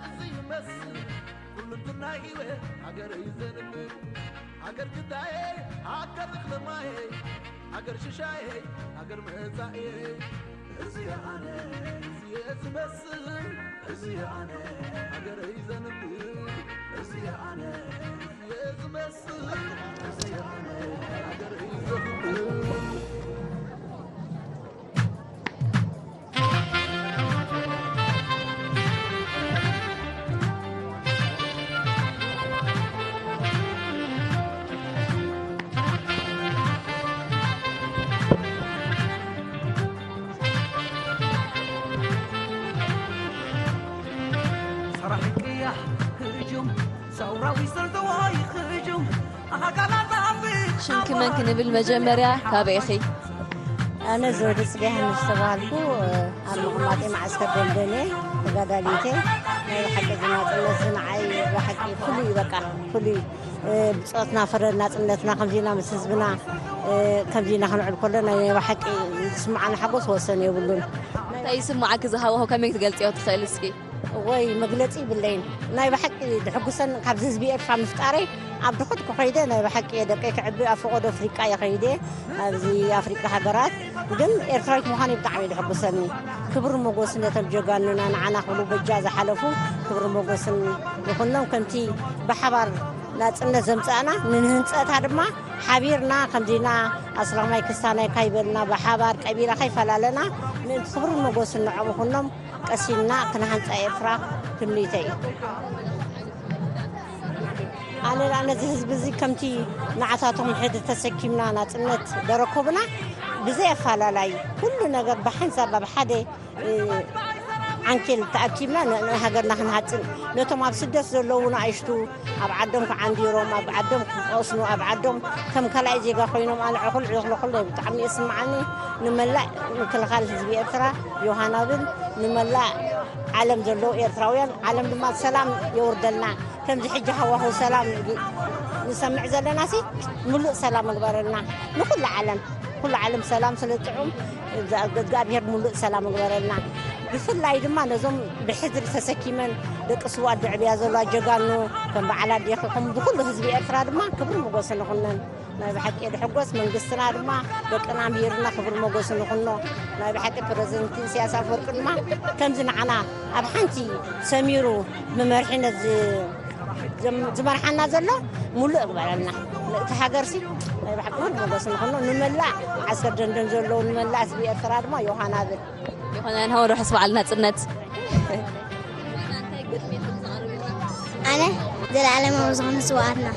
እዚ ይመስል ኩሉ ድናይ ህይወት ሃገረይ ዘንብል ሃገር ግዳየ ሃገር እኽለ ማየ ሃገር ሽሻየ ሃገር መጻእየ እዚ ኣነ እዚ ዝመስል እዚ ኣነ ሃገረይ ዘንብል እዚ ኣነ እዚ ዝመስል እዚ ኣነ ሃገረይ ዘንብል ስምኪ መን ክንብል መጀመርያ ካበይ ኢኺ? ኣነ ዘውዲ ጽጌ ሃንሽ ተባሃልኩ። ኣብ ምቕማጤ መዓስከር ደንደን እየ። ተጋዳሊት እየ። ናይ ብሓቂ እዚ ናጽነት እዚ ንዓይ ብሓቂ ፍሉይ እዩ። በቃ ፍሉይ፣ ብጾትና ፍረ ናጽነትና ከምዚና ምስ ህዝብና ከምዚና ክንዕል ከሎ ናይ ብሓቂ ዝስምዓና ሓጎስ ወሰን የብሉን። እንታይ ይስምዓኪ ዝሃወኹ ከመይ ክትገልጽዮ ትኽእል እስኪ? ወይ መግለጺ ይብለይን። ናይ ብሓቂ ድሕጉሰን ካብዚ ህዝቢ ኤርትራ ምፍጣረይ ኣብ ድኹድኩ ከይደ ናይ ብሓቂ እየ ደቀይ ክዕቢ ኣብ ፈቐዶ ኣፍሪቃ እየ ከይደ ኣብዚ ኣፍሪቃ ሃገራት ግን ኤርትራዊት ምዃነይ ብጣዕሚ ድሕጉሰኒ። ክብሪ ሞጎስ ነቶም ጀጋኑና ንዓና ክብሉ በጃ ዝሓለፉ ክብሪ ሞጎስን ይኹኖም ከምቲ ብሓባር ናጽነት ዘምጻእና ንንህንጸታ ድማ ሓቢርና ከምዚና ኣስላማይ ክስታናይ ካይበልና ብሓባር ቀቢላ ካይፈላለና ምእንቲ ክብርን መጎስን ንዖም ይኹኖም ቀሲንና ክነሃንፃ ኤርትራ ትምኒተይ እዩ። ኣነ ኣነ እዚ ህዝቢ እዚ ከምቲ ንዓታቶም ሕድ ተሰኪምና ናፅነት ደረከቡና ብዘይ ኣፋላላይ ኩሉ ነገር ብሓንሳብ ኣብ ሓደ ዓንኬል ተኣኪብና ንሃገርና ክንሃፅን ነቶም ኣብ ስደት ዘለዉ ንኣሽቱ ኣብ ዓዶም ክዓንዲሮም ኣብ ዓዶም ክቆስኑ ኣብ ዓዶም ከም ካልኣይ ዜጋ ኮይኖም ኣነ ዕኹል ዕኹል ብጣዕሚ የስምዓኒ። ንመላእ ምክልኻል ህዝቢ ኤርትራ ዮሃና ብል ንመላእ ዓለም ዘለዉ ኤርትራውያን ዓለም ድማ ሰላም የውርደልና። ከምዚ ሕጂ ሃዋሁ ሰላም ንሰምዕ ዘለናሲ ምሉእ ሰላም ምግበረልና ንኩሉ ዓለም። ኩሉ ዓለም ሰላም ስለ ጥዑም እግዚኣብሔር ሙሉእ ሰላም ምግበረልና። ብፍላይ ድማ ነዞም ብሕድሪ ተሰኪመን ደቂ ስዋት ድዕብያ ዘለዋ ጀጋኑ ከም በዓል ኣዴኺ ከም ብኩሉ ህዝቢ ኤርትራ ድማ ክብሪ ሞጎስ ንኹነን። ናይ ብሓቂ ድሕጎስ መንግስትና ድማ ደቅና ምሂርና ክብሪ ሞጎስ ንኹኖ። ናይ ብሓቂ ፕረዚደንት ኢሳያስ ኣፈወርቂ ድማ ከምዚ ንዓና ኣብ ሓንቲ ሰሚሩ ብመርሒነት ዝ- ዝም- ዝመርሓና ዘሎ ሙሉእ ግበረልና። እቲ ሃገርሲ ናይ ብሓቂ ክብሪ ሞጎስ ንኹኖ። ንመላእ ዓስከር ደንደን ዘለዉ ንመላእ ህዝቢ ኤርትራ ድማ ዮሃና ብል። ይኹን ንሕና ርሑስ በዓል ናጽነት። ኣነ ዘለኣለማዊ ዝኾነ ስውኣትና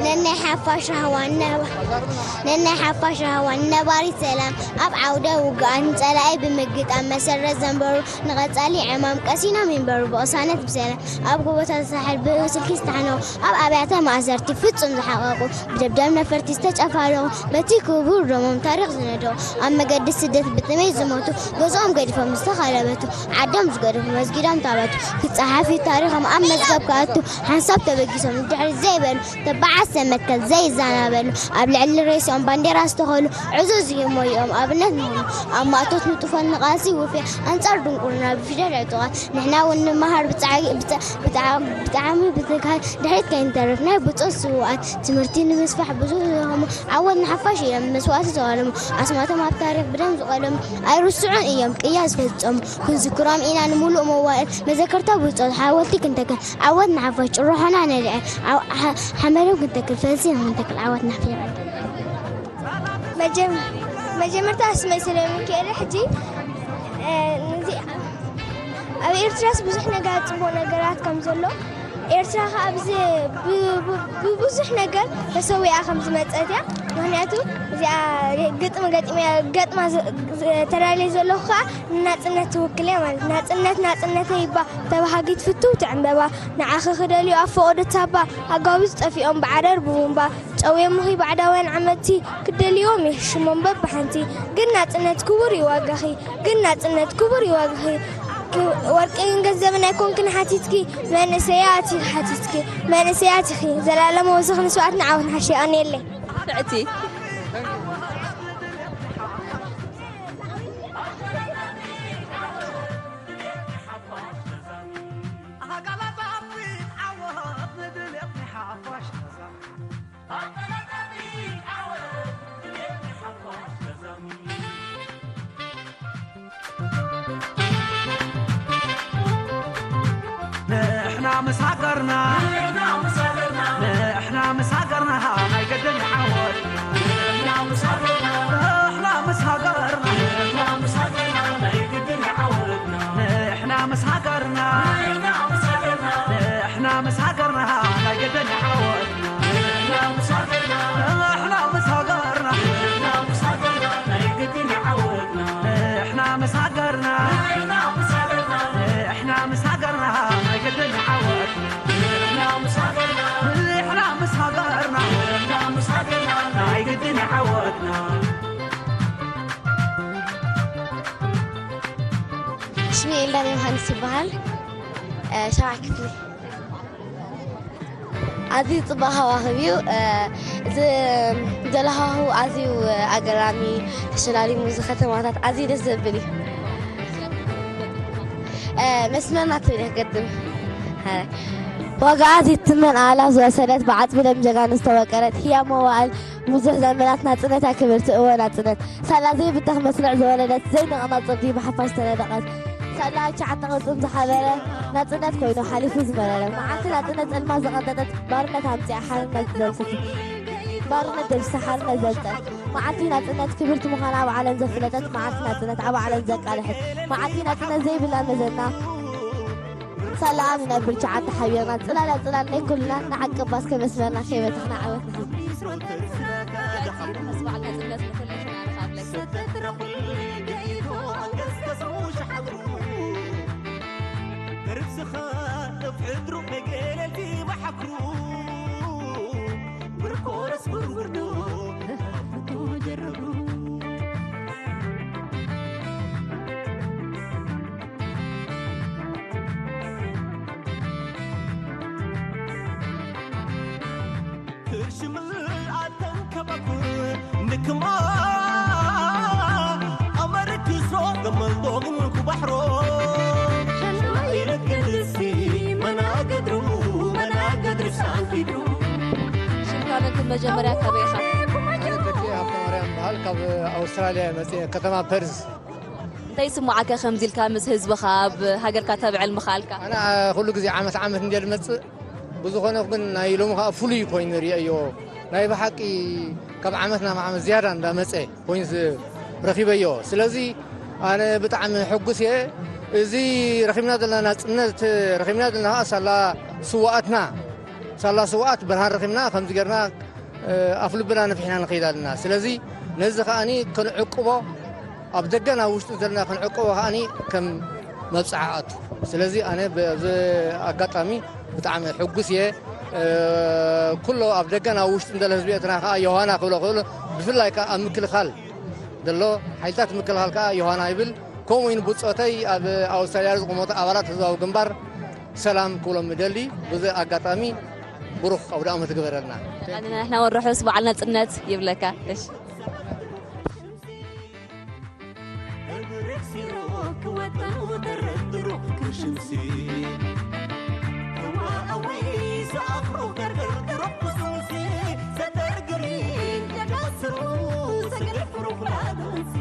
ነናይ ሓፋሽ ራህዋን ነባ- ነናይ ሓፋሽ ራህዋን ነባሪት ሰላም ኣብ ዓውደ ውግኣት ንጸላኢ ብምግጣም መሰረት ዘንበሩ ንቐጻሊ ዕማም ቀሲኖም ይንበሩ ብቕሳነት ብሰላም ኣብ ጎቦታት ሳሕል ብስልኪ ዝተሓነቑ ኣብ ኣብያተ ማእሰርቲ ፍጹም ዝሓቐቑ ብደብዳብ ነፈርቲ ዝተጨፋለቑ በቲ ክቡር ደሞም ታሪኽ ዝነደቑ ኣብ መገዲ ስደት ብጥሜት ዝሞቱ ገዝኦም ገዲፎም ዝተኸለበቱ ዓዶም ዝገደፉ መስጊዶም ታበቱ ክጸሓፍ እዩ ታሪኾም ኣብ መዝገብ ክኣቱ ሓንሳብ ተበጊሶም ንድሕሪት ዘይበሉ ተበዓሰ መትከል ዘይዘናበሉ ኣብ ልዕሊ ሬስኦም ባንዴራ ዝተኸሉ ዕዙዝ ህሞኦም ኣብነት ንኾኑ ኣብ ማእቶት ንጡፋን ንቓልሲ ውፍያ ኣንጻር ድንቁርና ብፊደል ዕጡቓት ንሕና እውን ንመሃር ብጻዕቂ- ብጻ- ብጣዕ- ብጣዕሚ ብትግሃት ድሕሪት ከይንተርፍ ናይ ብጾት ስውኣት ትምህርቲ ንምስፋሕ ብዙ ዝደኸሙ ዓወት ንሓፋሽ እዮም መስዋእቲ ዝቐለሙ ኣስማቶም ኣብ ታሪኽ ብደም ዝቐለሙ ኣይርስዑን እዮም ቅያ ዝፈጸሙ ክንዝክሮም ኢና ንምሉእ መዋእል መዘከርታ ብጾት ሓወልቲ ክንተክል ዓወት ንሓፋሽ ጭርሖና ነልዐ ሓመዶም ክንተክል ፈልሲ ክንተክል ዓወት ንሓፋሽ። መጀመርታ ስመይ ስለ ሚካኤል ሕጂ ኣብ ኤርትራስ ብዙሕ ነገር ፅቡቅ ነገራት ከም ዘሎ ኤርትራ ከዓ ብዚ ብብዙሕ ነገር ተሰዊኣ ከም ዝመፀት እያ። ምክንያቱ እዚኣ ግጥሚ ገጢመ ገጥማ ተዳልየ ዘለኹ ከዓ ንናፅነት ትውክል እያ ማለት ናፅነት ናፅነተይ ይባ ተባሃጊት ፍትውቲ ዕምበባ ንዓኺ ክደልዩ ኣብ ፈቐዶ ታባ ኣጋብዝ ጠፊኦም ብዓረር ብቡምባ ጨውዮምኺ ባዕዳውያን ዓመቲ ክትደልይዎም ይሕሽሞም በብሓንቲ ግን ናጽነት ክቡር እዩ ዋጋኺ ግን ናጽነት ክቡር እዩ ዋጋኺ ወርቅን ገንዘብን ኣይኮንክን ሓቲትኪ መንእሰያት ኢኺ ሓቲትኪ መንእሰያት ኢኺ ዘላለማዊ ዝኽሪ ንስውኣትና ዓወት ንሓፋሽ የቐንየለይ። ንሕና ምስ ሃገርና ንሕና ምስ ሃገርና ናይ ገደል ዓወት ንሕና ምስ ሃገርና ንሕና ምስ ሃገርና ናይ ግድን ዓወትና ንሕና ምስ ሃገርና ንሕና ምስ ሃገርና ናይ ግድን ዓወትና ንሕና ምስ ሃገርና ንሕና ምስ ሃገርና ናይ ግድን ዓወትና ንሕና ምስ ሃገርና ንሕና ምስ ሃገርና ናይ ግድን ዓወትና ሽመይ ኤልዳና ዮሃንስ ይበሃል። እ፣ ሻብዓይ ክፍሊ። ኣዝዩ ጽቡቕ ሃዋህው እዩ። እ፣ እዚ ዘሎ ሃዋህው ኣዝዩ ኣገራሚ፣ ተሸላሊሙ፣ እዚ ከተማታት ኣዝዩ ደስ ዘብል እዩ። እ፣ መስመርና ትብል እያ ትገጥም። ሃይ። ዋጋኣ ዘይትመን ኣእላፍ ዝወሰደት፣ ብዓጽሚ ደም ጀጋኑ ዝተወቀረት፣ ህያብ መዋእል ብዙሕ ዘመናት ናጽነታ ክብርቲ እወ ናጽነት። ሳላ ዘይብተኽ መስርዕ ዝወለደት፣ ዘይንቕነቕ ጽምዲ ብሓፋሽ ዝተነደቐት። ሳላ ትሽዓተ ቅርጽን ዝሓበረ ናጽነት ኮይኑ ሓሊፉ ዝመረረ። መዓልቲ ናጽነት ጸልማት ዝቐንጠጠት፣ ባርነት ኣምጺኣ ሓርነት ዘምሰሰት። ባርነት ደምሲሳ ሓርነት ዘምጸት። መዓልቲ ናጽነት ክብርቲ ምዃና ኣብ ዓለም ዘፍለጠት፣ መዓልቲ ናጽነት ኣብ ዓለም ዘቃልሐት። መዓልቲ ናጽነት ዘይብላ መዘና። ሰላም ንነብር ትሽዓተ ሓቢርና፣ ጽላል ኣብ ጽላል ናይ ኩልና ንዓቅባ እስከ መስመርና ከይበተኽና ዓወት ንሓ። ርእስኻ እፍ ዕድሩ መገለልቲ ባሕክሩ ብርኮረስ ጉርጉርዶ ጀረብሩ። ክርሽ ምልኣተን ከባብ ንክማ ኣመርኪሶ ገመልዶ ግን ኩባሕሮ ሸላ ይረክብ ድሲ መናገድሩ መናገድሩ ሳንኪዱ። ሽምካ መን መጀመርያ ካበይ ኢኻ? ኣነ ተኪኤ ሃብተማርያም በሃል፣ ካብ ኣውስትራልያ መጽየ፣ ከተማ ፐርዝ። እንታይ ይስምዓካ ከምዚ ኢልካ ምስ ህዝብኻ ኣብ ሃገርካ ተብዕል ምኻልካ? ኣነ ኩሉ ግዜ ዓመት ዓመት እንድየ ዝመጽእ፣ ብዝኾነ ግን ናይ ሎሚ ኸኣ ፍሉይ ኮይኑ ርእየዮ። ናይ ብሓቂ ካብ ዓመት ናብ ዓመት ዝያዳ እንዳመጸ ኮይኑ ዝ-፣ ረኺበዮ። ስለዚ ኣነ ብጣዕሚ ሕጉስ እየ። እዚ ረኺብና ዘለና ናጽነት፣ ረኺብና ዘለና ኸኣ ሳላ ስዋኣትና፣ ሳላ ስዋኣት ብርሃን ረኺብና ከምዚ ጌርና፣ እ፣ ኣፍ ልብና ነፊሕና ንኸይድ ኣለና። ስለዚ ነዚ ኸኣኒ ክንዕቅቦ፣ ኣብ ደገ ናብ ውሽጢ ዘለና ክንዕቅቦ ኸኣኒ ከም መብጽዓ ኣቱ። ስለዚ ኣነ በዚ ኣጋጣሚ ብጣዕሚ ሕጉስ እየ። እ፣ ኩሎ ኣብ ደገ ናብ ውሽጢ እንደለ ህዝቢ ኤርትራ ኸኣ ዮሃና ክብሎ ክእሎ፣ ብፍላይ ከኣ ኣብ ምክልኻል ዘሎ ሓይልታት ምክልኻል ከኣ ዮሃና ይብል። ከምኡ እውን ብጾተይ ኣብ ኣውስትራልያ ዝቕመጡ ኣባላት ህዝባዊ ግንባር ሰላም ክብሎም እደሊ። ብዚ ኣጋጣሚ ብሩኽ ኣውደ ዓመት ይግበረልና። ንሕና ወርሑስ በዓል ናጽነት ይብለካ። እሺ። እብርክ ሲሮ ክወጣ ወደረት ድሩቕ ክሽምሲ። እዋ እዊ ዝኣኽሩ ገርገር ድሩቕ ክሱምሲ። ዘተርግሪ ደጋስሩ ዘግልፍ ሩኽ ላዶንሲ።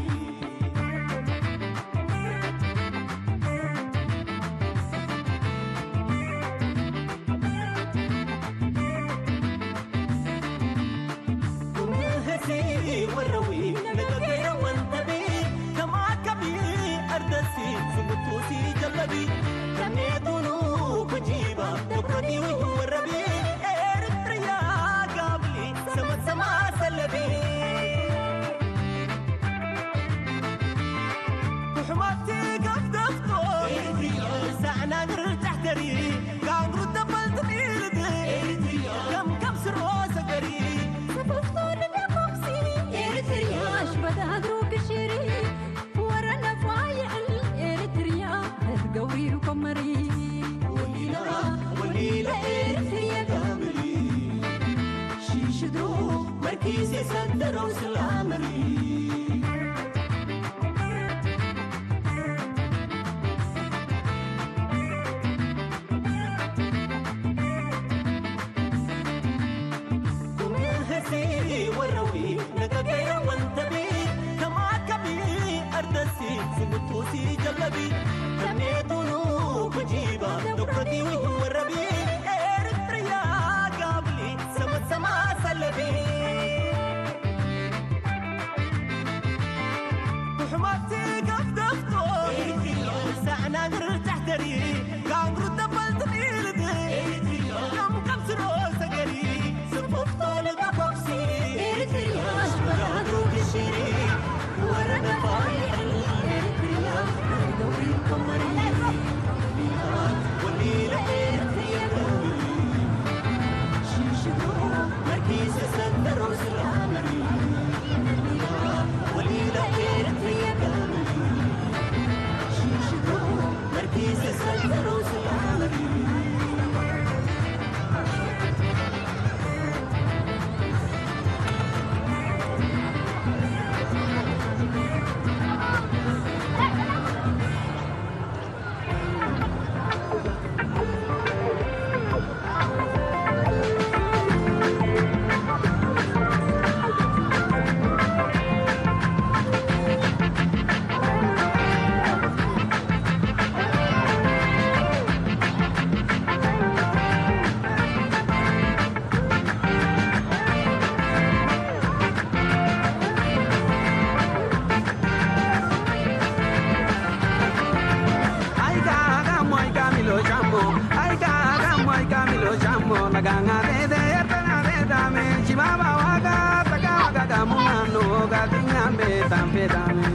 Gatinambe tampe dame.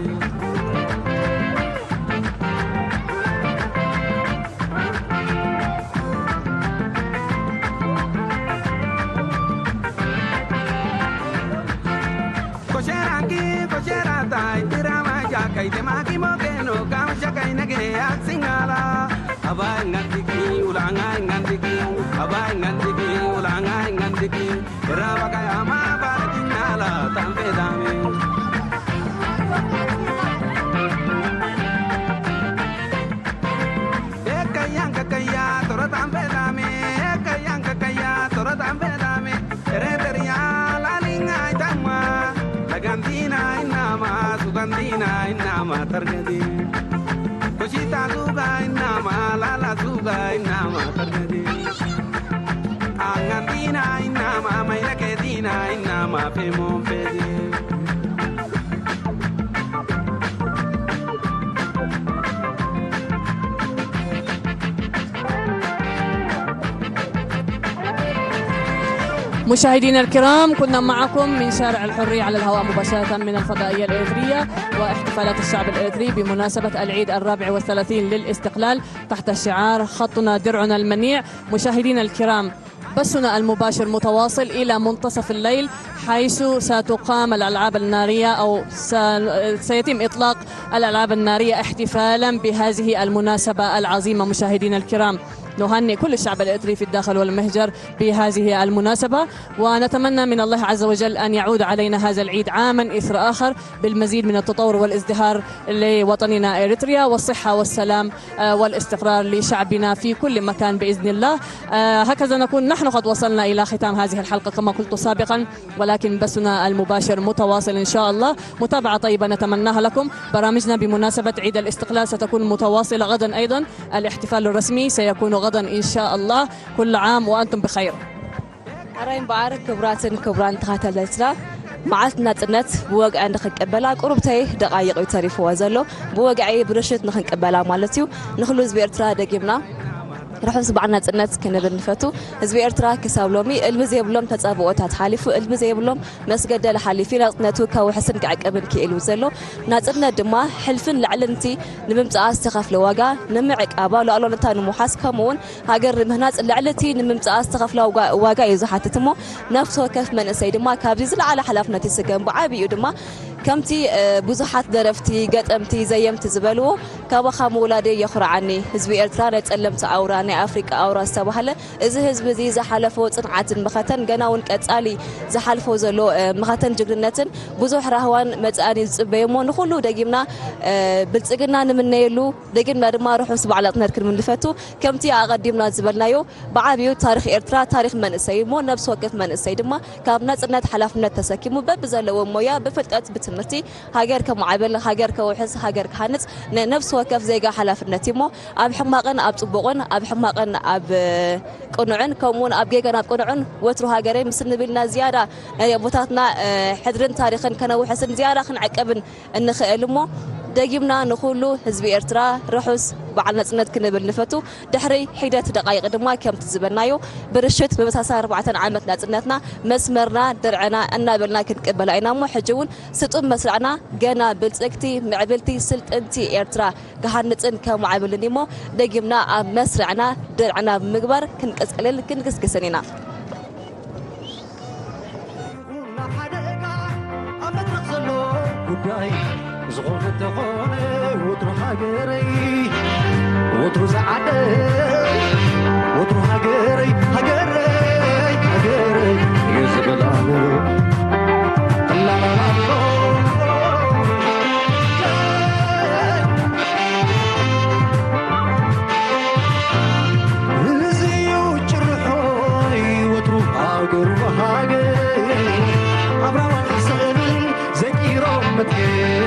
Kosheranki, kosheratai, tirama jakai, temaki mokeno, kausha kainege, aksingala. Abai ngandiki, ulanga ngandiki, abai ngandiki, ulanga ngandiki. Rabakayama baratinala tampedame. Ekayang kakaya toro tampedame. Ekayang kakaya toro tampedame. Ereteria lalinga itama. Lagantina inama, sugantina inama targadi. Kushita suga inama, lala suga inama targadi. Angantina inama, mailake dina inama, pemo pedi. مشاهدينا الكرام، كنا معكم من شارع الحرية على الهواء مباشرة من الفضائية الإريترية، واحتفالات الشعب الإريتري بمناسبة العيد الرابع والثلاثين للاستقلال تحت شعار خطنا درعنا المنيع. مشاهدينا الكرام، بثنا المباشر متواصل إلى منتصف الليل، حيث ستقام الألعاب النارية أو س-، سيتم إطلاق الألعاب النارية احتفالا بهذه المناسبة العظيمة. مشاهدينا الكرام، نهنئ كل الشعب الإريتري في الداخل والمهجر بهذه المناسبة، ونتمنى من الله عز وجل أن يعود علينا هذا العيد عاما إثر آخر بالمزيد من التطور والازدهار لوطننا إريتريا، والصحة والسلام، آه، والاستقرار لشعبنا في كل مكان بإذن الله. آه، هكذا نكون نحن قد وصلنا إلى ختام هذه الحلقة كما قلت سابقا، ولكن بثنا المباشر متواصل إن شاء الله. متابعة طيبة نتمناها لكم. برامجنا بمناسبة عيد الاستقلال ستكون متواصلة غدا أيضا. الاحتفال الرسمي سيكون غدا إن شاء الله. كل عام وأنتم بخير. ኣራይ እምበኣር ክቡራትን ክቡራን ተኸታተልትና፣ መዓልቲ ናጽነት ብወግዒ ንኽንቅበላ ቁሩብተይ ደቓይቕ እዩ ተሪፍዎ ዘሎ። ብወግዒ ብርሽት ንኽንቅበላ ማለት እዩ። ንኹሉ ህዝቢ ኤርትራ ደጊምና ርሑስ በዓል ናጽነት ክንብል ንፈቱ። ህዝቢ ኤርትራ ክሳብ ሎሚ እልቢ ዘይብሎም ተጻብኦታት ሓሊፉ፣ እልቢ ዘይብሎም መስገደል ሓሊፉ፣ ናጽነቱ ከውሕስን ክዕቅብን ክኢሉ ዘሎ። ናጽነት ድማ ሕልፍን ልዕልን እቲ ንምምጻኣ ዝተኸፍለ ዋጋ፣ ንምዕቃባ፣ ሉዓላውነታ ንምውሓስ፣ ከምኡ እውን ሃገር ንምህናጽ ልዕሊ እቲ ንምምጻኣ ዝተኸፍለ ዋጋ፣ ዋጋ እዩ ዝሓትት እሞ፣ ነፍሲ ወከፍ መንእሰይ ድማ ካብዚ ዝለዓለ ሓላፍነት ይስከም። ብዓቢኡ ድማ ከምቲ፣ እ፣ ብዙሓት ደረፍቲ፣ ገጠምቲ፣ ዘየምቲ ዝበልዎ፣ "ካባኻ ምውላደይ የኹርዓኒ፣ ህዝቢ ኤርትራ ናይ ጸለምቲ ኣውራ፣ ናይ ኣፍሪቃ ኣውራ" ዝተባህለ፣ እዚ ህዝቢ እዚ ዝሓለፎ ጽንዓትን መኸተን፣ ገና እውን ቀጻሊ ዝሓልፎ ዘሎ፣ እ፣ መኸተን ጅግንነትን ብዙሕ ራህዋን መጻእን እዩ ዝጽበዮ እሞ፣ ንኹሉ ደጊምና፣ እ፣ ብልጽግና ንምነየሉ፣ ደጊምና ድማ ርሑስ በዓል ናጽነት ክንብል ንፈቱ። ከምቲ ኣቐዲምና ዝበልናዮ፣ ብዓቢኡ ታሪኽ ኤርትራ ታሪኽ መንእሰይ እሞ፣ ነብሲ ወከፍ መንእሰይ ድማ ካብ ናጽነት ሓላፍነት ተሰኪሙ በብዘለዎ ሞያ ብፍልጠት ብትምህርቲ ሃገር ከማዕብል፣ ሃገር ከውሕስ፣ ሃገር ክሃንጽ ናይ ነብሲ ወከፍ ዜጋ ሓላፍነት እዩ እሞ፣ ኣብ ሕማቕን ኣብ ጽቡቕን፣ ኣብ ሕማቕን ኣብ ቅኑዕን፣ ከምኡውን ኣብ ጌጋን ኣብ ቅኑዕን ወትሩ ሃገረይ ምስ እንብልና ዝያዳ ናይ ኣቦታትና፣ እ፣ ሕድርን ታሪኽን ከነውሕስን ዝያዳ ክንዕቅብን እንኽእል እሞ፣ ደጊምና ንኹሉ ህዝቢ ኤርትራ ርሑስ በዓል ናጽነት ክንብል ንፈቱ። ድሕሪ ሒደት ደቃይቕ ድማ ከምቲ ዝበልናዮ ብርሽት ብመሳሳ ኣርባዕተን ዓመት ናጽነትና መስመርና ድርዕና እናበልና ክንቅበላ ኢና እሞ፣ ሕጂ እውን ስጡም መስርዕና ገና ብልጽግቲ፣ ምዕብልቲ፣ ስልጥንቲ ኤርትራ ክሃንጽን ከማዕብልን እሞ፣ ደጊምና ኣብ መስርዕና ድርዕና ብምግባር ክንቅጽልን ክንግስግስን ኢና። ኩና ሓደጋ ኣብ መድረኽ ዘሎ ጉዳይ ዝኾነ እንተኾነ፣ ወትሩ ሃገረይ፣ ወትሩ ዝዓደይ፣ ወትሩ ሃገረይ፣ ሃገረይ፣ ሃገረይ እዩ ዝብል ኣነ። ላላላሎ። እዚ እዩ ጭርሖይ ወትሩ ሃገሩ ሃገር። ኣብራዋን ሰእንን ዘቂሮም መትከል።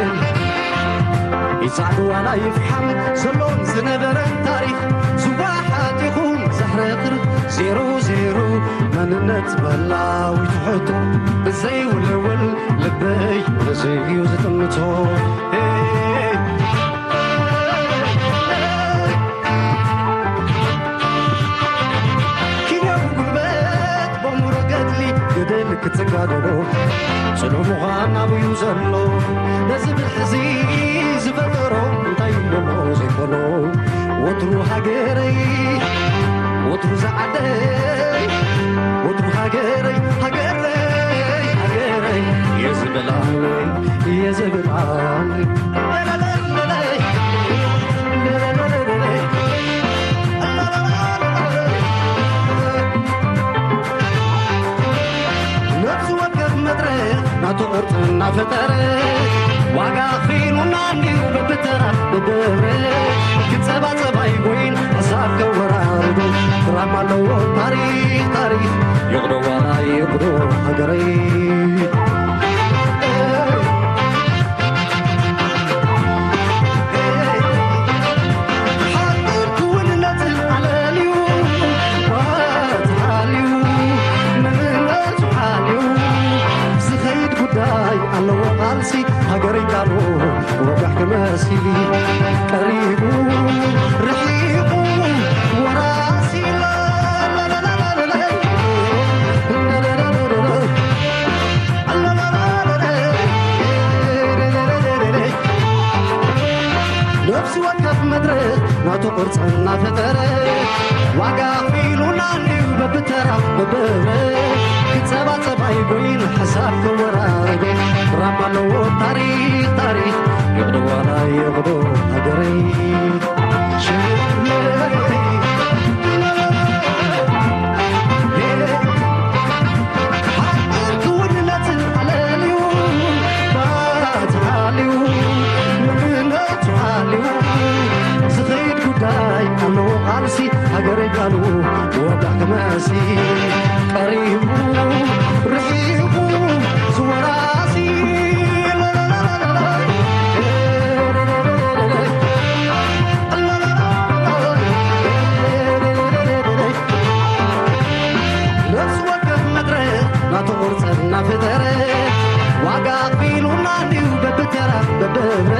ይጻዕዱ ዋላ ይፍሓም ዘሎን ዝነበረን ታሪኽ። ዝዋሓጥ ይኹን ዘሕረቕር ዜሮ ዜሮ። መንነት መላዊት ሕቶ ብዘይውልውል ልበይ ነዚ እዩ ዝጥምቶ። ኪንያዊ ጉልበት በሙሮ ገድሊ ገደል ክትጋደሎ። ጽኑዕ ምዃን ኣበዩ ዘሎ ነዚ ብርሒ እዚ ዝፈጠሮ እንታይ እሞ ዘይኮኖ ወትሩ ሃገረይ ወትሩ ዝዓደይ ወትሩ ሃገረይ ሃገረይ ሃገረይ የዝብላን የዝብላን ነፍሲ ወከፍ መድረኽ ናቱ ቅርጺ እናፈጠረ ዋጋ ኣኽፊሉና እንድዩ በብተራ በብህብረ ክጸባጸብ ኣይጎይን ሓሳብ ከወራርዶ ድራማ ኣለዎ ታሪኽ ታሪኽ ይቕዶ ዋላ ይቕዶ ሃገረይ ሓቅን ክውንነትን ኣለልዩ ባትሓልዩ መንነቱ ሓልዩ ዝኸይድ ጉዳይ ኣለዎ ቃልሲ ሃገረይ ቃሉ ወጋሕ ክመሲ ቀሪቡ ርሒቑ ወራሲ ነፍሲ ወከፍ መድረኽ ናቱ ቅርጺ እናፈጠረ ዋጋ ኣኽፊሉና እንድዩ በብተራ በብህብረ ክጸባጸብ ኣይጎይን ሓሳብ ከወራርዶ ድራማ ኣለዎ ታሪኽ ታሪኽ ይቕዶ ዋላ ይቕዶ ሃገረይ ሓቅን ክውንነትን ኣለልዩ ባትሓልዩ መንነቱ ሓልዩ ዝኸይድ ጉዳይ ኣለዎ ቃልሲ ሃገረይ ቃሉ ወዳሕ ክመሲ ቀሪቡ ርሒቑ ዝወራሲ ነፍሲ ወከፍ መድረኽ ናቱ ቅርጺ እናፈጠረ ዋጋ ኣኽፊሉና እንድዩ በብተራ በብህብረ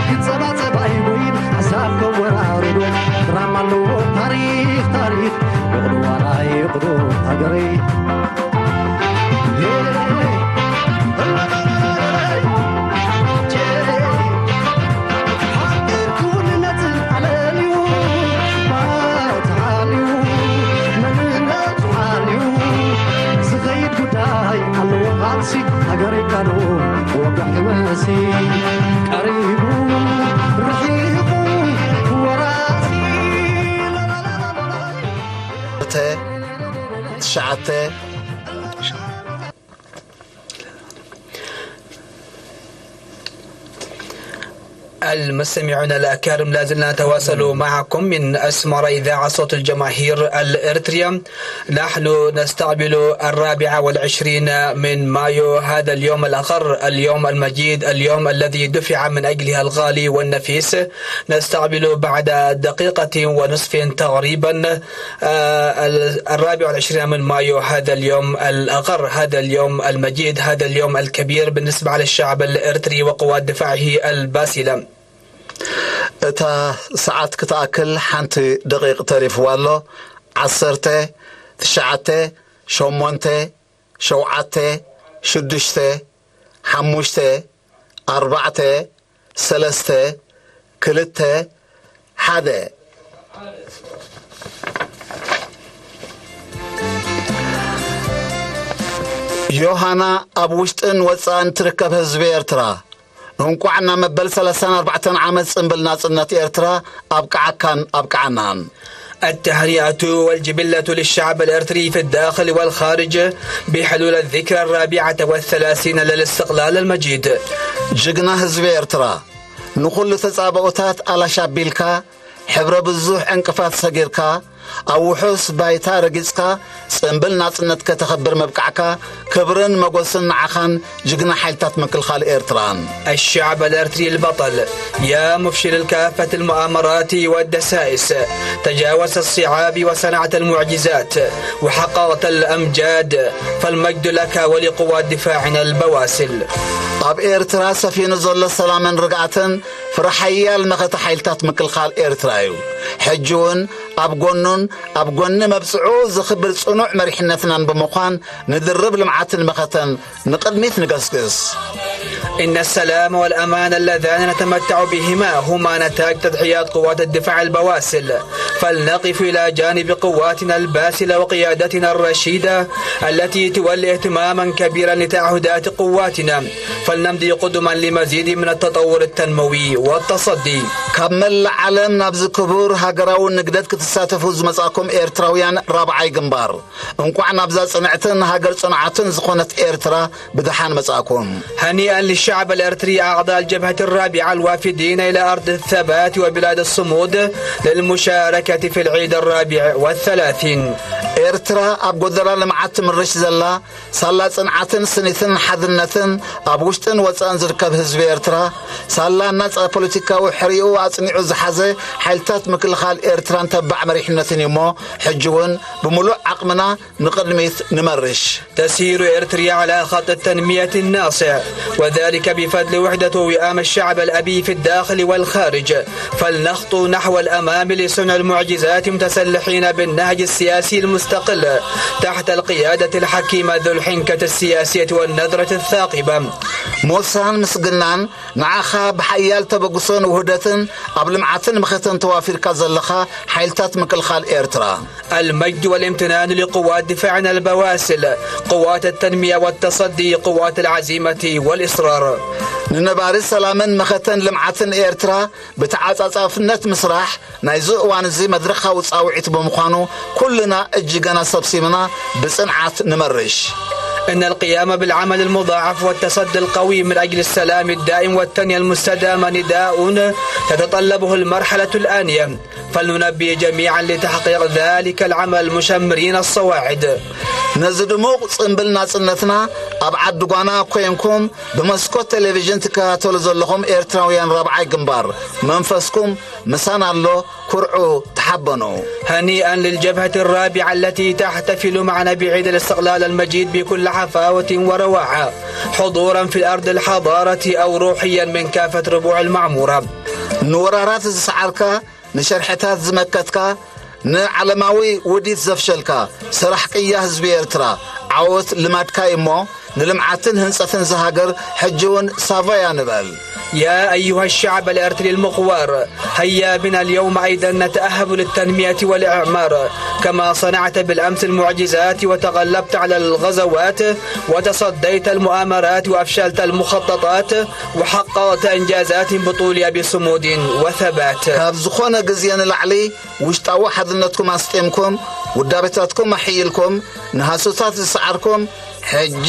ክጸባጸብ ኣይጎይን ሓሳብ ከወራርዶ ድራማ ኣለዎ ታሪኽ ታሪኽ ይቕዶ ዋላ ይቕዶ ሃገረይ ሃገረይ ቃሉ ወጋሕ ክመሲ ቀሪቡ ርሒቑ ወራሲ ትሽዓተ المستمعون الأكارم، لا زلنا نتواصل معكم من أسمر إذاعة صوت الجماهير الإريترية. نحن نستقبل الرابعة والعشرين من مايو، هذا اليوم الأغر، اليوم المجيد، اليوم الذي دفع من أجلها الغالي والنفيس. نستقبل بعد دقيقة ونصف تقريبا آه، ال- الرابع والعشرين من مايو، هذا اليوم الأغر، هذا اليوم المجيد، هذا اليوم الكبير بالنسبة للشعب الإرتري وقوات دفاعه الباسلة. እታ ሰዓት ክትኣክል ሓንቲ ደቂቕ ተሪፍዋ ኣሎ። ዓሰርተ፣ ትሽዓተ፣ ሸሞንተ፣ ሸውዓተ፣ ሽዱሽተ፣ ሓሙሽተ፣ ኣርባዕተ፣ ሰለስተ፣ ክልተ፣ ሓደ። ዮሃና ኣብ ውሽጥን ወጻእን ትርከብ ህዝቢ ኤርትራ፣ እንቋዕ ናብ መበል ሰላሳን ኣርባዕተን ዓመት ጽምብል ናጽነት ኤርትራ ኣብቅዓካን ኣብቅዓናን። التهنئة والجبلة للشعب الإرتري في الداخل والخارج بحلول الذكرى الرابعة والثلاثين للاستقلال المجيد. ጅግና ህዝቢ ኤርትራ፣ ንኹሉ ተጻብኦታት ኣላሽ ኣቢልካ፣ ሕብረ ብዙሕ ዕንቅፋት ሰጊርካ፣ ኣብ ውሑስ ባይታ ረጊጽካ ጽምብል ናጽነት ከተኸብር ምብቃዕካ ክብርን መጎስን ንዓኻን ጅግና ሓይልታት ምክልኻል ኤርትራን። الشعب الإرتري البطل، يا مفشل الكافة المؤامرات والدسائس، تجاوزت الصعاب وصنعت المعجزات وحققت الأمجاد، فالمجد لك ولقوات دفاعنا البواسل. ኣብ ኤርትራ ሰፊኑ ዘሎ ሰላምን ርግኣትን ፍረ ሓያል መኸተ ሓይልታት ምክልኻል ኤርትራ እዩ። ሕጂ እውን ኣብ ጎኑን ኣብ ጎኒ መብጽዑ ዝኽብር ጽኑዕ መሪሕነትናን ብምዃን ንድርብ ልምዓትን መኸተን ንቕድሚት ንገስግስ። إن السلام والأمان اللذان نتمتع بهما هما نتاج تضحيات قوات الدفاع البواسل، فلنقف إلى جانب قواتنا الباسلة وقيادتنا الرشيدة التي تولي اهتماما كبيرا لتعهدات قواتنا، فلنمضي قدما لمزيد من التطور التنموي والتصدي. ካብ መላእ ዓለም ናብዚ ክቡር ሃገራዊ ንግደት ክትሳተፉ ዝመጻእኩም ኤርትራውያን ራብዓይ ግንባር፣ እንቋዕ ናብዛ ጽንዕትን ሃገር ጽኑዓትን ዝኾነት ኤርትራ ብደሓን መጻእኩም። هنيئا للشعب الإرتري أعضاء الجبهة الرابعة الوافدين إلى أرض الثبات وبلاد الصمود للمشاركة في العيد الرابع والثلاثين. ኤርትራ ኣብ ጎደና ልምዓት ትምርሽ ዘላ ሳላ ጽንዓትን ስኒትን ሓድነትን ኣብ ውሽጥን ወጻእን ዝርከብ ህዝቢ ኤርትራ፣ ሳላ ናጻ ፖለቲካዊ ሕሪኡ ኣጽኒዑ ዝሓዘ ሓይልታት ምክልኻል ኤርትራን ተባዕ መሪሕነትን እዩ እሞ፣ ሕጂ እውን ብምሉእ ዓቕምና ንቕድሚት ንመርሽ። تسير إرتريا على خط التنمية الناصع، وذلك بفضل وحدة وئام الشعب الأبي في الداخل والخارج، فلنخطو نحو الأمام لصنع المعجزات متسلحين بالنهج السياسي المستقل تحت القيادة الحكيمة ذو الحنكة السياسية والنظرة الثاقبة. ሞሳን ምስግናን ንዓኻ ብሓያል ተበግሶን ውህደትን ኣብ ልምዓትን መኸተን ተዋፊርካ ዘለኻ ሓይልታት ምክልኻል ኤርትራ። المجد والامتنان لقوات دفاعنا البواسل، قوات التنمية والتصدي، قوات العزيمة والإصرار. ንነባሪ ሰላምን መኸተን ልምዓትን ኤርትራ ብተዓጻጻፍነት ምስራሕ ናይዚ እዋን እዚ መድረኻዊ ጻውዒት ብምዃኑ፣ ኩልና እጅገና ሰብሲብና ብጽንዓት ንመርሽ። إن القيام بالعمل المضاعف والتصدي القوي من أجل السلام الدائم والتنمية المستدامة نداء تتطلبه المرحلة الآنية، فلننبه جميعا لتحقيق ذلك العمل مشمرين الصواعد. ነዚ ድሙቕ ጽንብል ናጽነትና ኣብ ዓዲ ጓና ኮይንኩም ብመስኮት ቴሌቪዥን ትከታተሉ ዘለኹም ኤርትራውያን ራብዓይ ግንባር፣ መንፈስኩም ምሳና ኣሎ። ኩርዑ፣ ተሓበኑ። هنيئا للجبهة الرابعة التي تحتفل معنا بعيد الاستقلال المجيد بكل حفاوة ورواحة، حضورا في الأرض الحضارة أو روحيا من كافة ربوع المعمورة. ንወራራት ዝሰዓርካ፣ ንሸርሕታት ዝመከትካ፣ ንዓለማዊ ውዲት ዘፍሸልካ ሰራሕ ቅያ ህዝቢ ኤርትራ፣ ዓወት ልማድካ እዩ እሞ፣ ንልምዓትን ህንጸትን ዝሃገር ሕጂ እውን ሳቫያ ንበል። يا أيها الشعب الإرتري المغوار، هيا بنا اليوم أيضا نتأهب للتنمية والإعمار، كما صنعت بالأمس المعجزات وتغلبت على الغزوات وتصديت المؤامرات وأفشلت المخططات وحققت إنجازات بطولية بصمود وثبات. ካብ ዝኾነ ግዜ ንላዕሊ ውሽጣዊ ሓድነትኩም ኣስጢምኩም፣ ውዳቤታትኩም ኣሕይልኩም፣ ንሃሱታት ዝሰዓርኩም፣ ሕጂ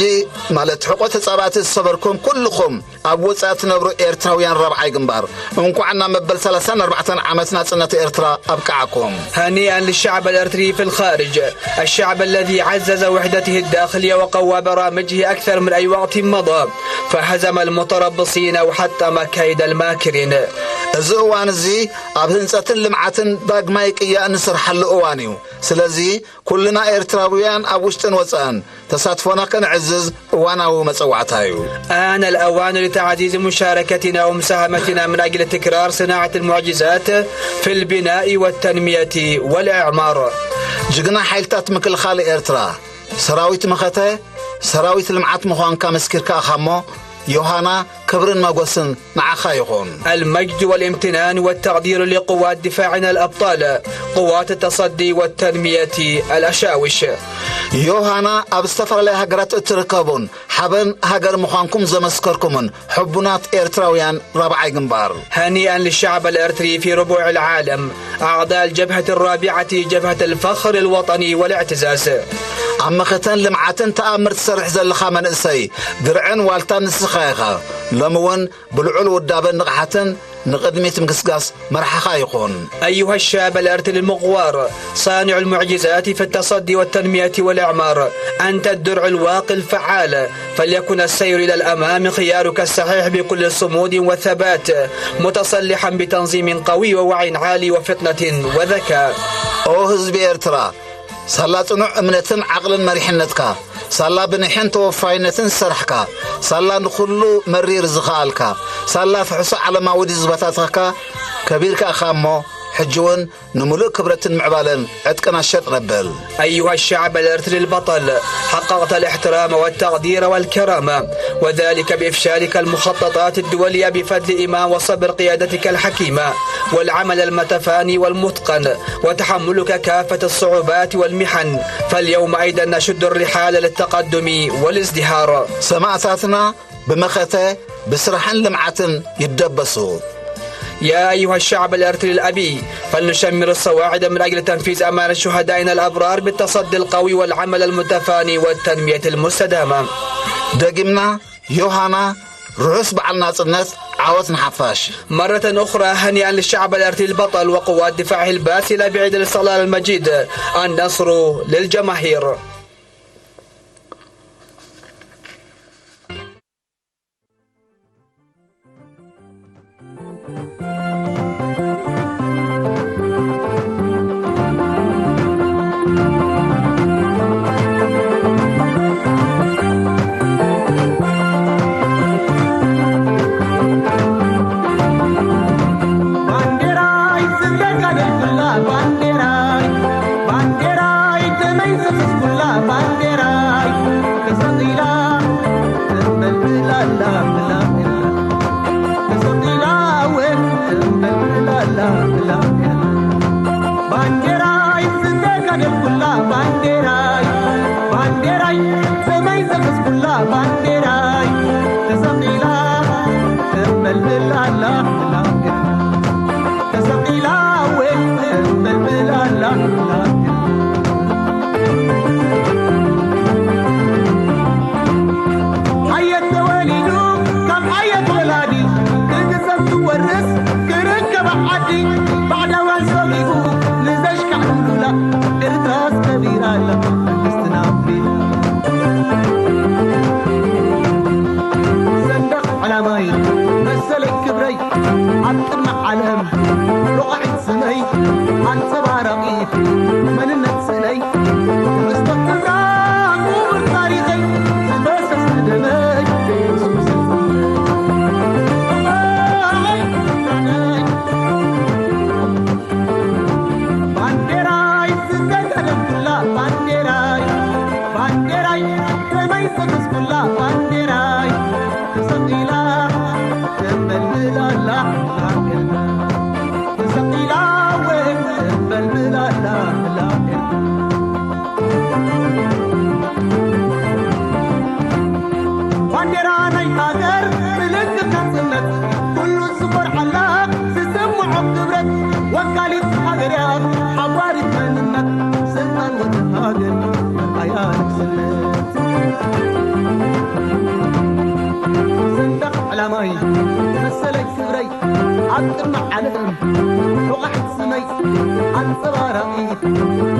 ማለት ሕቆ ተጻባእቲ ዝሰበርኩም ኩልኹም ኣብ ወጻኢ ትነብሩ ኤርትራውያን ራብዓይ ግንባር፣ እንኳዕ ናብ መበል ሰላሳን ኣርባዕተን ዓመት ናጽነት ኤርትራ ኣብቅዓኩም። هنيئا للشعب الإرتري في الخارج، الشعب الذي عزز وحدته الداخلية وقوى برامجه أكثر من أي وقت مضى، فهزم المتربصين وحطم كيد الماكرين. እዚ እዋን እዚ ኣብ ህንጸትን ልምዓትን ዳግማይ ቅያ እንስርሓሉ እዋን እዩ። ስለዚ ኩልና ኤርትራውያን ኣብ ውሽጥን ወጻእን ተሳትፎና ከነዕዝዝ እዋናዊ መጸዋዕታ እዩ። آن الأوان لتعزيز مشاركتنا ومساهمتنا من أجل تكرار صناعة المعجزات في البناء والتنمية والإعمار. ጅግና ሓይልታት ምክልኻል ኤርትራ፣ ሰራዊት መኸተ፣ ሰራዊት ልምዓት ምዃንካ መስኪርካ ኢኻ እሞ፣ ዮሃና፣ ክብርን መጎስን ንዓኻ ይኹን። المجد والامتنان والتقدير لقوات دفاعنا الأبطال، قوات التصدي والتنمية الأشاوش. ዮሃና፣ ኣብ ዝተፈላለያ ሃገራት እትርከቡን ሓበን ሃገር ምዃንኩም ዘመስከርኩምን ሕቡናት ኤርትራውያን ራብዓይ ግንባር። هنيئا للشعب الإرتري في ربوع العالم، أعضاء الجبهة الرابعة، جبهة الفخر الوطني والاعتزاز. ኣብ መኸተን ልምዓትን ተኣምር ትሰርሕ ዘለኻ መንእሰይ፣ ድርዕን ዋልታን ንስኻ ኢኻ። ሎሚ እውን ብልዑል ውዳበን ንቕሓትን ንቕድሚት ምግስጋስ መርሓኻ ይኹን። أيها الشاب الأرتل المغوار، صانع المعجزات في التصدي والتنمية والإعمار، أنت الدرع الواقي الفعال، فليكن السير إلى الأمام خيارك الصحيح بكل صمود وثبات، متصلحا بتنظيم قوي ووعي عالي وفطنة وذكاء. ኦ ህዝቢ ኤርትራ፣ ሳላ ጽኑዕ እምነትን ዓቕልን መሪሕነትካ፣ ሳላ ብንሕን ተወፋይነትን ዝሰራሕካ፣ ሳላ ንኹሉ መሪር ዝኸኣልካ፣ ሳላ ፍሕሶ ዓለማዊ ድዩ ዝበታተኽካ፣ ከቢርካ ኢኻ እሞ፣ ሕጂ እውን ንምሉእ ክብረትን ምዕባለን ዕጥቅና ሸጥ ነብል። أيها الشعب الإرثري البطل، حققت الاحترام والتقدير والكرامة، وذلك بإفشالك المخططات الدولية بفضل إيمان وصبر قيادتك الحكيمة، والعمل المتفاني والمتقن، وتحملك كافة الصعوبات والمحن. فاليوم أيضا نشد الرحال للتقدم والازدهار. ሰማእታትና ብመኸተ ብስራሕን ልምዓትን ይደበሱ። يا أيها الشعب الإرثري الأبي، فلنشمر الصواعد من أجل تنفيذ أمانة شهدائنا الأبرار بالتصدي القوي والعمل المتفاني والتنمية المستدامة. ደጊምና ዮሃና ርሑስ በዓል ናጽነት፣ ዓወት ንሓፋሽ። مرة أخرى هنيئا للشعب الإرثري البطل وقوات دفاعه الباسلة بعيد الاستقلال المجيد. النصر للجماهير. ባንዴራይ ዝተጋደልኩላ ባንዴራይ፣ ባንዴራይ ተመይዘዝኩላ ባንዴራይ፣ ተሰቒላ ተንበልብላላ ብላቴና፣ ተሰቒላ ወ ተንበልብላላ ብላቴና። ባንዴራይ ዝተጋደልኩላ ባንዴራይ፣ ባንዴራይ ተመይዘዝኩላ ባንዴራይ፣ ተሰቒላ ተንበልብላላ ብላቴና፣ ተሰቒላ ወ ተንበልብላላ ብላቴና። ሓየት ተወሊዱ ካብ ሓየት ወላዲ፣ ክግዘፍ ክወርስ ክርከባ ዓዲ፣ ባዕዳውያን ሰጊኡ ንዘሽካዕብሉላ፣ ኤርትራ ኣስከቢራ ኣላ መንግስትና ኣቢሉ። ሰንደቕ ዕላማይ መሰለይ ክብረይ፣ ኣብ ቅድሚ ዓለም ሮቓዒት ስመይ፣ ኣንጸባራቒት መንነት ስእለይ፣ ትሕዝቶ ክብራ ክቡር ታሪኸይ፣ ዝፈሰሰ ደመይ፣ ባንዴራይ ዝተጋደልኩላ ባንዴራይ፣ ባንዴራይ ተመይዘዝኩላ ባንዴራይ፣ ተሰቒላ ተንበልብላላ ላቴና፣ ተሰቒላ ወ ተንበልብላላ ላቴና። ባንዴራ ናይ ሃገር ምልክት ናጽነት፣ ኩሉ ዝኾርዓላ ዝስምዖ ክብረት፣ ወካሊት ሃገር እያ ሓጓሪት መንነት፣ ስልጣን ወዲ ሃገር መርኣያ ንግስነት። ሰንደቕ ዕላማይ መሰለይ ክብረይ፣ ኣብ ቅድሚ ዓለም ሮቓዒት ስመይ፣ ኣንጸባራቒት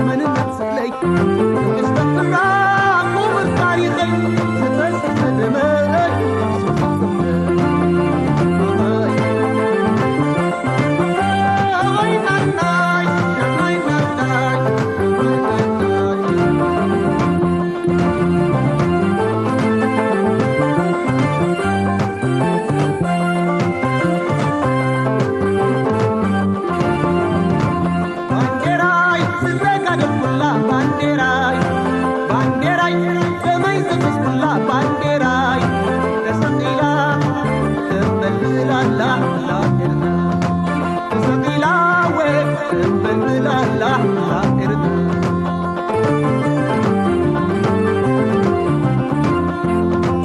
መንነት ስእለይ፣ ትሕዝቶ ክብራ ክቡር ታሪኸይ፣ ዝፈሰሰ ደመይ፣ ባንዴራይ ዝተጋደልኩላ ባንዴራይ፣ ባንዴራይ ደመይ ዘፈስኩላ ባንዴራይ፣ ተሰቒላ ተንበልብላላ ላቴና፣ ተሰቒላ ወ ተንበልብላላ ላቴና።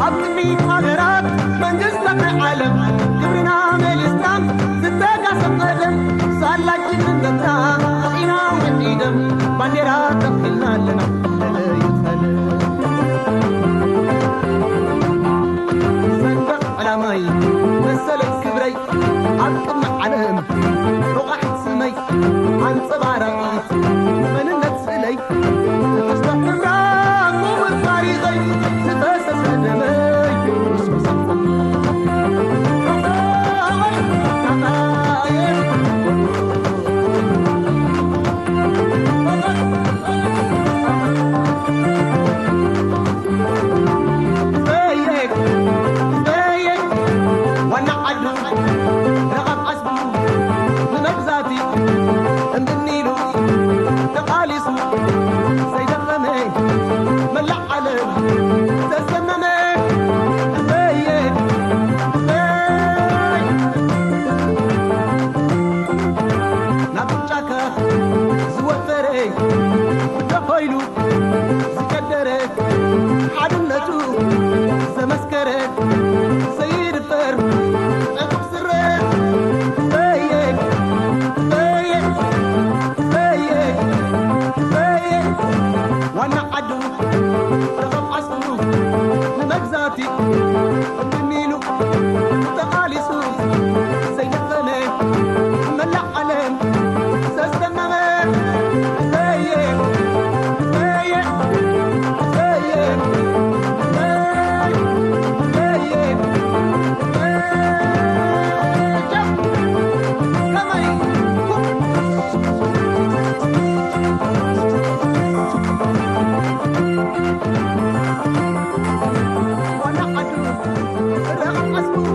ኣብ ቅድሚ ሃገራት መንግስታት ናይ ዓለም፣ ክብርና መሊስና ዝተጋሰ ቀደም፣ ሳላ ጅግንነትና ተኺና ውዒና ደም፣ ባንዴራ ተኺልና ኣለና ለለይት ቀለም። ሰንደቕ ዕላማይ መሰለይ ክብረይ፣ ኣብ ቅድሚ ዓለም ሮቓሒት ስመይ፣ ኣንጸባራቒት መንነት ስእለይ፣ ትሕዝቶ ክብራ ክቡር ታሪኸይ፣ ዝፈሰሰ ደመይ፣ ርሱስ ዋና ዓዱ ረቓብ ዓስቡ ንመግዛእቲ ኣዝቡ